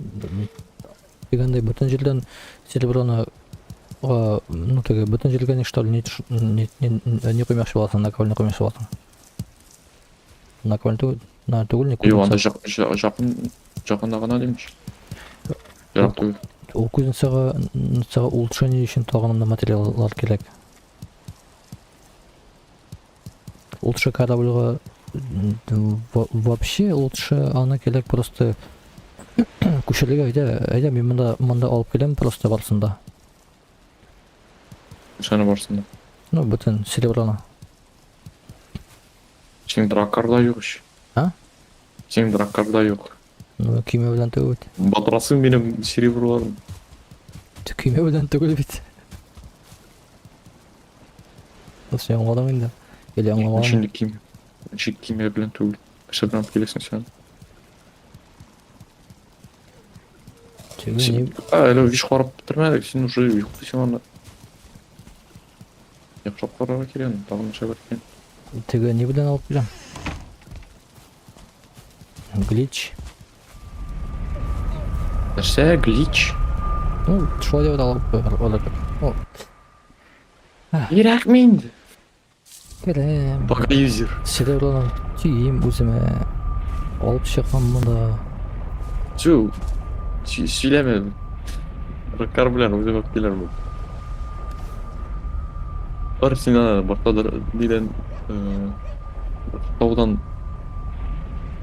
дигәндәй бөтен җирдән сереброны ну теге бөтен җиргә не что ли не не не не куймакчы буласың, наковальня куймакчы буласың. Наковальня түгел, на түгел не Юк, анда кузница. Якын якында гына дим. Ерак түгел. Ул кузницага улучшение өчен тагын да материаллар кирәк. Лучше корабльга вообще лучше аны кирәк просто күчерергә әйдә, әйдә мин монда монда алып киләм просто барсын да. Шаны барсын да. Ну, бөтен сереброны. Синең драккарда юк ич. А? Синең драккарда юк. Ну, көймә белән түгел бит. Батырасың минем сереброларым. Көймә белән түгел бит. Син аңладың инде. Или аңламадың? Ничек киме? Ничек киме белән түгел. Нәрсә белән алып киләсең син? Түгел, ни А, әле виш карап бетермәдек, син уже йоклыйсың анда. Яхшылап карарга кирәк аны, тагын нәрсә бар икән. Теге ни белән алып киләм? Глич. Нәрсә, глич? Ну, шулай дип алып алып. О, Кирәкми инде. Керәм. Пока юзер. Сереброны төйим үземә. Алып чыкам монда. Чү, сөйләмә. Ракар белән үзем алып килермен. Бар син ана башта нидән таудан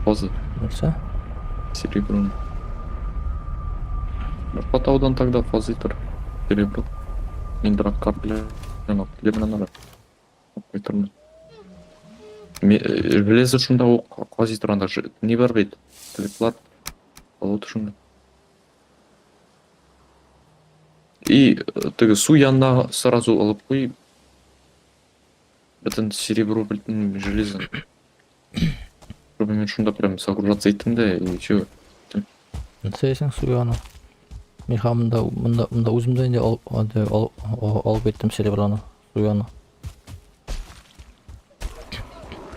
казы Нәрсә? сереброны. Башка таудан тогда казый тор. Серебро. Мин драккар белән алып килермен аннары. Алып кайтырмын. Железо шунда ук казый тор анда. Ни бар бит? Телеплар. Алып шунда. И теге су янына сразу алып куй. Бөтен серебро, бөтен железо. Чтобы мин шунда прям загружаться иттем дә, и чё. Нәрсә су яны? Мин һәм монда монда монда үземдә инде алып алып киттем сереброны, су яны.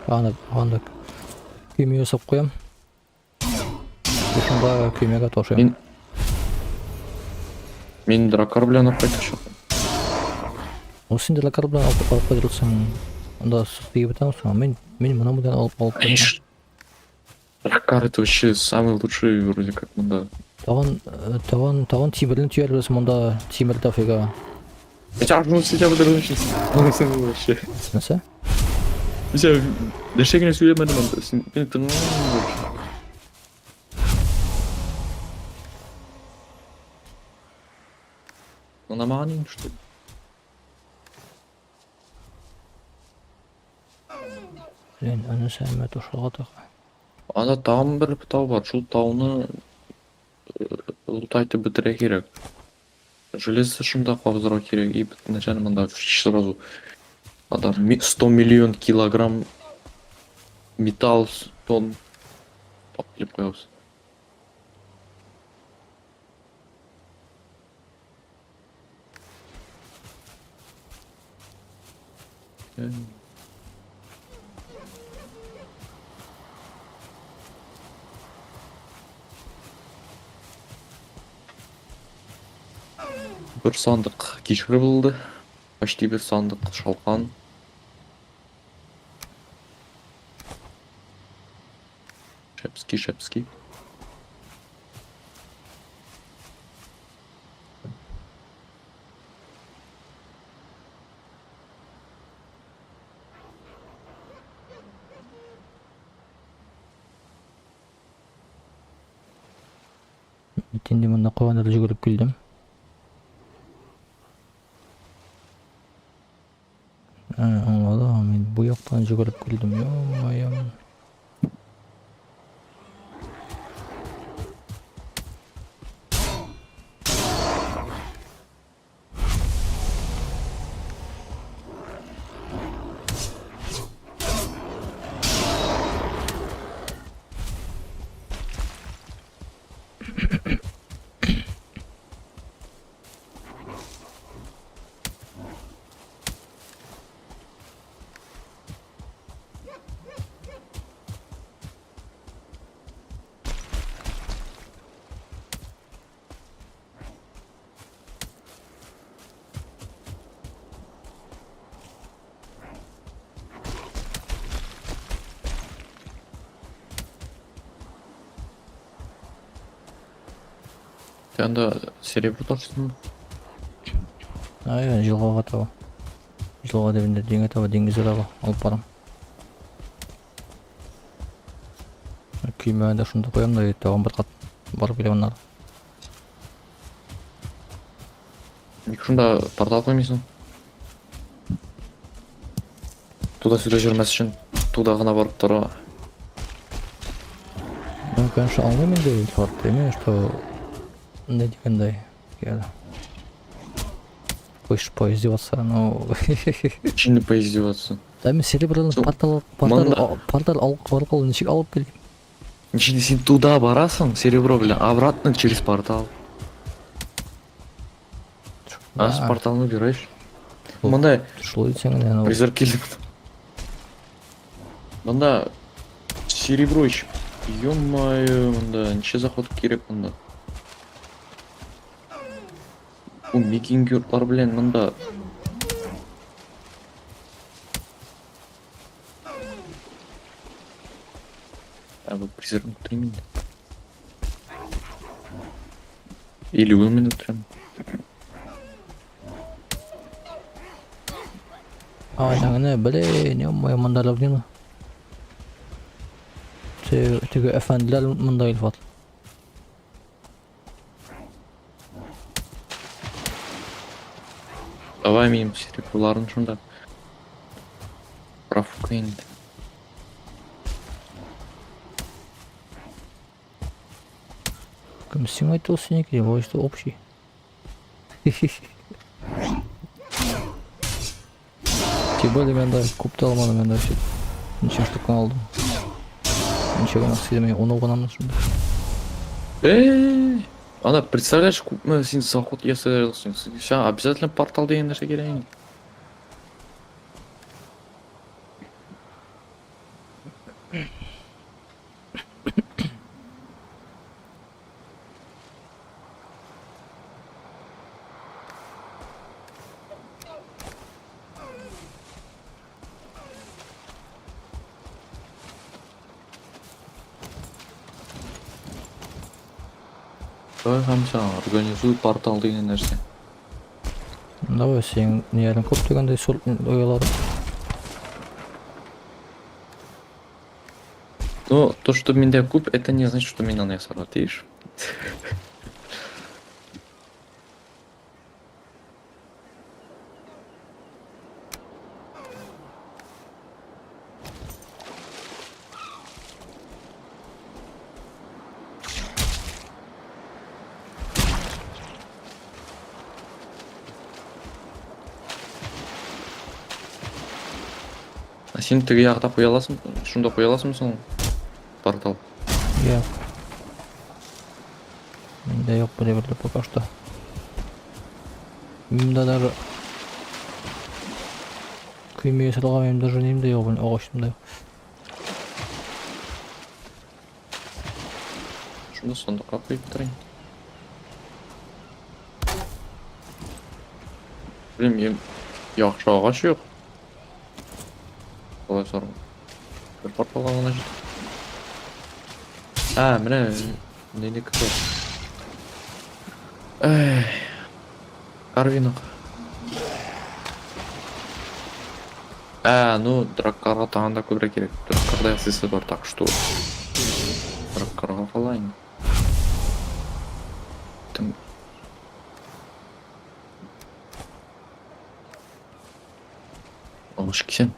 Аны аны көймә ясап куям. Шунда көймәгә ташыйм. Мин дракар белән алып кайтачак. Ну син дракар белән алып алып кайтырсың. Анда су тиеп бетәмсең. Мин моның белән алып алып кайтам. Конечно. Дракар это вообще самый лучший вроде как монда. Тагын тагын тагын тимерне төярбез монда тимер дофига. Хотя, ну, хотя бы даже вообще. Нәрсә? Син нәрсә генә сөйләмәдем анда. Син мине тыңламадың вообще. Тыңламаган идең, что ли? Блин, аны сәмә тушылга тагы. Анда тагын бер тау бар. Шул тауны Лутайтып бетерә кирәк. Железо шунда кабызырга кирәк. И бөтен нәрсәне монда сразу. Анда 100 миллион килограмм металл тонн алып килеп куябыз. Бер сандык кишер булды. Почти бер сандык шалкан. Шепский, шепский. Инде монда каяндыр йөгереп килдем. Ә, аңладым, мин бу яктан йөгереп килдем. Ё-моё. Ты анда серебро тапсың? Ай, җылгага таба. Җылга дип инде диңгезгә таба, диңгезгә таба алып барам. Көймәне дә шунда куям да тагын бер кат барып киләм аннары. Ник шунда портал куймыйсың? Туда-сюда йөрмәс өчен туда гына барып тора. Ну, конечно, аңлыйм инде, Илфат, именно что не дигәндәй, я хочешь поиздеваться, но Чинно поиздеваться. Да мин сереброны Сол- портал портал Монда- портал алып аркылы ничек алып килдем? Ничего син туда барасың, серебро, бля, обратно через портал. А с Да, порталын убираешь. Ул- Монда Шулай дисәң генә, ну, призрак килде. Монда серебро ищем. Ё-моё, монда ничә заход кирәк монда. Бу микингертлар белән монда. А бу призракны үтерим инде. Или ул мине үтерәм. Ай, генә, блин, ё-моё, монда равнина. Теге әфәнделәр монда Илфат. Давай минем сереброларын шунда. Профука инде. Кем сиңа әйтте ул синеке, ул что общий. Тем более мин анда күп тә алмадым, мин вообще ничә штукны алдым. Ничә генә сизмәй, унау гынамы шунда. Эй, ана, представляешь, күпме син заход ясай аласың. Син обязательно портал дигән нәрсә кирәк инде. Давай һәм сиңа организуй портал дигән нәрсә. Давай син ниләрең күп дигәндәй сул оялары. Но то, что миндә күп, это не значит, что мин аны ясарга тиеш. Ә син теге якта куя аласың, шунда куя аласыңмы соң? Портал. Юк. Миндә юк бер дә пока что. Миндә даже көймә ясалган минем даже нем дә юк, блин, агачым да юк. Шунда сандыкка куеп торыйм. Блин, мин яхшы агач юк. Алай сорау. Бер порталга гына җитә. А, менә нинди кыз. Эй. Карвинок. А, ну, драккарга тагын да күбрәк кирәк. Драккарда ясыйсы бар, так что. Драккарга кала инде. Тым. Алыш кисәм.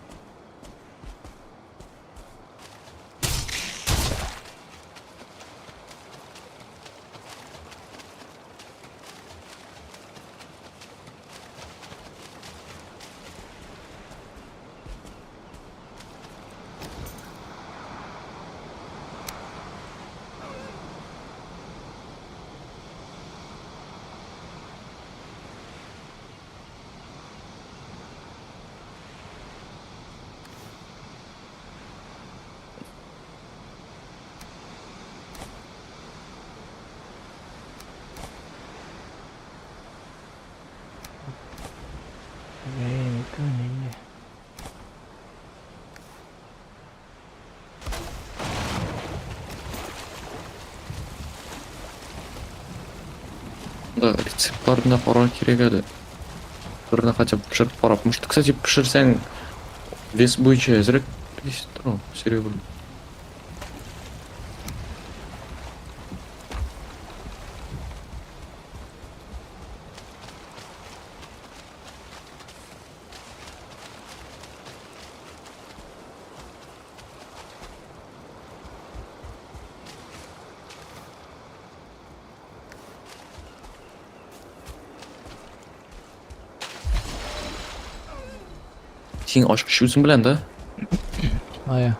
Да, рецептларына карау кирәк әле. Берне хотя бы пешереп карап. Может, кстати, пешерсәң, вес буенча әзрәк весит тора, серебро. Син ачкыч үзең белән, да? Ая.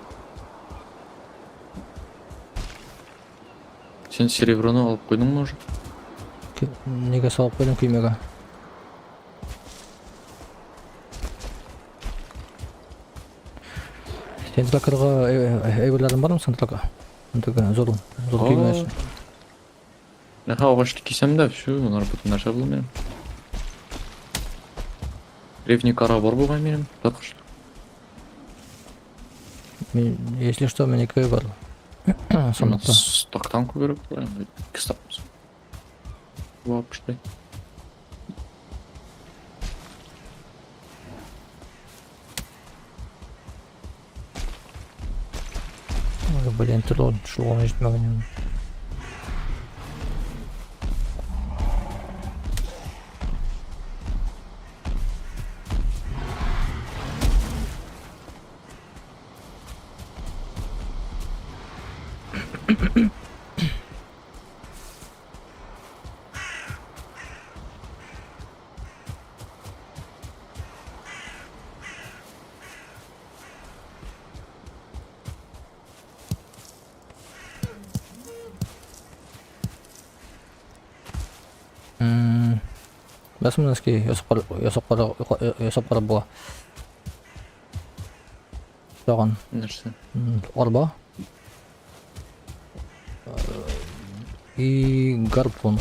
Син сереброны алып куйдыңмы уже? Нигә салып куйдым көймәгә? Сен тракторга әйберләрең бармы сен тракка? Теге зур, зур көймә өчен. Нәхә агачны кисәм дә, все, монар бөтен нәрсә булды минем. Древний кора бар бугай минем, так что. Мин, если что, минеке бар. Сандыкта. Стактан күбрәк була инде. Ике стак. Вообще. Ой, блин, трон, шул гына җитмәгән инде. Беләсеңме носки ясап кара, ясап кара, ясап карап була. Тагын. Нәрсә? Арба. И гарпун.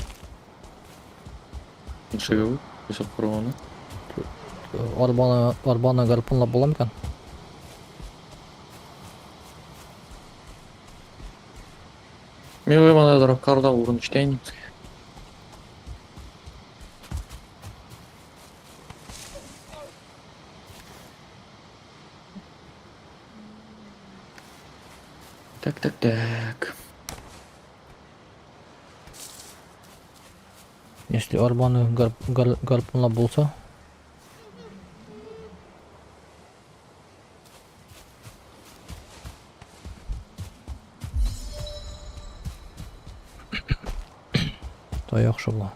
Нәрсәгә бу? Ясап караганы. Арбаны, арбаны гарпунлап була микән? Мин уйлыйм, анда драккарда урын җитә инде. Так, так, так. Если арбаны гарпунлап булса, то яхшы була.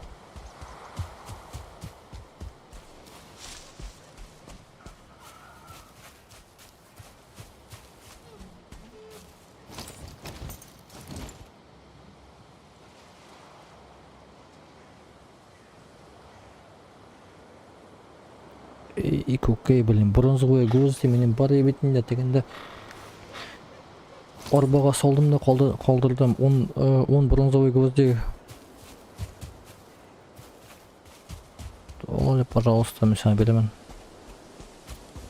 И күкәй, блин, бронзовые гвозди минем бар бит инде тегендә. Арбага салдым да калдырдым. 10 бронзовый гвозди. Ал әле, пожалуйста, мин сиңа бирәмен.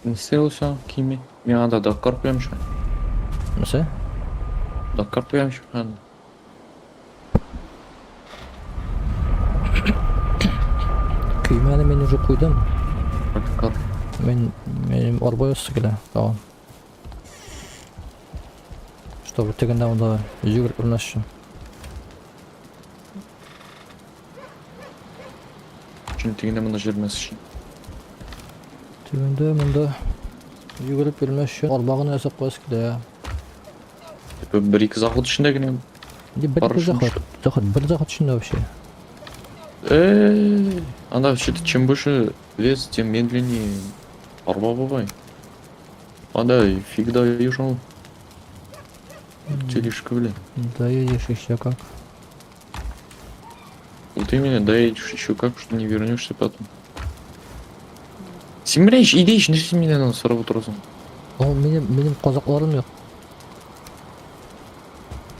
Нәрсә ул сиңа кими? Миңа да даккар куям шул. Нәрсә? Даккар куям шул. Көймәне мин уже куйдым. Даккар. Мин минем арба ясы килә. Тагын. Чтобы тегендә монда йөгереп үрмәс өчен. Чөнки тегендә монда җөрмәс өчен. Тегендә монда йөгереп йөрмәс өчен арба гына ясап куясы килә. Типа бер-ике заход эчендә генә. Не бер ике заход. Заход бер заход эчендә вообще. Анда вообще-то чем больше вес, тем медленнее арба бабай. Анда фиг даешь он. Тележка, блин. Доедешь еще как. Вот именно, доедешь еще как, что не вернешься потом. Син белән өйдә ич нәрсә миннән аны сорап утырасың? Ул минем минем казакларым юк.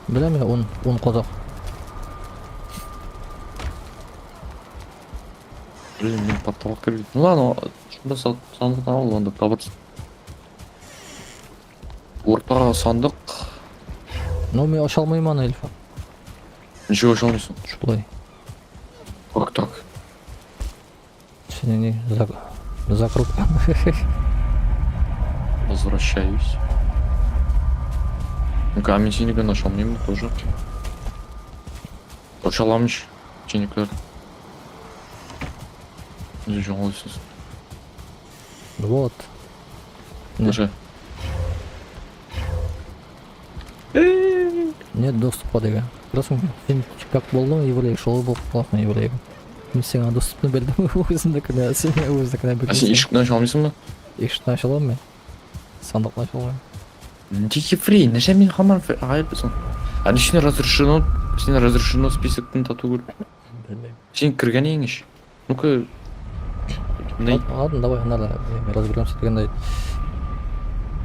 Беләм мин ун казак. Блин, мин порталга кереп. Ну ладно, шунда сандыктан ал, анда табырсың. Уртага сандык. Ну мин ача алмыйм аны, Илфат. Ничего ача алмыйсың? Шулай. Как так? Сине не закрутка. Возвращаюсь. Ну-ка, а мин синекен ача алмыйм тоже. Ача алам ич. Синекләр. Үзе җаңлыйсыз. Вот. Нәрсә? Нет доступа дигән. Күрәсеңме? Син как булдың еврей, шул булып каласың еврей. Мин сиңа доступны бирдем, үзеңнекенә, син үзеңнекенә Ә син ишекне ача алмыйсыңмы? Ишекне ача алам мин. Сандыкны ача алмыйм. Нинди еврей? Нәрсә мин һаман гаеплесең? Ә ничек разрешено? Син разрешено списоктан та түгел. Белмим. Син кергән идең ич. Ну-ка. Ни? Ладно, давай, надо, разберемся дигәндәй.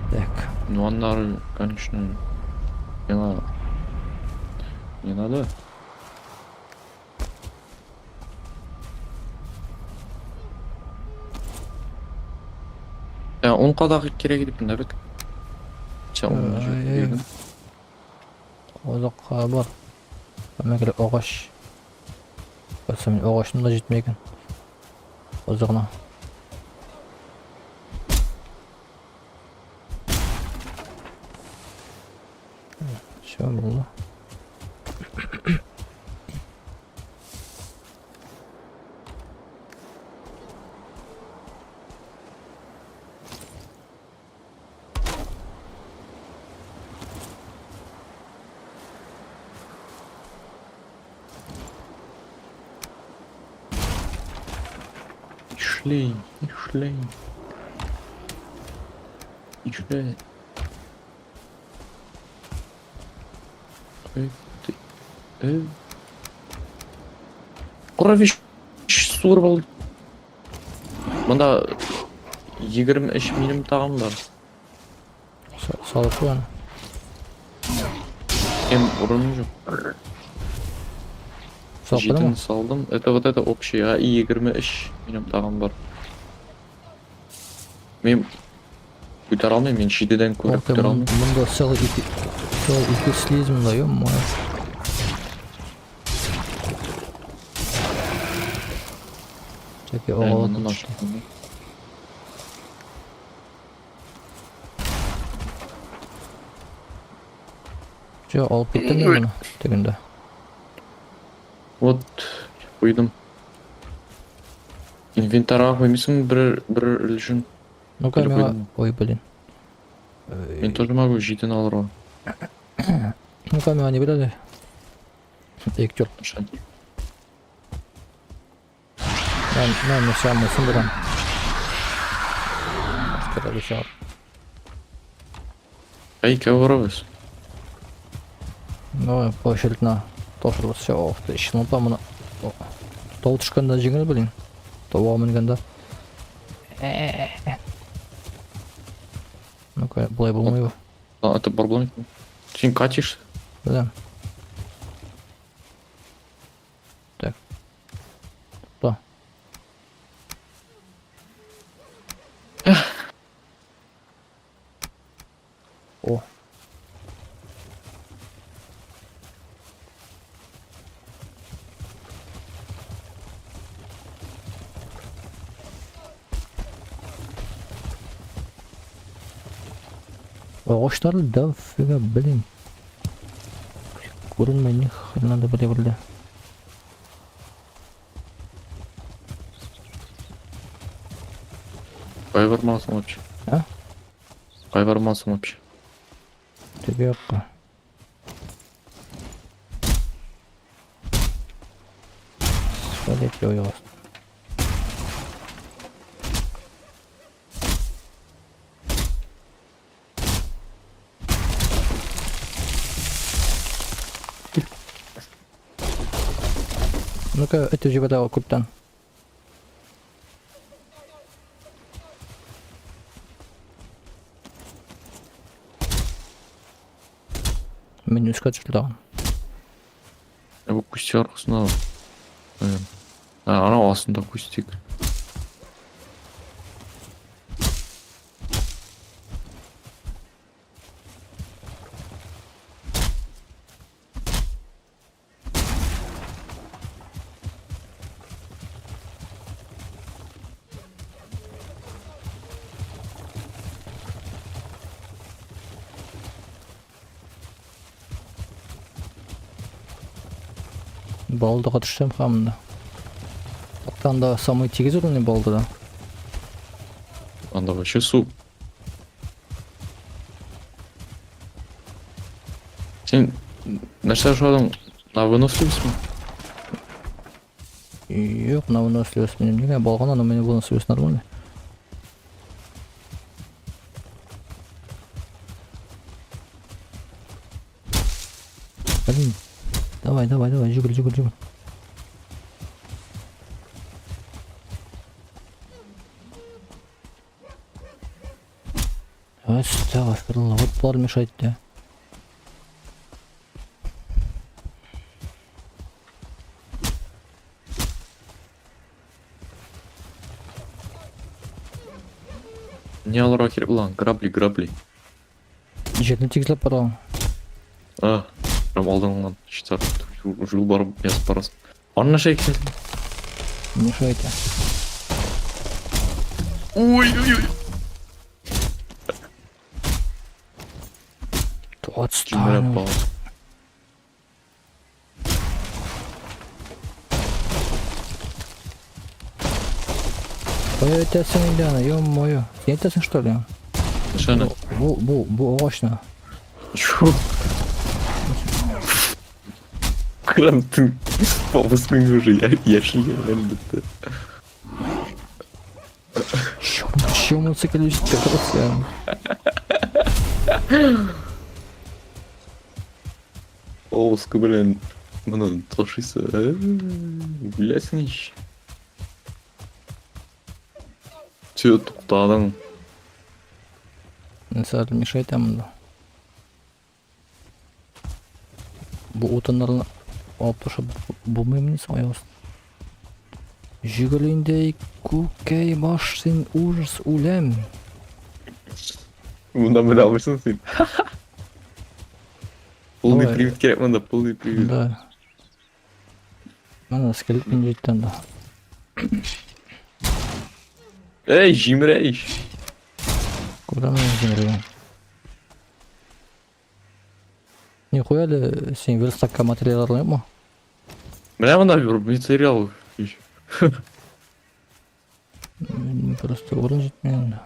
Так. Ну, аннары, конечно, миңа не надо. Ә, ун кадак кирәк иде монда бит. Сен ун бирдең. Озакка бар. Әмма кирәк агач. Бәлсә мин агачым да җитми икән. Озагына. Все булды. Эшли, эшли. Эшли. Эй, ты. Эй. Кровищ суырып алды. Монда 23 минем тагын бар. Салып куй аны. Эм урыным юк. Салып куйдыңмы? Жетін салдым. Это вот это общий, а и 23 минем тагын бар. Мин күтәрә алмыйм, мин 7-дән күбрәк Ох ты, күтәрә алмыйм. монда целый ике слизь монда, ё-моё. Всякие Ә, оголы моннан төште. ашыктым. Чё, алып киттем мин моны тегендә. Вот, куйдым. Инвентарьга куймыйсың бер бер өлешен. Ну-ка, Или миңа... куйдым. Ой, блин. Мин тоже могу жетіні алырга. Ну-ка, миңа не бир әле. Ике черт. Ошо. Мә, мин сиңа монысын бирәм. Башка да чыгар. Әй, икәү барабыз. Давай, по очередь на. Тапшырыбыз. Все, ох ты, чынлап моны. Тау төшкәндә җиңел, блин. Тауга менгәндә. Ну-ка, болай булмый бу. А, это барбланк. Син катишь? Беләм. Так. Тукта. О. Агачлар дофига, блин. Күренмәй ни хрена да бер берле. Кая бармасың вообще? А? Кая бармасың вообще? Теге якка. Свалить его. Ну-ка, это же вода куптан. Мин өскә төште тагын. Ә бу кустик аркасында. Наверное. А, анау астында кустик. Балдыга төшсәм һәм Анда самый тигез урын балдыда. Анда вообще су. Син нәрсә ашадың? На выносливостьмы? Юк, на выносливость минем нигә балган, аны минем выносливость нормальный. Блин. Давай, давай, давай, жүгір, жүгір, жүгір. Астагфирулла, вот болар мешает да. Не алырга кирәк булган, грабли, грабли. Җирне тигезләп барам. А, прям алдыңнан читар. Жул барып язып барасың. Аны нәрсә икән? Мешает. Ой, ой, ой. Отстань. Җимереп калды. Кая әйтәсең инде аны, ё-моё. Син әйтәсең, что ли? Нәрсәне? Бу, бу, бу агачны. Чё? Крам, ты папасың уже, я яшелгән бетте. Чё мотоцикле җитте? Полоска, блин, моны ташыйсы. Беләсең ич. Все, туктадың. Нәрсә мешает монда. Бу утыннарны алып ташлап булмыймыни соң аяк астына? Җигел инде, күкәй баш син, ужас, үләм. Монда менә алмыйсың син. Полный Давай. привид кирәк монда, полный привид. Да. Менә скелет инде җитте анда. Эй, җимерә ич. Күрәм мин җимергән. Не куй әле син верстакка материаллар юкмы? Менә монда бер материал ич. Мин просто урын җитми инде.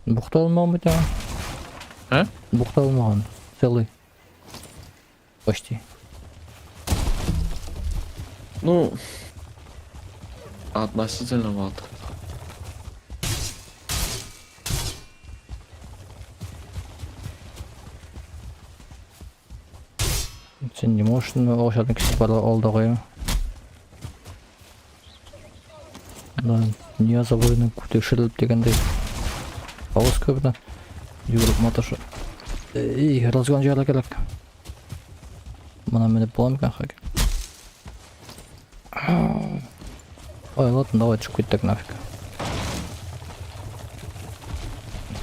Букталмаган бит аңа. А? Букталмаган. Целый. Почти. Ну, Относительно ватык. Син не можешь агачларны кисеп бара алда куя. Да, не забойны күтешелеп дигәндәй. Авыз күбенә йөгереп маташа. Эй, разгон җыярга кирәк. Моны менеп була микән хәзер? Ой, ладно, давай төшеп киттек нафиг.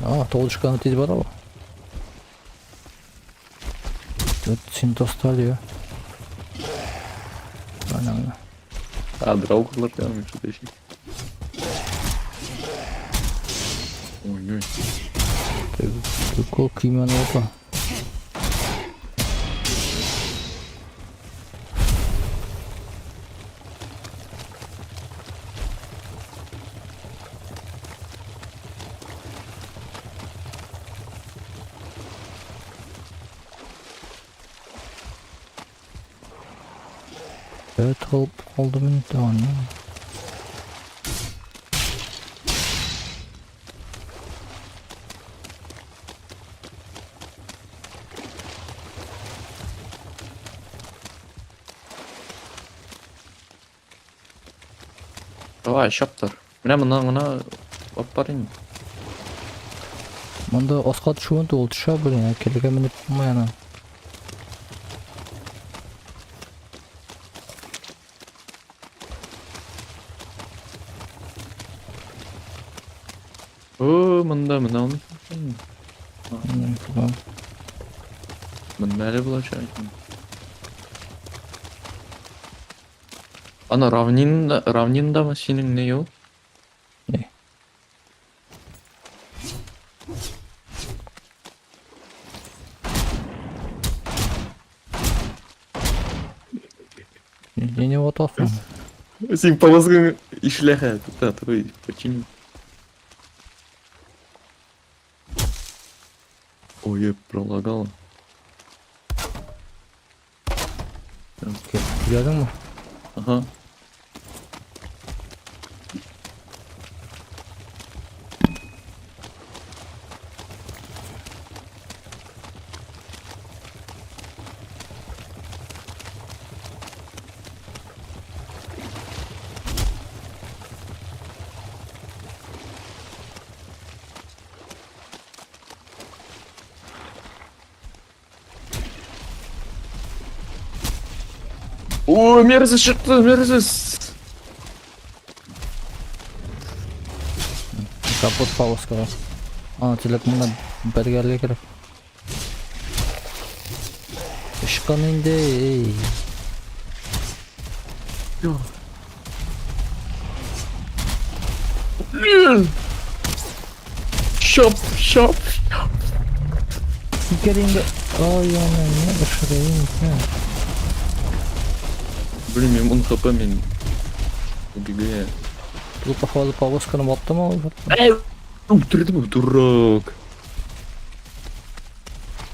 А, толочканы тиз бара бу. Тут син достар diyor. Ana ana. А, драугрлар прямо что-то еще. Ой-ой. Прикол кыйманы опа. Evet тығылып қалды мін таған. Давай, чаптыр. Менә моннан гына алып барыйм. Монда аска төшүен ул төшә, блин, ә килергә менеп булмый аны. О, монда менә аны. М, Монда әле булачак. Ана равнинда, равниндамы синең ни ул? Не. Не не ватасың? Син полоскаң ишләхә, тукта, твой почини. Ой, я пролагала. Киләдеңме? Ага. О, мерзость чыкты, мерзость. Капот полоскага. Ана телек монда бәргәргә кирәк. Очкан инде, эй. Шоп, шоп. Сикер инде. Ай, ана, не эшләйм икән? Блин, мин 10 хп мин убегаю. Бу походу повозканы ваттымы ул? Эй, үтерде бу дурак.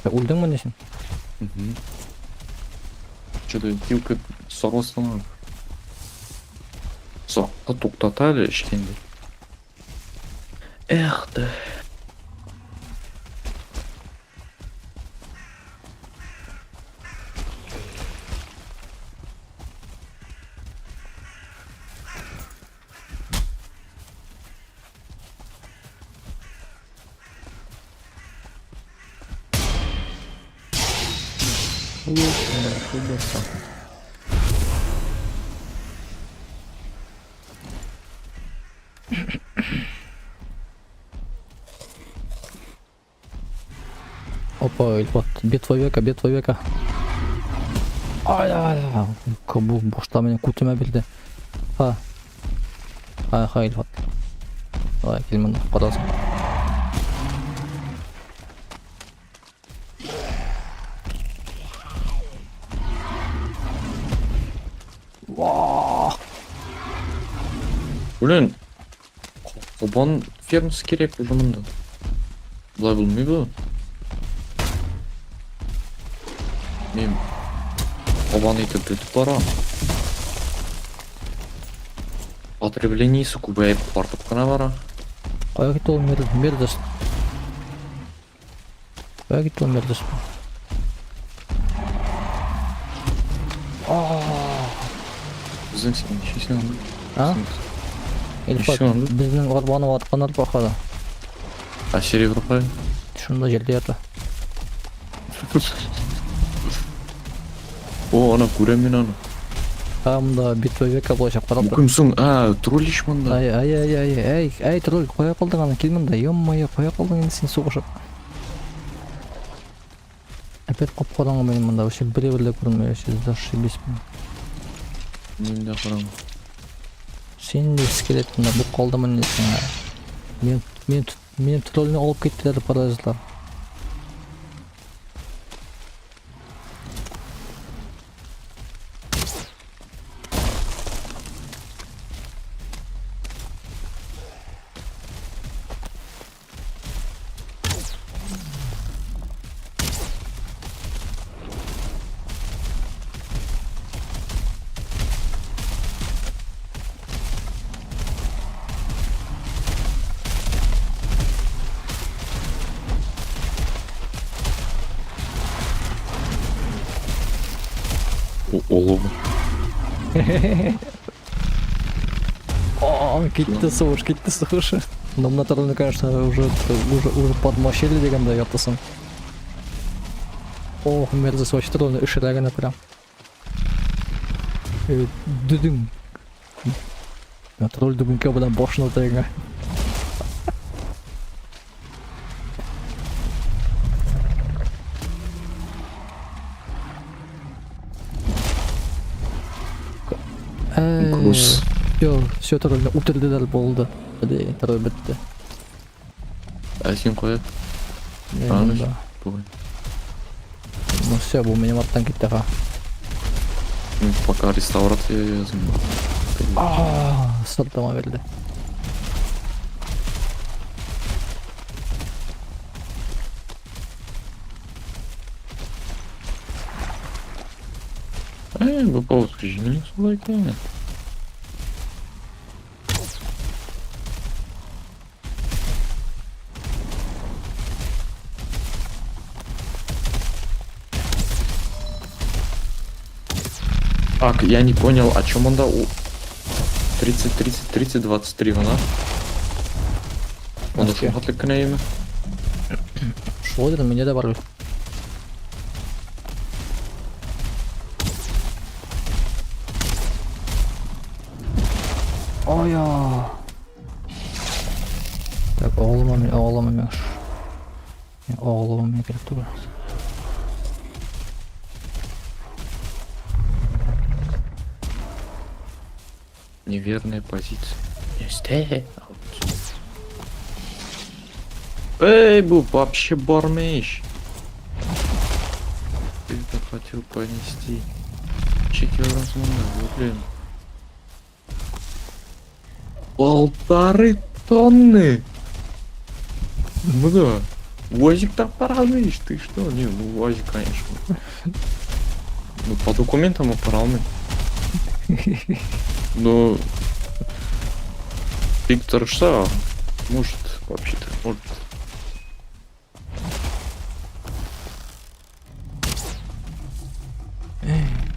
Үлдеңме ни син? Угу. Что-то вилка сорвалась. Сокка туктата әле эчкәндә. Эх ты. Опа, Ильфат, битва века, битва века. Ай, ай, ай. Бу башта мине күтемә бирде. Ха. Ха, ха, Ильфат. Давай, кил монда, карасың. Вах! Блин, кабан фермасы кирәк уже монда. Болай булмый бу. Мин кабан итеп бетеп барам. Потреблениесе күбәеп артып кына бара. Кая китте ул мерзость? Кая китте ул мерзость? Безнең син ничәсең анда? А? Илфат, Ничә анда? безнең арбаны ватканнар походу. А серебро кая? Шунда җирдә ята. О, ана күрәм мин аны. А, монда битва века булачак, карап Бу тор. кем соң? А, троллич монда. Ай, ай, ай, ай, ай, ай, тролль, кая калдың аны? Кил монда, ё-моё, кая калдың инде син сугышып? Опять кап-караңгы минем монда, вообще бер дә күренми, вообще зашибись. Мин дә караңгы. Син дә скелет монда, бу калдымы инде сиңа? Мин, мин, минем тролльне алып киттеләр паразитлар. О, оловы. О, китте сугыш, китте сугыш. Но мына тролльне, конечно, уже подмочили дигәндә яртысын. Ох, мерзость, вообще тролльне өшерә генә прям. Дөдең. Тролль дубинка белән башына тәгә. Груз. Все, все тролльне үтерделәр булды. Блин, тролль бетте. Ә син кая? Не, А, монда. Бүген. Ну все, бу минем арттан китте ха. Мин пока реставрация язым. А, сыртыма бирде. Э, бу поводка җиңел шулай икән. Так, я не понял, о чем он да? 30, 30, 30, 23 гына. Онда Нәрсә? шул хәтлек кенә име? Шулай дидем, миндә дә бар бит. Ая. Так, оглыма мин, оглыма мин. Оглыма мин кирәк түгел. Неверная позиция. Өстә. Эй, бу вообще бармыш. Ты это хотел понести. Чекером, блин. 1,5 тонны! Ну да. УАЗик так паралмыш, ты что? Не, ну УАЗик, конечно. Ну, по документам апаралмый. Ну, Виктор что? Может, вообще-то, может.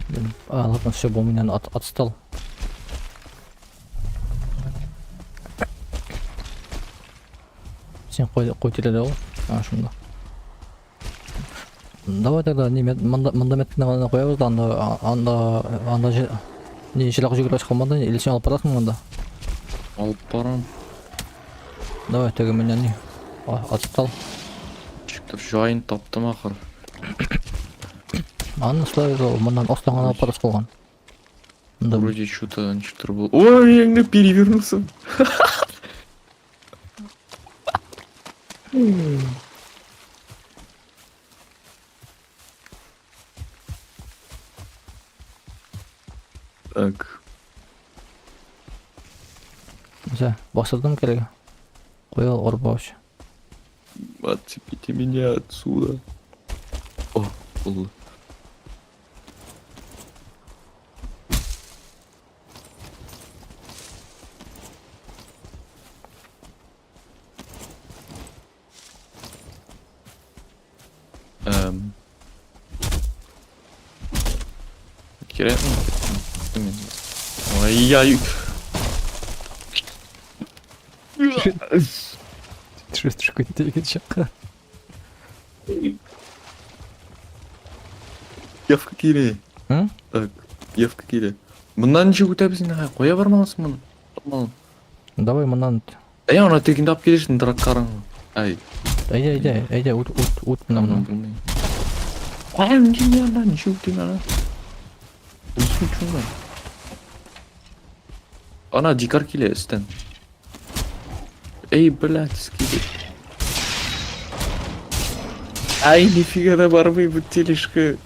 Блин. А, ладно, все, бу миннән отстал. Син кой кой тирәдә ул? А, шунда. Давай тогда не монда монда метканы гына куябыз да анда не җиләк җигеләч калмады, или син алып барасың монда? Алып барам. Давай теге миннән не отстал. Ничектер җаен таптым ахыр. Аны шулай ул моннан астан гына алып барасы калган. Монда Вроде что-то ничектер был. Ой, я не перевернулся. Так, Все, бастырдым кирәк. Куя ал арба вообще. Отцепите меня отсюда. О, булды. Эм. Кирәкми. Ай-яй. Төшеп төшеп китте икенче якка. Явка килә. М? Так, явка килә. Моннан ничек үтәбез инде? Кая бармалысың моны? Тапмадым. Давай моннан үт. Әй, ана тегендә алып килерсең драккарың. Ай, Әйдә, әйдә, әйдә, үт, үт, үт менә моннан моннан. булмый. Кая ничек янда ничек үтим ана? Үсү чуңган. Ана дикар килә өстән. Эй, блядь, скиди. Ай, нифига да бармый бу тележка.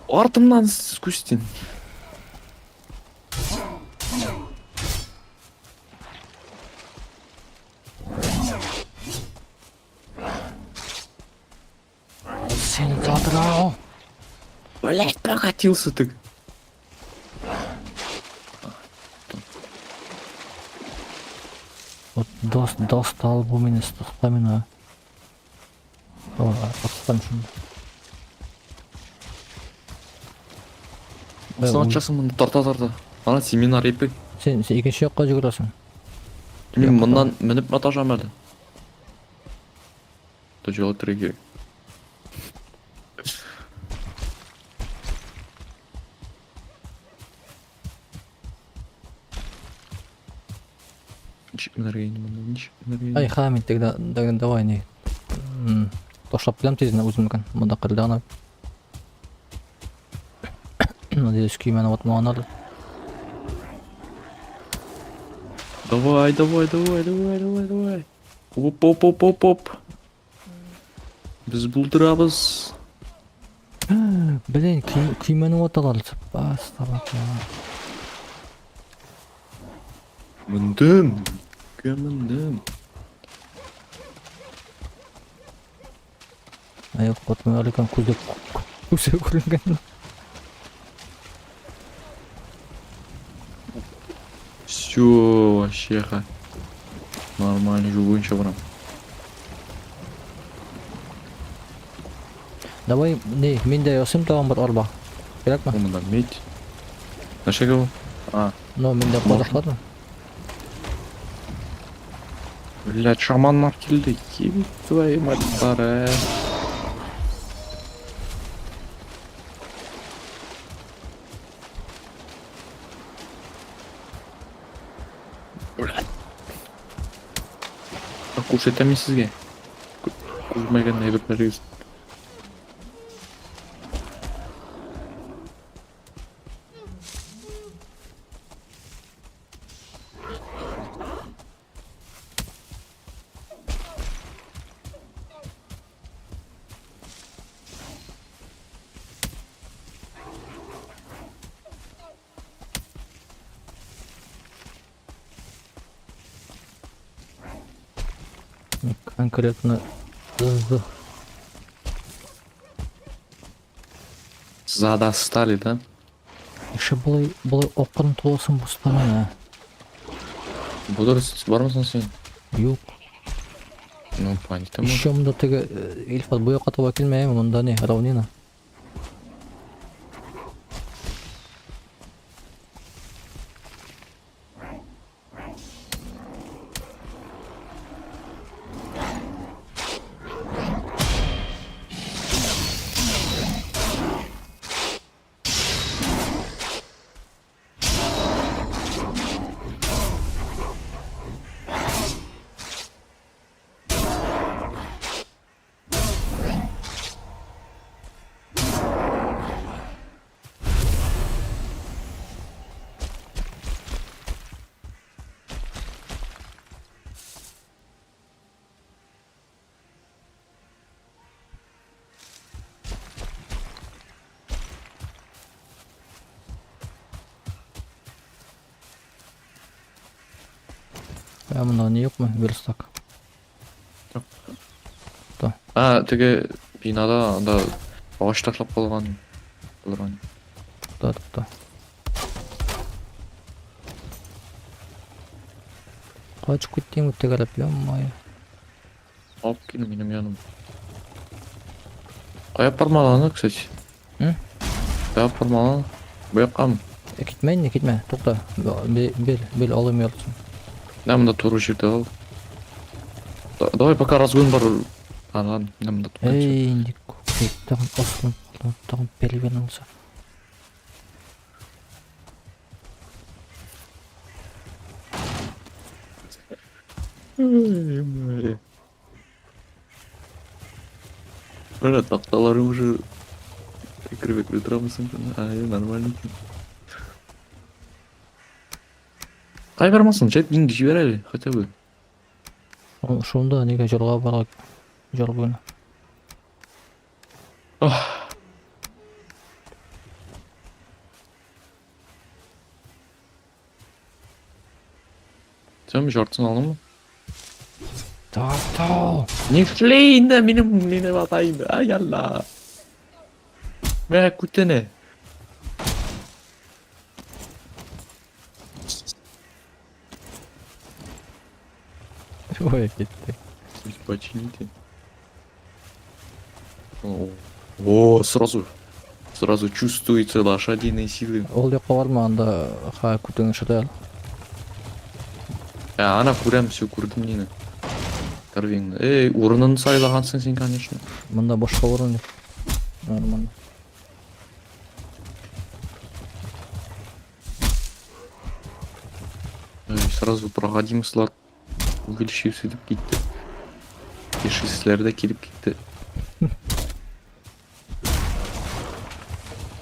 Артымнан скустин. Син задрал. Блять, прокатился ты. Вот достал бу мине стамина. О, отстань шунда. Сана часың монда тарта тарта. Ана семинар ипи. Син икенче якка йөгерәсең. Мин моннан менеп маташам әле. Тоҗылы торырга кирәк. Ничек менәргә инде монда? Ничек менәргә Ай, инде? Хамид, тогда, тогда давай не. Ташлап киләм тизенә үземнекен. Монда кырда гына. Надеюсь, көймәне ватмаганнар. Давай, давай, давай, давай, давай, давай. Оп, оп, оп, оп, оп. Без булдырабыз. Блин, көймәне ваталар. Бас, табак. Мендем. Кем мендем? Аяк ватмыйлар икән, күзе күзе күренгән. Все, вообще ха. Нормально, юл буенча барам. Давай, не, мин дә ясыйм тагын бер арба. Кирәкме? Ул монда медь. Нәрсәгә ул? А, Но миндә Можно. казаклар. блядь, шаманнар килде. Ебать твою мать, старая. Блядь. А күрсәтәм мин сезгә. Күрмәгән әйберләрегез. Конкретно Задостали, да? Еще болай болай акрын туласың бу стамина. Булдыр, бармысың син? Юк. Ну, понятно. Еще монда теге Илфат бу якка таба килмәйме, монда не, равнина. Ә монда не юкмы? Верстак. А, теге бинада анда агач ташлап калган. Булыр. Да, да, да. Кая төшеп китте инде тәгәрәп, ё-моё. Алып кил минем яным. Кая бармалы аны, кстати? М? Кая бармалы? Бу яккамы? Э, китмә инде, китмә. Тукта. Бел, бел, алыйм яртысын. Менә монда туры җирдә ал. Давай пока разгон бар. А, ладно, менә монда туктап. Эй, инде күкрәк тагын асылынып калды, тагын пәлвән алса. Менә такталары уже кебек торабысың. Ай, нормально. Кай бармасын, җәт инде җибәр әле, хотя бы. Шунда нигә җырга бара җыр буена. Ох. Сен жартысын алдыңмы? Тау. Нишли инде минем мине бата инде. Ай алла. Мә күтене. Ой, китте. Почините. О, сразу. Сразу чувствуется лошадиные силы. Ул якка барма, анда ха күтеңне шыта. Ә, ана күрәм, все күрдем нені. Корвеңне. Эй, урынын сайлагансың син, конечно. Монда башка урын юк. Нормально. Эй, сразу проходимость увеличився дип китте. Кешесләр дә килеп китте.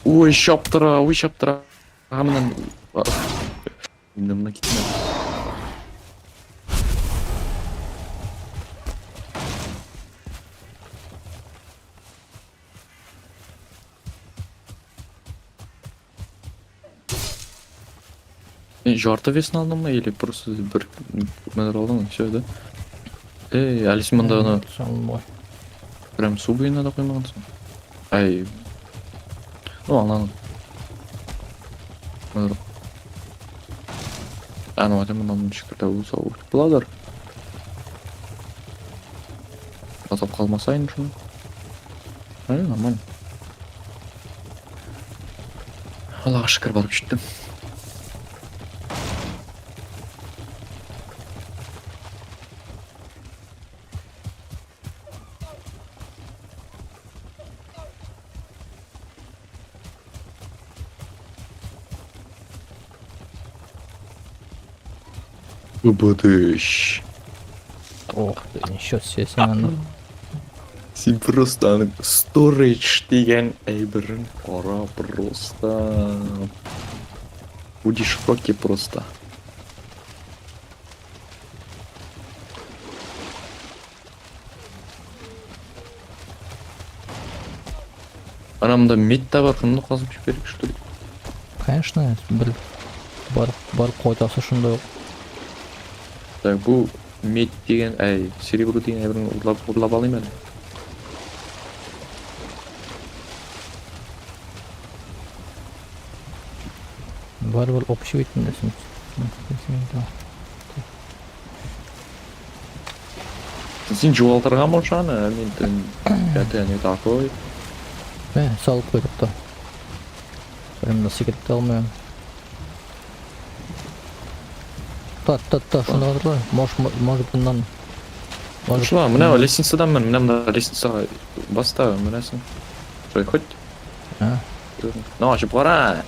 Ой, чаптыра, ой, чаптыра. Моннан. Инде моннан китмә. Жарты весін алдың ба или просто бер күпмедер алдың, все, да? Эй, әле син монда аны Салынмай. прям су буена да куймагансың. Ай. Ну, аңладым. Монда. А, ну, это монда ничектер дә булса буладыр. Атап калмаса инде шуны. Ай, нормально. Аллага шөкер, барып җиттем. Быдыш. Ох ты, ничего себе, син аны. Син просто аның storage дигән әйберен кара просто. Будешь в шоке просто. Ана монда медь та бар, шуны казып җибәрик, что ли? Конечно, бер бар бар кайтасы шунда ук. Так, бу медь дигән, әй, серебро дигән әйберне урлап, урлап алыйм әле. Барыбер общий бит инде син. Син югалтырга аны, мин это не такой. Мә, салып куйдык та. Прям да сикереп тә алмыйм. Та, та, та, шунда тора. Может, может bundan. Может, Шула, менә лестницадан мен, менә монда лестницага бас та менәсең. Шулай хоть. А, Ну, ачып кара.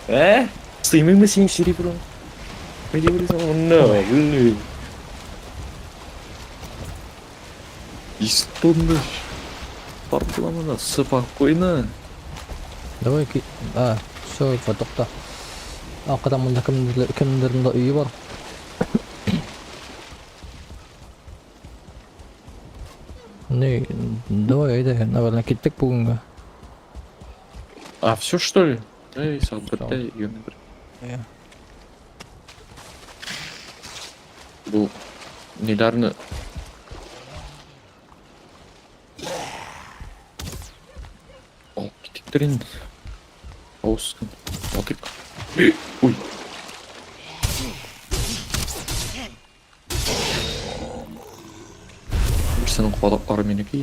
Э? Сыймыймы синең серебро? No, блин. Истонды. Бар була монда, спокойно. Давай ки. А, все, тукта. Аркадан монда кемдер кемдер монда өе бар. Не, давай әйдә, наверное, киттек бүгенгә. А, все что ли? Эй, сәгать бердә, 21. Иә. Бу ниләрне алып китиктер инде. Авыз атыйк. Ой. Кайсының кадаклары минеке?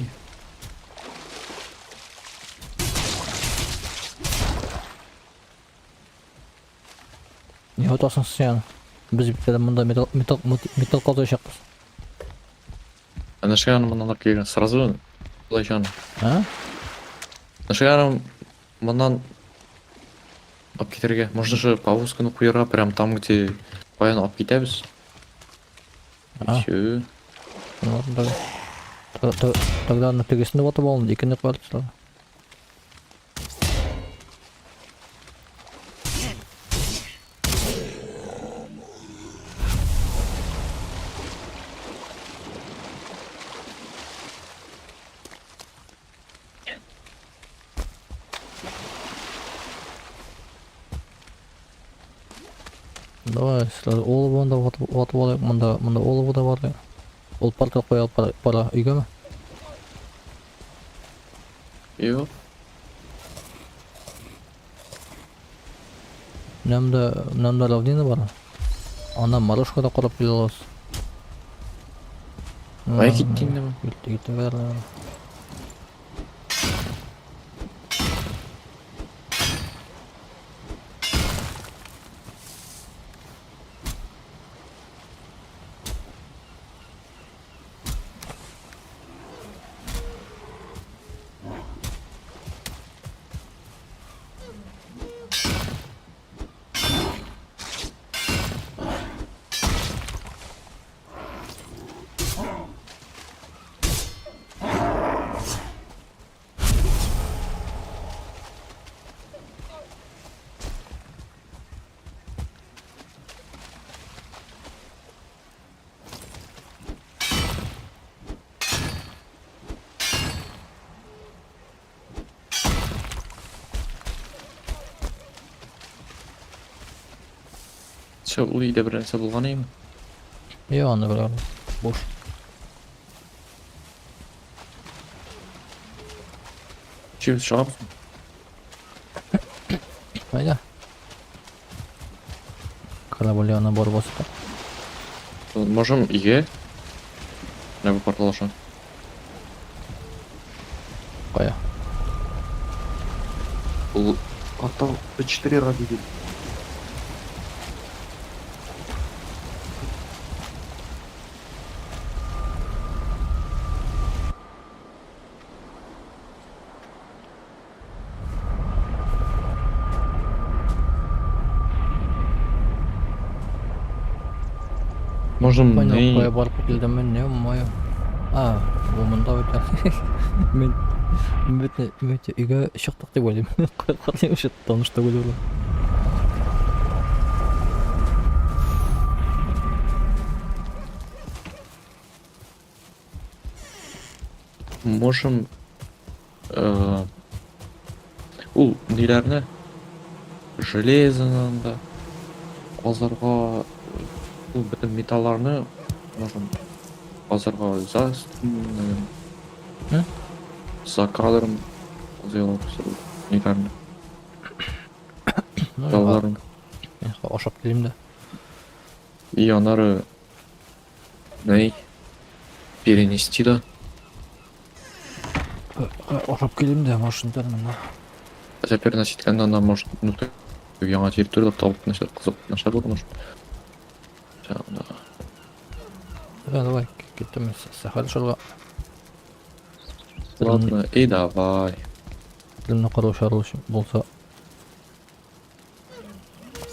Не атасың син? Без бит әле монда металл металл металл казыячакбыз. Ә нәрсәгә аны моннан алып килгән? Сразу болай аны. А? Нәрсәгә аны моннан алып китәргә? Можно же повозканы куярга прям там, где каян алып китәбез. А. Все. Ну ладно, давай. Тогда аны тегесен дә ватып алынды, икене куярбыз сразу. Давай сразу оловоны да ватып алыйк. Монда монда олово да бар. Ул парка куя пара, пара өйгәме? Юк. Менә монда менә монда равнина бар. Анда морожка да карап килә алабыз. Кая киттең инде? Китте китте бәрелә. Все, ул өйдә бер нәрсә булган име? Юк, анда бер буш. Чибез чыгабыз. Әйдә. Корабль янына барып басып. Можем өйгә. Менә бу портал аша. Кая? Ул Портал П4 радио. Можем Понял, ни кая барып килдем мин, не мое. А, бу монда бит. Мин бит бит өйгә чыктык дип уйлыйм. Кая карыйм, что таныш түгел ул. Можем ул ниләрне железоны да казарга ул бөтен металларны можем казарга за стримом, М? за кадром казый алабыз ул ниләрне Ну, металларны. мин ашап килим дә. И аннары ни перенести да. Ашап килим дә, машина монда. Хотя переносить иткәндә анда может ну яңа территорияләр табып нәрсә кызык нәрсә булыр может. Хотя, да. Да, давай, киттем мин сәфәр шырга. Ладно, и давай. Телемне карау чару булса.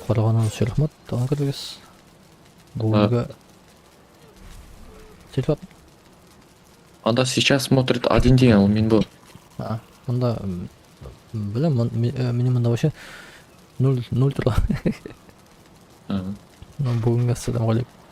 Караганыгыз өчен рәхмәт. Тагын керегез. Бүгенге Сильфат. Анда сейчас смотрит один день, ул мин бу. А, монда беләм, минем монда вообще 0 0 тора. Ага. Ну, бүгенгә ассаламу алейкум.